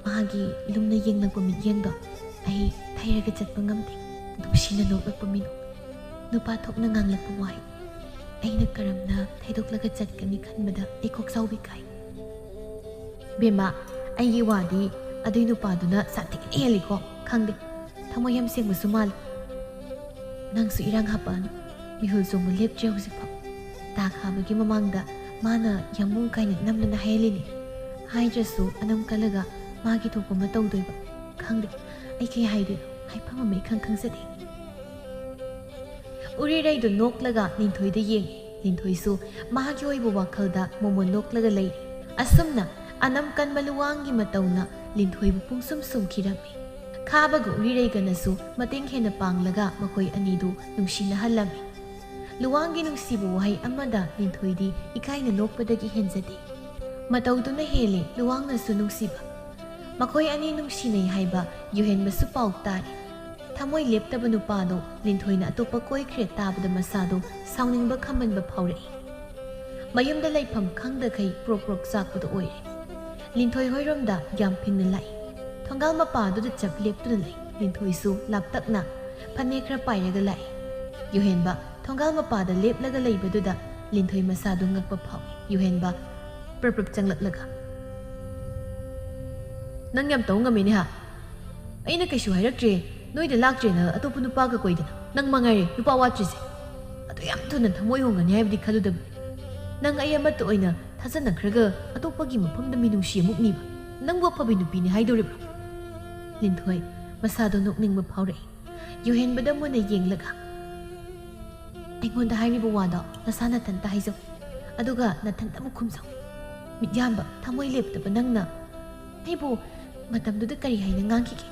ꯃꯥꯒꯤ ꯂꯨꯝꯅ ꯌꯦꯡꯂꯛꯄ ꯃꯤꯠꯌꯦꯡꯗꯣ ꯑꯩ ꯊꯩꯔꯒ ꯆꯠꯄ ꯉꯝꯗꯦ꯫ ꯅꯨꯡꯁꯤꯅ ꯅꯣꯛꯂꯛꯄ ꯃꯤꯅꯣꯛ, ꯅꯨꯄꯥ ꯊꯣꯛꯅ ꯉꯥꯡꯂꯛꯄ ꯋꯥꯍꯩ, ꯑꯩꯅ ꯀꯔꯝꯅ ꯊꯩꯗꯣꯛꯂꯒ ꯆꯠꯀꯅꯤ ꯈꯟꯕꯗ ꯑꯩ ꯀꯣꯛ ꯆꯥꯎꯕꯤ ꯀꯥꯏ꯫ ꯕꯦꯝꯃ, ꯑꯩꯒꯤ ꯋꯥꯗꯤ ꯑꯗꯨꯏ ꯅꯨꯄꯥꯗꯨꯅ ꯁꯥꯊꯤꯅ ꯍꯦꯜꯂꯤꯀꯣ꯫ ꯈꯪꯗꯦ, ꯊꯃꯣꯏ ꯌꯥꯝ ꯁꯦꯡꯕꯁꯨ ꯃꯥꯜꯂꯤ꯫ ꯅꯪꯁꯨ ꯏꯔꯥꯡ ꯍꯥꯄꯛꯑꯅꯨ꯫ ꯃꯤꯍꯨꯜ ꯆꯣꯡꯕ ꯂꯦꯞꯇ꯭ꯔꯦ ꯍꯧꯖꯤꯛꯐꯥꯎ꯫ ꯇꯥ ꯈꯥꯕꯒꯤ ꯃꯃꯥꯡꯗ ꯃꯥꯅ ꯌꯥꯝꯕꯨꯡ ꯀꯥꯏꯅ ꯅꯝꯗꯅ ꯍꯥꯏꯍꯜꯂꯤꯅꯤ꯫ ꯍꯥꯏꯗ꯭ꯔꯁꯨ ꯑꯅꯝ ꯀꯜꯂꯒ ꯃꯥꯒꯤ ꯊꯣꯛꯄ ꯑꯃ ꯇꯧꯗꯣꯏꯕ꯫ ꯈꯪꯗꯦ, ꯑꯩ ꯀꯩ ꯍꯥꯏꯗꯣꯏꯅꯣ, ꯍꯥꯏꯐꯝ ꯑꯃ ꯏꯈꯪ ꯈꯪꯖꯗꯦ꯫ ꯎꯔꯤꯔꯩꯗꯨ ꯅꯣꯛꯂꯒ ꯂꯤꯟꯊꯣꯏꯗ ꯌꯦꯡꯉꯤ꯫ ꯂꯤꯟꯊꯣꯏꯁꯨ ꯃꯥꯒꯤ ꯑꯣꯏꯕ ꯋꯥꯈꯜꯗ ꯃꯣꯃꯣꯟ ꯅꯣꯛꯂꯒ ꯂꯩꯔꯤ꯫ ꯑꯁꯨꯝꯅ ꯑꯅꯝ ꯀꯟꯕ ꯂꯨꯋꯥꯡꯒꯤ ꯃꯇꯧꯅ ꯂꯤꯟꯊꯣꯏꯕꯨ ꯄꯨꯡꯁꯨꯝ ꯁꯨꯝꯈꯤꯔꯝꯃꯤ꯫ ꯈꯥꯕꯒ ꯎꯔꯤꯔꯩꯒꯅꯁꯨ ꯃꯇꯦꯡ ꯍꯦꯟꯅ ꯄꯥꯡꯂꯒ ꯃꯈꯣꯏ ꯑꯅꯤꯗꯨ ꯅꯨꯡꯁꯤꯅꯍꯜꯂꯝꯃꯤ꯫ ꯂꯨꯋꯥꯡꯒꯤ ꯅꯨꯡꯁꯤꯕ ꯋꯥꯍꯩ ꯑꯃꯗ ꯂꯤꯟꯊꯣꯏꯗꯤ ꯏꯀꯥꯏꯅ ꯅꯣꯛꯄꯗꯒꯤ ꯍꯦꯟꯖꯗꯦ꯫ ꯃꯇꯧꯗꯨꯅ ꯍꯦꯜꯂꯦ ꯂꯨꯋꯥꯡꯅꯁꯨ ꯅꯨꯡꯁꯤꯕ꯫ ꯃꯈꯣꯏ ꯑꯅꯤ ꯅꯨꯡꯁꯤꯅꯩ ꯍꯥꯏꯕ ꯌꯨꯍꯦꯟꯕꯁꯨ ꯄꯥꯎ ꯇꯥꯔꯦ꯫ ꯊꯃꯣꯏ ꯂꯦꯞꯇꯕ ꯅꯨꯄꯥꯗꯣ ꯂꯤꯟꯊꯣꯏꯅ ꯑꯇꯣꯞꯄ ꯀꯣꯏꯈ꯭ꯔꯦ ꯇꯥꯕꯗ ꯃꯁꯥꯗꯣ ꯁꯥꯎꯅꯤꯡꯕ ꯈꯝꯃꯟꯕ ꯐꯥꯎꯔꯛꯏ꯫ ꯃꯌꯨꯝꯗ ꯂꯩꯐꯝ ꯈꯪꯗꯈꯩ ꯄ꯭ꯔꯣꯛ ꯄ꯭ꯔꯣꯛ ꯆꯥꯛꯄꯗꯣ ꯑꯣꯏꯔꯦ꯫ ꯂꯤꯟꯊꯣꯏ ꯍꯣꯏꯔꯣꯝꯗ ꯌꯥꯝ ꯐꯤꯡꯅ ꯂꯥꯛꯏ꯫ ꯊꯣꯡꯒꯥꯜ ꯃꯄꯥꯗꯨꯗ ꯆꯞ ꯂꯦꯞꯇꯨꯅ ꯂꯩ꯫ ꯂꯤꯟꯊꯣꯏꯁꯨ ꯂꯥꯞꯇꯛꯅ ꯐꯅꯦꯛ ꯈꯔ ꯄꯥꯏꯔꯒ ꯂꯥꯛꯏ꯫ ꯌꯨꯍꯦꯟꯕ ꯊꯣꯡꯒꯥꯜ ꯃꯄꯥꯗ ꯂꯦꯞꯂꯒ ꯂꯩꯕꯗꯨꯗ ꯂꯤꯟꯊꯣꯏ ꯃꯁꯥꯗꯨ ꯉꯛꯄ ꯐꯥꯎꯏ꯫ ꯌꯨꯍꯦꯟꯕ ꯄ꯭ꯔꯞ ꯄ꯭ꯔꯞ ꯆꯪꯂꯛꯂꯒ, "ꯅꯪ ꯌꯥꯝ ꯇꯧ ꯉꯝꯃꯤꯅꯦ ꯍꯥ? ꯑꯩꯅ ꯀꯩꯁꯨ ꯍꯥꯏꯔꯛꯇ꯭ꯔꯦ, ꯅꯣꯏꯗ ꯂꯥꯛꯇ꯭ꯔꯦꯅ ꯑꯇꯣꯞꯄ ꯅꯨꯄꯥꯒ ꯀꯣꯏꯗꯅ꯫ ꯅꯪ ꯃꯉꯥꯏꯔꯦ ꯅꯨꯄꯥ ꯋꯥꯠꯇ꯭ꯔꯤꯁꯦ꯫ ꯑꯗꯨ ꯌꯥꯝ ꯊꯨꯅ ꯊꯃꯣꯏ ꯍꯣꯡꯒꯅꯤ ꯍꯥꯏꯕꯗꯤ ꯈꯜꯂꯨꯗꯕꯅꯤ꯫ ꯅꯪ ꯑꯩ ꯑꯃꯠꯇ ꯑꯣꯏꯅ ꯊꯥꯖꯅꯈ꯭ꯔꯒ ꯑꯇꯣꯞꯄꯒꯤ ꯃꯐꯝꯗ ꯃꯤꯅꯨꯡꯁꯤ ꯑꯃꯨꯛ ꯅꯤꯕ꯫ ꯅꯪꯕꯨ ꯑꯐꯕꯤ ꯅꯨꯄꯤꯅꯤ ꯍꯥꯏꯗꯣꯔꯤꯕ꯭ꯔꯣ?" ꯂꯤꯟꯊꯣꯏ ꯃꯁꯥꯗꯣ ꯅꯣꯛꯅꯤꯡꯕ ꯐꯥꯎꯔꯛꯏ꯫ ꯌꯨꯍꯦꯟꯕꯗ ꯃꯨꯟꯅ ꯌꯦꯡꯂꯒ, "ꯑꯩꯉꯣꯟꯗ ꯍꯥꯏꯔꯤꯕ ꯋꯥꯗꯣ ꯅꯁꯥ ꯅꯊꯟꯇ ꯍꯥꯏꯖꯧ, ꯑꯗꯨꯒ ꯅꯊꯟꯇ ꯑꯃꯨꯛ ꯈꯨꯝꯖꯧ꯫ ꯃꯤꯠꯌꯥꯝꯕ, ꯊꯃꯣꯏ ꯂꯦꯞꯇꯕ ꯅꯪꯅ ꯑꯩꯕꯨ ꯃꯇꯝꯗꯨꯗ ꯀꯔꯤ ꯍꯥꯏꯅ ꯉꯥꯡꯈꯤꯒꯦ?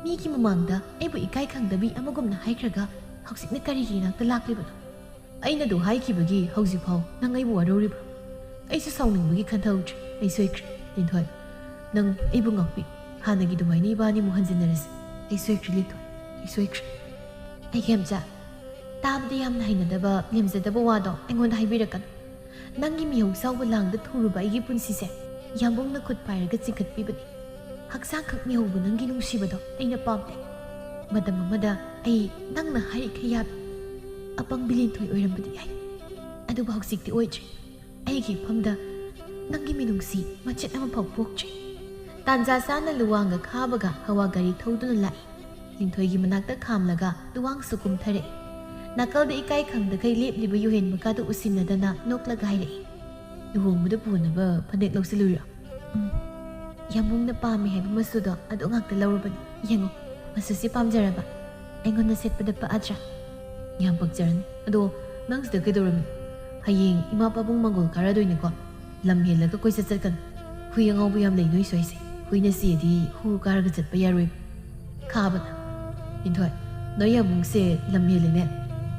ꯃꯤꯒꯤ ꯃꯃꯥꯡꯗ ꯑꯩꯕꯨ ꯏꯀꯥꯏ ꯈꯪꯗꯕꯤ ꯑꯃꯒꯨꯝꯅ ꯍꯥꯏꯈ꯭ꯔꯒ ꯍꯧꯖꯤꯛꯅ ꯀꯔꯤꯒꯤ ꯏꯅꯥꯛꯇ ꯂꯥꯛꯂꯤꯕꯅꯣ?" "ꯑꯩꯅ ꯑꯗꯨ ꯍꯥꯏꯈꯤꯕꯒꯤ ꯍꯧꯖꯤꯛꯐꯥꯎ ꯅꯪ ꯑꯩꯕꯨ ꯋꯥꯔꯧꯔꯤꯕ꯭ꯔꯣ?" "ꯑꯩꯁꯨ ꯁꯥꯎꯅꯤꯡꯕꯒꯤ ꯈꯟꯊꯍꯧꯗ꯭ꯔꯦ꯫ ꯑꯩ ꯁꯣꯏꯈ꯭ꯔꯦ, ꯂꯤꯟꯊꯣꯏ꯫ ꯅꯪ ꯑꯩꯕꯨ ꯉꯥꯛꯄꯤ꯫ ꯍꯥꯟꯅꯒꯤ ꯑꯗꯨꯃꯥꯏꯅ ꯏꯕꯥꯅꯤ ꯑꯃꯨꯛ ꯍꯟꯖꯤꯟꯅꯔꯁꯤ꯫ ꯑꯩ ꯁꯣꯏꯈ꯭ꯔꯦ, ꯂꯤꯟꯊꯣꯏ꯫ ꯑꯩ ꯁꯣꯏꯈ꯭ꯔꯦ꯫" "ꯑꯩ ꯈꯦꯝꯆꯥ, ꯇꯥꯕꯗ ꯌꯥꯝꯅ ꯍꯩꯅꯗꯕ, ꯂꯦꯝꯖꯗꯕ ꯋꯥꯗꯣ ꯑꯩꯉꯣꯟꯗ ꯍꯥꯏꯕꯤꯔꯛꯀꯅꯨ꯫ ꯅꯪꯒꯤ ꯃꯤꯍꯧ ꯆꯥꯎꯕ ꯂꯥꯡꯗ ꯊꯨꯔꯨꯕ ꯑꯩꯒꯤ ꯄꯨꯟꯁꯤꯁꯦ ꯌꯥꯝꯕꯨꯡꯅ ꯈꯨꯠ ꯄꯥꯏꯔꯒ ꯆꯤꯡꯈꯠꯄꯤꯕꯅꯤ꯫ ꯍꯛꯆꯥꯡꯈꯛ ꯃꯤꯍꯧꯕ ꯅꯪꯒꯤ ꯅꯨꯡꯁꯤꯕꯗꯣ ꯑꯩꯅ ꯄꯥꯝꯗꯦ꯫ ꯃꯇꯝ ꯑꯃꯗ ꯑꯩ ꯅꯪꯅ ꯍꯥꯏꯔꯤꯈꯩ ꯌꯥꯕꯤ, ꯑꯄꯪꯕꯤ ꯂꯤꯟꯊꯣꯏ ꯑꯣꯏꯔꯝꯕꯗꯤ ꯌꯥꯏ꯫ ꯑꯗꯨꯕꯨ ꯍꯧꯖꯤꯛꯇꯤ ꯑꯣꯏꯗ꯭ꯔꯦ꯫ ꯑꯩꯒꯤ ꯏꯐꯝꯗ ꯅꯪꯒꯤ ꯃꯤꯅꯨꯡꯁꯤ ꯃꯆꯦꯠ ꯑꯃꯐꯥꯎ ꯄꯣꯛꯇ꯭ꯔꯦ꯫ ꯇꯥꯟꯖꯥ ꯆꯥꯅ ꯂꯨꯋꯥꯡꯒ ꯈꯥꯕꯒ ꯍꯋꯥ ꯒꯥꯔꯤ ꯊꯧꯗꯨꯅ ꯂꯥꯛꯏ꯫ ꯂꯤꯟꯊꯣꯏꯒꯤ ꯃꯅꯥꯛꯇ ꯈꯥꯝꯂꯒ ꯂꯨꯋꯥꯡꯁꯨ ꯀꯨꯝꯊꯔꯛꯏ꯫ ꯅꯥꯀꯜꯗ ꯏꯀꯥꯏ ꯈꯪꯗꯈꯩ ꯂꯦꯞꯂꯤꯕ ꯌꯨꯍꯦꯟꯕꯒꯗꯨ ꯎꯁꯤꯟꯅꯗꯅ ꯅꯣꯛꯂꯒ ꯍꯥꯏꯔꯛꯏ, "ꯂꯨꯍꯣꯡꯕꯗ ꯄꯨꯅꯕ ꯐꯅꯦꯛ ꯂꯧꯁꯤꯜꯂꯨꯏꯔꯣ?" "ꯎꯝ, ꯌꯥꯝꯕꯨꯡꯅ ꯄꯥꯝꯃꯦ ꯍꯥꯏꯕ ꯃꯆꯨꯗꯣ ꯑꯗꯨ ꯉꯥꯛꯇ ꯂꯧꯔꯕꯅꯤ꯫ ꯌꯦꯡꯉꯣ, ꯃꯆꯨꯁꯤ ꯄꯥꯝꯖꯔꯕ? ꯑꯩꯉꯣꯟꯗ ꯁꯦꯠꯄꯗ ꯄꯛꯑꯗ꯭ꯔꯥ?" "ꯌꯥꯝ ꯄꯛꯆꯔꯅꯤ꯫ ꯑꯗꯣ ꯅꯪ ꯁꯤꯗ ꯀꯩꯗꯧꯔꯝꯃꯤ? ꯍꯌꯦꯡ ꯏꯃꯥ ꯄꯥꯕꯨꯡ ꯃꯪꯒꯣꯜ ꯀꯥꯔꯗꯣꯏꯅꯤꯀꯣ꯫ ꯂꯝ ꯍꯦꯜꯂꯒ ꯀꯣꯏꯆꯠ ꯆꯠꯀꯅꯨ꯫ ꯍꯨꯏ ꯑꯉꯥꯎꯕ ꯌꯥꯝ ꯂꯩ ꯅꯣꯏ ꯁ꯭ꯋꯥꯏꯁꯦ꯫ ꯍꯨꯏꯅ ꯆꯤꯛꯑꯗꯤ ꯍꯨ ꯀꯥꯔꯒ ꯆꯠꯄ ꯌꯥꯔꯣꯏ꯫" ꯈꯥꯕꯅ, "ꯂꯤꯟꯊꯣꯏ, ꯅꯣꯏ ꯌꯥꯝꯕꯨꯡꯁꯦ ꯂꯝ ꯍꯦꯜꯂꯦꯅꯦ꯫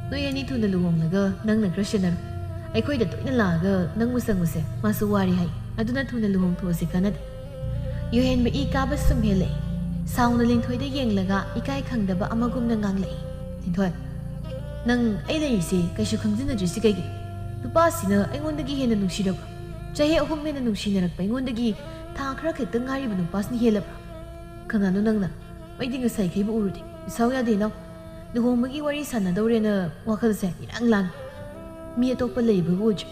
ꯅꯣꯏ ꯑꯅꯤ ꯊꯨꯅ ꯂꯨꯍꯣꯡꯂꯒ ꯅꯪꯅ ꯈꯔ ꯁꯦꯟꯅꯔꯣ꯫ ꯑꯩꯈꯣꯏꯗ ꯇꯣꯏꯅ ꯂꯥꯛꯑꯒ ꯅꯪꯕꯨ ꯁꯪꯉꯨꯁꯦ ꯃꯥꯁꯨ ꯋꯥꯔꯦ ꯍꯥꯏ꯫ ꯑꯗꯨꯅ ꯊꯨꯅ ꯂꯨꯍꯣꯡꯊꯣꯛꯑꯁꯤ ꯀꯥꯟꯅꯗꯦ꯫" ꯌꯨꯍꯦꯟꯕ ꯏ ꯀꯥꯕ ꯁꯨꯝ ꯍꯦꯜꯂꯛꯏ꯫ ꯁꯥꯎꯅ ꯂꯤꯟꯊꯣꯏꯗ ꯌꯦꯡꯂꯒ ꯏꯀꯥꯏ ꯈꯪꯗꯕ ꯑꯃꯒꯨꯝꯅ ꯉꯥꯡꯂꯛꯏ, "ꯂꯤꯟꯊꯣꯏ, ꯅꯪ ꯑꯩ ꯂꯩꯔꯤꯁꯦ ꯀꯩꯁꯨ ꯈꯪꯖꯤꯟꯅꯗ꯭ꯔꯤꯁꯤ ꯀꯩꯒꯤ? ꯅꯨꯄꯥꯁꯤꯅ ꯑꯩꯉꯣꯟꯗꯒꯤ ꯍꯦꯟꯅ ꯅꯨꯡꯁꯤꯔꯕ꯭ꯔꯥ? ꯆꯍꯤ ꯑꯍꯨꯝ ꯍꯦꯟꯅ ꯅꯨꯡꯁꯤꯅꯔꯛꯄ ꯑꯩꯉꯣꯟꯗꯒꯤ ꯊꯥ ꯈꯔ ꯈꯛꯇ ꯉꯥꯏꯔꯤꯕ ꯅꯨꯄꯥꯁꯤꯅ ꯍꯦꯜꯂꯕ꯭ꯔꯥ? ꯀꯅꯥꯅꯣ ꯅꯪꯅ? ꯑꯩꯗꯤ ꯉꯁꯥꯏꯈꯩꯕꯨ ꯎꯔꯨꯗꯦ꯫ ꯏꯁꯥꯎ ꯌꯥꯗꯦ ꯏꯅꯥꯎ꯫ ꯂꯨꯍꯣꯡꯕꯒꯤ ꯋꯥꯔꯤ ꯁꯥꯟꯅꯗꯧꯔꯦꯅ ꯋꯥꯈꯜꯁꯦ ꯏꯔꯥꯡ ꯂꯥꯡꯉꯤ꯫ ꯃꯤ ꯑꯇꯣꯞꯄ ꯂꯩꯕꯕꯨ ꯎꯗ꯭ꯔꯤ꯫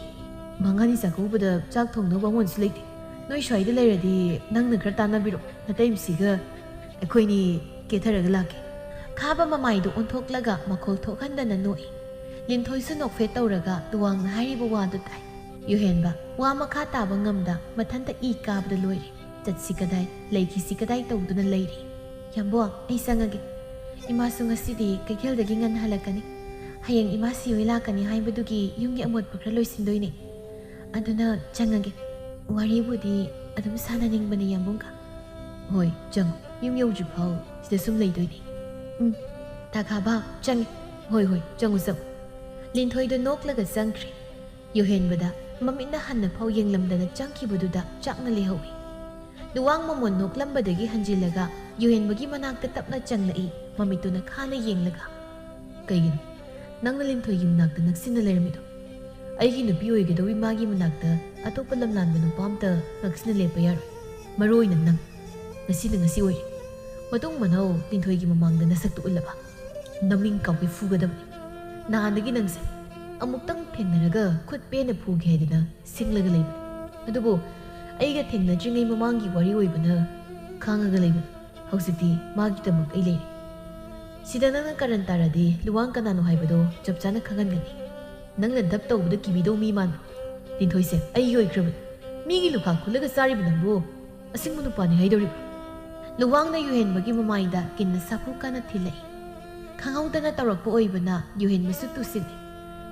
ꯃꯉꯥꯅꯤ ꯆꯥꯛꯀꯧꯕꯗ ꯆꯥꯛ ꯊꯣꯡꯅꯕ ꯑꯃꯣꯟꯁꯨ ꯂꯩꯇꯦ꯫ ꯅꯣꯏ ꯁ꯭ꯋꯥꯏꯗ ꯂꯩꯔꯗꯤ ꯅꯪꯅ ꯈꯔ ꯇꯥꯟꯅꯕꯤꯔꯣ꯫ ꯅꯇꯩꯃꯁꯤꯒ ꯑꯩꯈꯣꯏꯅꯤ ꯀꯦꯊꯔꯒ ꯂꯥꯛꯀꯦ꯫" ꯈꯥꯕ ꯃꯃꯥꯏꯗꯨ ꯑꯣꯟꯊꯣꯛꯂꯒ ꯃꯈꯣꯜ ꯊꯣꯛꯍꯟꯗꯅ ꯅꯣꯛꯏ꯫ ꯂꯤꯟꯊꯣꯏꯁꯨ ꯅꯣꯛꯐꯦꯠ ꯇꯧꯔꯒ ꯂꯨꯋꯥꯡꯅ ꯍꯥꯏꯔꯤꯕ ꯋꯥꯗꯨ ꯇꯥꯏ꯫ ꯌꯨꯍꯦꯟꯕ ꯋꯥ ꯃꯈꯥ ꯇꯥꯕ ꯉꯝꯗ ꯃꯊꯟꯇ ꯏ ꯀꯥꯕꯗ ꯂꯣꯏꯔꯦ꯫ ꯆꯠꯁꯤ ꯀꯗꯥꯏ, ꯂꯩꯈꯤꯁꯤ ꯀꯗꯥꯏ ꯇꯧꯗꯨꯅ ꯂꯩꯔꯦ꯫ "ꯌꯥꯝꯕꯣ, ꯑꯩ ꯆꯪꯉꯒꯦ꯫ ꯏꯃꯥꯁꯨ ꯉꯁꯤꯗꯤ ꯀꯩꯊꯦꯜꯗꯒꯤ ꯉꯟꯅ ꯍꯜꯂꯛꯀꯅꯤ꯫ ꯍꯌꯦꯡ ꯏꯃꯥ ꯁꯤꯑꯣꯏ ꯂꯥꯛꯀꯅꯤ ꯍꯥꯏꯕꯗꯨꯒꯤ ꯌꯨꯝꯒꯤ ꯑꯃꯣꯠꯄ ꯈꯔ ꯂꯣꯏꯁꯤꯟꯗꯣꯏꯅꯦ꯫ ꯑꯗꯨꯅ ꯆꯪꯉꯒꯦ꯫ ꯋꯥꯔꯤꯕꯨꯗꯤ ꯑꯗꯨꯝ ꯁꯥꯟꯅꯅꯤꯡꯕꯅꯤ ꯌꯥꯝꯕꯨꯡꯒ꯫" "ꯍꯣꯏ, ꯆꯪꯉꯨ꯫ ꯌꯨꯝ ꯌꯧꯗ꯭ꯔꯤꯐꯥꯎ ꯁꯤꯗ ꯁꯨꯝ ꯂꯩꯗꯣꯏꯅꯦ꯫" "ꯎꯝ, ꯇꯥ ꯈꯥꯕ, ꯆꯪꯉꯦ꯫" "ꯍꯣꯏ, ꯍꯣꯏ, ꯆꯪꯉꯨ, ꯆꯪꯉꯨ꯫" ꯂꯤꯟꯊꯣꯏꯗꯣ ꯅꯣꯛꯂꯒ ꯆꯪꯈ꯭ꯔꯦ꯫ ꯌꯨꯍꯦꯟꯕꯗ ꯃꯃꯤꯠꯅ ꯍꯟꯅ ꯐꯥꯎ ꯌꯦꯡꯂꯝꯗꯅ ꯆꯪꯈꯤꯕꯗꯨꯗ ꯆꯥꯛꯅ ꯂꯩꯍꯧꯏ꯫ ꯂꯨꯋꯥꯡ ꯃꯃꯣꯟ ꯅꯣꯛꯂꯝꯕꯗꯒꯤ ꯍꯟꯖꯤꯜꯂꯒ ꯌꯨꯍꯦꯟꯕꯒꯤ ꯃꯅꯥꯛꯇ ꯇꯞꯅ ꯆꯪꯂꯛꯏ, ꯃꯃꯤꯠꯇꯨꯅ ꯈꯥꯅ ꯌꯦꯡꯂꯒ꯫ "ꯀꯩꯒꯤꯅꯣ ꯅꯪꯅ ꯂꯤꯟꯊꯣꯏꯒꯤ ꯃꯅꯥꯛꯇ ꯅꯛꯁꯤꯟꯅ ꯂꯩꯔꯝꯃꯤꯗꯣ? ꯑꯩꯒꯤ ꯅꯨꯄꯤ ꯑꯣꯏꯒꯗꯧꯕꯤ ꯃꯥꯒꯤ ꯃꯅꯥꯛꯇ ꯑꯇꯣꯞꯄ ꯂꯝꯂꯥꯟꯕ ꯅꯨꯄꯥ ꯑꯝꯇ ꯅꯛꯁꯤꯟꯅ ꯂꯦꯞꯄ ꯌꯥꯔꯣꯏ, ꯃꯔꯨ ꯑꯣꯏꯅ ꯅꯪ꯫ ꯉꯁꯤꯅ ꯉꯁꯤ ꯑꯣꯏꯔꯦ꯫ ꯃꯇꯨꯡ ꯃꯅꯥꯎ ꯂꯤꯟꯊꯣꯏꯒꯤ ꯃꯃꯥꯡꯗ ꯅꯁꯛꯇꯨ ꯎꯠꯂꯕ ꯅꯃꯤꯡ ꯀꯥꯎꯒꯩ ꯐꯨꯒꯗꯕꯅꯤ꯫ ꯅꯍꯥꯟꯗꯒꯤ ꯅꯪꯁꯦ ꯑꯃꯨꯛꯇꯪ ꯊꯦꯡꯅꯔꯒ ꯈꯨꯠ ꯄꯦꯟꯅ ꯐꯨꯒꯦ ꯍꯥꯏꯗꯅ ꯁꯤꯡꯂꯒ ꯂꯩꯕꯅꯤ꯫ ꯑꯗꯨꯕꯨ ꯑꯩꯒ ꯊꯦꯡꯅꯗ꯭ꯔꯤꯉꯩ ꯃꯃꯥꯡꯒꯤ ꯋꯥꯔꯤ ꯑꯣꯏꯕꯅ ꯈꯥꯡꯉꯒ ꯂꯩꯕꯅꯤ꯫ ꯍꯧꯖꯤꯛꯇꯤ ꯃꯥꯒꯤꯗꯃꯛ ꯑꯩ ꯂꯩꯔꯤ꯫ ꯁꯤꯗ ꯅꯪꯅ ꯀꯔꯟ ꯇꯥꯔꯗꯤ ꯂꯨꯋꯥꯡ ꯀꯅꯥꯅꯣ ꯍꯥꯏꯕꯗꯣ ꯆꯞ ꯆꯥꯅ ꯈꯪꯍꯟꯒꯅꯤ꯫ ꯅꯪꯅ ꯗꯞ ꯇꯧꯕꯗ ꯀꯤꯕꯤꯗꯧ ꯃꯤ ꯃꯥꯟꯕ꯫ ꯂꯤꯟꯊꯣꯏꯁꯦ ꯑꯩꯒꯤ ꯑꯣꯏꯈ꯭ꯔꯕꯅꯤ꯫ ꯃꯤꯒꯤ ꯂꯨꯈꯥ ꯈꯨꯜꯂꯒ ꯆꯥꯔꯤꯕ ꯅꯪꯕꯨ ꯑꯁꯤꯡꯕ ꯅꯨꯄꯥꯅꯤ ꯍꯥꯏꯗꯧꯔꯤꯕ? ꯂꯨꯋꯥꯡꯅ ꯌꯨꯍꯦꯟꯕꯒꯤ ꯃꯃꯥꯏꯗ ꯀꯤꯟꯅ ꯁꯥꯐꯨ ꯀꯟꯅ ꯊꯤꯜꯂꯛꯏ꯫ ꯈꯪꯍꯧꯗꯅ ꯇꯧꯔꯛꯄ ꯑꯣꯏꯕꯅ ꯌꯨꯍꯦꯟꯕꯁꯨ ꯇꯨꯁꯤꯜꯂꯤ꯫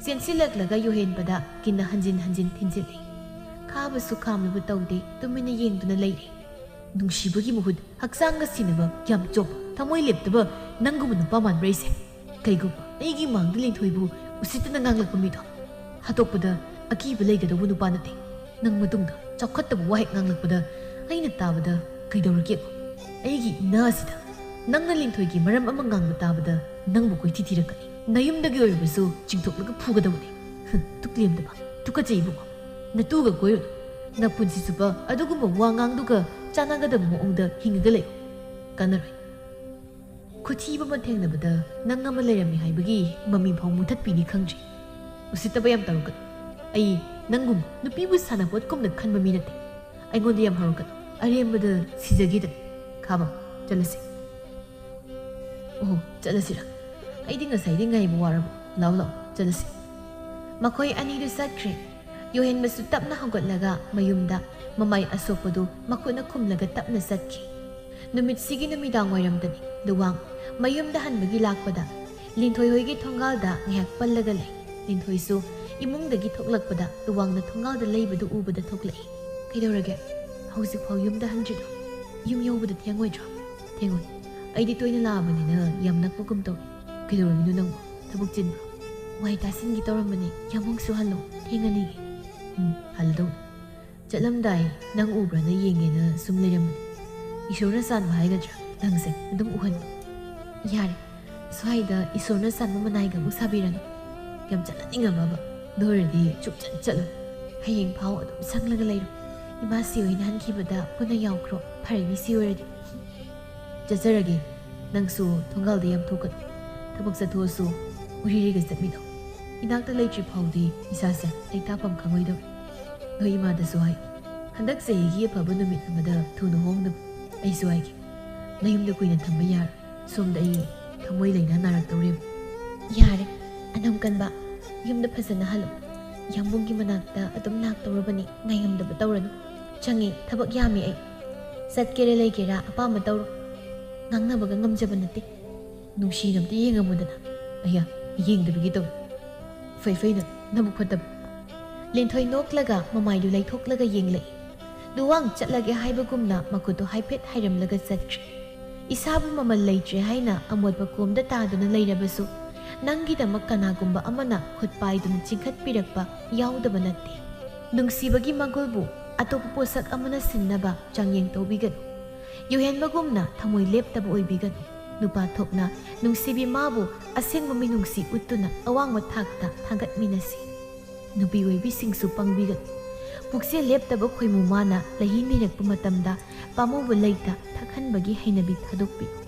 ꯆꯦꯟꯁꯤꯜꯂꯛꯂꯒ ꯌꯨꯍꯦꯟꯕꯗ ꯀꯤꯟꯅ ꯍꯟꯖꯤꯟ ꯍꯟꯖꯤꯟ ꯊꯤꯟꯖꯤꯜꯂꯤ꯫ ꯈꯥꯕꯁꯨ ꯈꯥꯝꯂꯕ ꯇꯧꯗꯦ, ꯇꯨꯃꯤꯟꯅ ꯌꯦꯡꯗꯨꯅ ꯂꯩꯔꯤ꯫ ꯅꯨꯡꯁꯤꯕꯒꯤ ꯃꯍꯨꯠ ꯍꯛꯆꯥꯡꯒ ꯁꯤꯟꯅꯕ ꯌꯥꯝ ꯆꯣꯞꯄ, ꯊꯃꯣꯏ ꯂꯦꯞꯇꯕ ꯅꯪꯒꯨꯝꯕ ꯅꯨꯄꯥ ꯃꯥꯟꯕ꯭ꯔꯥ ꯑꯩꯁꯦ? ꯀꯩꯒꯨꯝꯕ ꯑꯩꯒꯤ ꯃꯥꯡꯗ ꯂꯤꯟꯊꯣꯏꯕꯨ ꯎꯁꯤꯠꯇꯅ ꯉꯥꯡꯂꯛꯄ ꯃꯤꯗꯣ ꯍꯥꯠꯇꯣꯛꯄꯗ ꯑꯀꯤꯕ ꯂꯩꯒꯗꯧꯕ ꯅꯨꯄꯥ ꯅꯠꯇꯦ꯫ ꯅꯪ ꯃꯇꯨꯡꯗ ꯆꯥꯎꯈꯠꯇꯕ ꯋꯥꯍꯩ ꯉꯥꯡꯂꯛꯄꯗ ꯑꯩꯅ ꯇꯥꯕꯗ ꯀꯩꯗꯧꯔꯒꯦ? ꯑꯩꯒꯤ ꯏꯅꯥ ꯑꯁꯤꯗ ꯅꯪꯅ ꯂꯤꯟꯊꯣꯏꯒꯤ ꯃꯔꯝ ꯑꯃ ꯉꯥꯡꯕ ꯇꯥꯕꯗ ꯅꯪꯕꯨ ꯀꯣꯏꯊꯤ ꯊꯤꯔꯛꯀꯅꯤ꯫ ꯅꯌꯨꯝꯗꯒꯤ ꯑꯣꯏꯔꯕꯁꯨ ꯆꯤꯡꯊꯣꯛꯂꯒ ꯐꯨꯒꯗꯕꯅꯤ꯫ ꯍꯨꯝ, ꯇꯨꯛꯂꯦꯝꯗꯕ, ꯇꯨꯀꯠꯆꯩ ꯏꯕꯨꯡꯉꯣ꯫ ꯅꯇꯨꯒ ꯀꯣꯏꯔꯨꯅꯨ꯫ ꯅꯄꯨꯟꯁꯤ ꯆꯨꯞꯄ ꯑꯗꯨꯒꯨꯝꯕ ꯋꯥꯉꯥꯡꯗꯨꯒ ꯆꯥꯟꯅꯒꯗꯕ ꯃꯑꯣꯡꯗ ꯍꯤꯡꯉꯒ ꯂꯩꯌꯨ꯫ ꯀꯥꯟꯅꯔꯣꯏ꯫ ꯈꯨꯊꯤꯕ ꯑꯃ ꯊꯦꯡꯅꯕꯗ ꯅꯪ ꯑꯃ ꯂꯩꯔꯝꯃꯤ ꯍꯥꯏꯕꯒꯤ ꯃꯃꯤ ꯐꯥꯎ ꯃꯨꯊꯠꯄꯤꯅꯤ ꯈꯪꯗ꯭ꯔꯤ꯫ ꯎꯁꯤꯠꯇꯕ ꯌꯥꯝ ꯇꯧꯔꯛꯀꯅꯨ꯫ ꯑꯩ ꯅꯪꯒꯨꯝ ꯅꯨꯄꯤꯕꯨ ꯁꯥꯟꯅꯄꯣꯠꯀꯨꯝꯅ ꯈꯟꯕ ꯃꯤ ꯅꯠꯇꯦ꯫ ꯑꯩꯉꯣꯟꯗ ꯌꯥꯝ ꯍꯧꯔꯛꯀꯅꯨ꯫ ꯑꯔꯦꯝꯕꯗ ꯁꯤꯖꯒꯦꯗꯅꯤ꯫ ꯈꯥꯕꯝ, ꯆꯠꯂꯁꯤ꯫ ꯑꯣꯍꯣ, ꯆꯠꯂꯁꯤꯔ? ꯑꯩꯗꯤ ꯉꯁꯥꯏꯗꯤ ꯉꯥꯏꯕ ꯋꯥꯔꯕ꯫ ꯂꯥꯎ ꯂꯥꯎ, ꯆꯠꯂꯁꯤ꯫ ꯃꯈꯣꯏ ꯑꯅꯤꯗꯨ ꯆꯠꯈ꯭ꯔꯦ꯫ ꯌꯣꯍꯦꯟꯕꯁꯨ ꯇꯞꯅ ꯍꯧꯒꯠꯂꯒ ꯃꯌꯨꯝꯗ ꯃꯃꯥꯏ ꯑꯁꯣꯛꯄꯗꯨ ꯃꯈꯨꯠꯅ ꯈꯨꯝꯂꯒ ꯇꯞꯅ ꯆꯠꯈꯤ꯫ ꯅꯨꯃꯤꯠꯁꯤꯒꯤ ꯅꯨꯃꯤꯗꯥꯡ ꯋꯥꯏꯔꯝꯗꯅꯤ꯫ ꯂꯨꯋꯥꯡ ꯃꯌꯨꯝꯗ ꯍꯟꯕꯒꯤ ꯂꯥꯛꯄꯗ ꯂꯤꯟꯊꯣꯏ ꯍꯣꯏꯒꯤ ꯊꯣꯡꯒꯥꯜꯗ ꯉꯥꯏꯍꯥꯛ ꯄꯜꯂꯒ ꯂꯩ꯫ ꯂꯤꯟꯊꯣꯏꯁꯨ ꯏꯃꯨꯡꯗꯒꯤ ꯊꯣꯛꯂꯛꯄꯗ ꯂꯨꯋꯥꯡꯅ ꯊꯣꯡꯒꯥꯜꯗ ꯂꯩꯕꯗꯨ ꯎꯕꯗ ꯊꯣꯛꯂꯛꯏ꯫ "ꯀꯩꯗꯧꯔꯒꯦ? ꯍꯧꯖꯤꯛꯐꯥꯎ ꯌꯨꯝꯗ ꯍꯟꯗ꯭ꯔꯤꯗꯣ? ꯌꯨꯝ ꯌꯧꯕꯗ ꯊꯦꯡꯉꯣꯏꯗ꯭ꯔꯣ?" "ꯊꯦꯡꯉꯣꯏ꯫ ꯑꯩꯗꯤ ꯇꯣꯏꯅ ꯂꯥꯛꯑꯕꯅꯤꯅ ꯌꯥꯝ ꯅꯛꯄꯒꯨꯝ ꯇꯧꯏ꯫ ꯀꯩꯗꯧꯔꯝꯃꯤꯅꯣ ꯅꯪꯕꯨ? ꯊꯕꯛ ꯆꯤꯟꯕ꯭ꯔꯣ?" "ꯋꯥꯍꯩ ꯇꯥꯁꯤꯟꯒꯦ ꯇꯧꯔꯝꯕꯅꯤ꯫ ꯌꯥꯝ ꯑꯃꯨꯛꯁꯨ ꯍꯜꯂꯣ꯫ ꯊꯦꯡꯉꯅꯤꯒꯤ꯫" "ꯎꯝ, ꯍꯜꯂꯗꯧꯅꯤ꯫ ꯆꯠꯂꯝꯗꯥꯏ ꯅꯪ ꯎꯕ꯭ꯔꯥꯅ ꯌꯦꯡꯒꯦꯅ ꯁꯨꯝ ꯂꯩꯔꯝꯕꯅꯤ꯫ ꯏꯁꯣꯔꯅ ꯆꯥꯟꯕ ꯍꯥꯏꯒꯗ꯭ꯔꯥ, ꯅꯪꯁꯦ ꯑꯗꯨꯝ ꯎꯍꯟꯕ꯫" "ꯌꯥꯔꯦ, ꯁ꯭ꯋꯥꯏꯗ ꯏꯁꯣꯔꯅ ꯆꯥꯟꯕ ꯃꯅꯥꯏꯒ ꯑꯃꯨꯛ ꯁꯥꯕꯤꯔꯅꯨ꯫ ꯌꯥꯝ ꯆꯠꯍꯟꯅꯤꯡꯉꯝꯃꯕ꯫ ꯑꯗꯨ ꯑꯣꯏꯔꯗꯤ ꯁꯨꯡꯆꯠ ꯆꯠꯂꯣ꯫ ꯍꯌꯦꯡ ꯐꯥꯎ ꯑꯗꯨꯝ ꯁꯪꯂꯒ ꯂꯩꯔꯣ꯫ ꯏꯃꯥ ꯁꯤ ꯑꯣꯏꯅ ꯍꯟꯈꯤꯕꯗ ꯄꯨꯟꯅ ꯌꯥꯎꯈ꯭ꯔꯣ꯫ ꯐꯔꯦꯅꯦ ꯁꯤ ꯑꯣꯏꯔꯗꯤ꯫ ꯆꯠꯆꯔꯒꯦ꯫ ꯅꯪꯁꯨ ꯊꯣꯡꯒꯥꯜꯗ ꯌꯥꯝ ꯊꯣꯛꯀꯅꯨ꯫ ꯊꯕꯛ ꯆꯠꯊꯣꯛꯑꯁꯨ ꯎꯔꯤꯔꯤꯒ ꯆꯠꯃꯤꯟꯅꯧ꯫" ꯏꯅꯥꯛꯇ ꯂꯩꯇ꯭ꯔꯤ ꯐꯥꯎꯗꯤ ꯏꯁꯥꯁꯦ ꯂꯩꯇꯥꯐꯝ ꯈꯪꯉꯣꯏꯗꯕ꯫ ꯅꯣꯏ ꯏꯃꯥꯗꯁꯨ ꯍꯥꯏ, ꯍꯟꯗꯛ ꯆꯍꯤꯒꯤ ꯑꯐꯕ ꯅꯨꯃꯤꯠ ꯑꯃꯗ ꯊꯨꯅ ꯍꯣꯡꯅꯕ꯫ ꯑꯩꯁꯨ ꯍꯥꯏꯒꯦ, ꯅꯌꯨꯝꯗ ꯀꯨꯏꯅ ꯊꯝꯕ ꯌꯥꯔꯣꯏ꯫ ꯁꯣꯝꯗ ꯑꯩ ꯊꯃꯣꯏ ꯂꯩꯅꯥ ꯅꯥꯔꯛꯇꯧꯔꯦꯕ꯫ ꯌꯥꯔꯦ, ꯑꯅꯝ ꯀꯟꯕ, ꯌꯨꯝꯗ ꯐꯖꯅ ꯍꯜꯂꯣ꯫ ꯌꯥꯝꯕꯨꯡꯒꯤ ꯃꯅꯥꯛꯇ ꯑꯗꯨꯝ ꯂꯥꯛꯇꯧꯔꯕꯅꯤ, ꯉꯥꯏꯉꯝꯗꯕ ꯇꯧꯔꯅꯨ꯫ ꯆꯪꯉꯦ, ꯊꯕꯛ ꯌꯥꯝꯃꯦ ꯑꯩ꯫ ꯆꯠꯀꯦꯔꯥ ꯂꯩꯒꯦꯔꯥ ꯑꯄꯥꯝꯕ ꯇꯧꯔꯣ꯫ ꯉꯥꯡꯅꯕꯒ ꯉꯝꯖꯕ ꯅꯠꯇꯦ꯫ ꯅꯨꯡꯁꯤꯅ ꯑꯝꯇ ꯌꯦꯡꯉꯝꯃꯨꯗꯅ꯫ ꯑꯌꯥ, ꯌꯦꯡꯗꯕꯤꯒꯤ ꯇꯧ꯫ ꯐꯩ ꯐꯩꯅ, ꯅꯕꯨꯛ ꯐꯠꯇꯕ꯫ ꯂꯤꯟꯊꯣꯏ ꯅꯣꯛꯂꯒ ꯃꯃꯥꯏꯗꯨ ꯂꯩꯊꯣꯛꯂꯒ ꯌꯦꯡꯂꯛꯏ꯫ ꯗꯨꯋꯥꯡ ꯆꯠꯂꯒꯦ ꯍꯥꯏꯕꯒꯨꯝꯅ ꯃꯈꯨꯠꯇꯨ ꯍꯥꯏꯐꯦꯠ ꯍꯥꯏꯔꯝꯂꯒ ꯆꯠꯈ꯭ꯔꯦ꯫ ꯏꯁꯥꯕꯨ ꯃꯃꯜ ꯂꯩꯇ꯭ꯔꯦ ꯍꯥꯏꯅ ꯑꯃꯣꯠꯄ ꯀꯣꯝꯗ ꯇꯥꯗꯨꯅ ꯂꯩꯔꯕꯁꯨ, ꯅꯪꯒꯤꯗꯃꯛ ꯀꯅꯥꯒꯨꯝꯕ ꯑꯃꯅ ꯈꯨꯠ ꯄꯥꯏꯗꯨꯅ ꯆꯤꯡꯈꯠꯄꯤꯔꯛꯄ ꯌꯥꯎꯗꯕ ꯅꯠꯇꯦ꯫ ꯅꯨꯡꯁꯤꯕꯒꯤ ꯃꯒꯨꯜꯕꯨ ꯑꯇꯣꯞꯄ ꯄꯣꯠꯁꯛ ꯑꯃꯅ ꯁꯤꯟꯅꯕ ꯆꯥꯡꯌꯦꯡ ꯇꯧꯕꯤꯒꯅꯨ꯫ ꯌꯨꯍꯦꯟꯕꯒꯨꯝꯅ ꯊꯃꯣꯏ ꯂꯦꯞꯇꯕ ꯑꯣꯏꯕꯤꯒꯅꯨ꯫ ꯅꯨꯄꯥ ꯊꯣꯛꯅ ꯅꯨꯡꯁꯤꯕꯤ ꯃꯥꯕꯨ ꯑꯁꯦꯡꯕ ꯃꯤꯅꯨꯡꯁꯤ ꯎꯠꯇꯨꯅ ꯑꯋꯥꯡꯕ ꯊꯥꯛꯇ ꯊꯥꯡꯒꯠꯃꯤꯟꯅꯁꯤ꯫ ꯅꯨꯄꯤ ꯑꯣꯏꯕꯤꯁꯤꯡꯁꯨ ꯄꯪꯕꯤꯒꯅꯨ꯫ ꯄꯨꯛꯆꯦꯜ ꯂꯦꯞꯇꯕ ꯈꯣꯏꯃꯨ ꯃꯥꯅ ꯂꯩꯍꯤ ꯅꯤꯔꯛꯄ ꯃꯇꯝꯗ ꯄꯥꯝꯃꯨꯕ ꯂꯩꯇ ꯊꯛꯍꯟꯕꯒꯤ ꯍꯩꯅꯕꯤ ꯊꯥꯗꯣꯛꯄꯤ꯫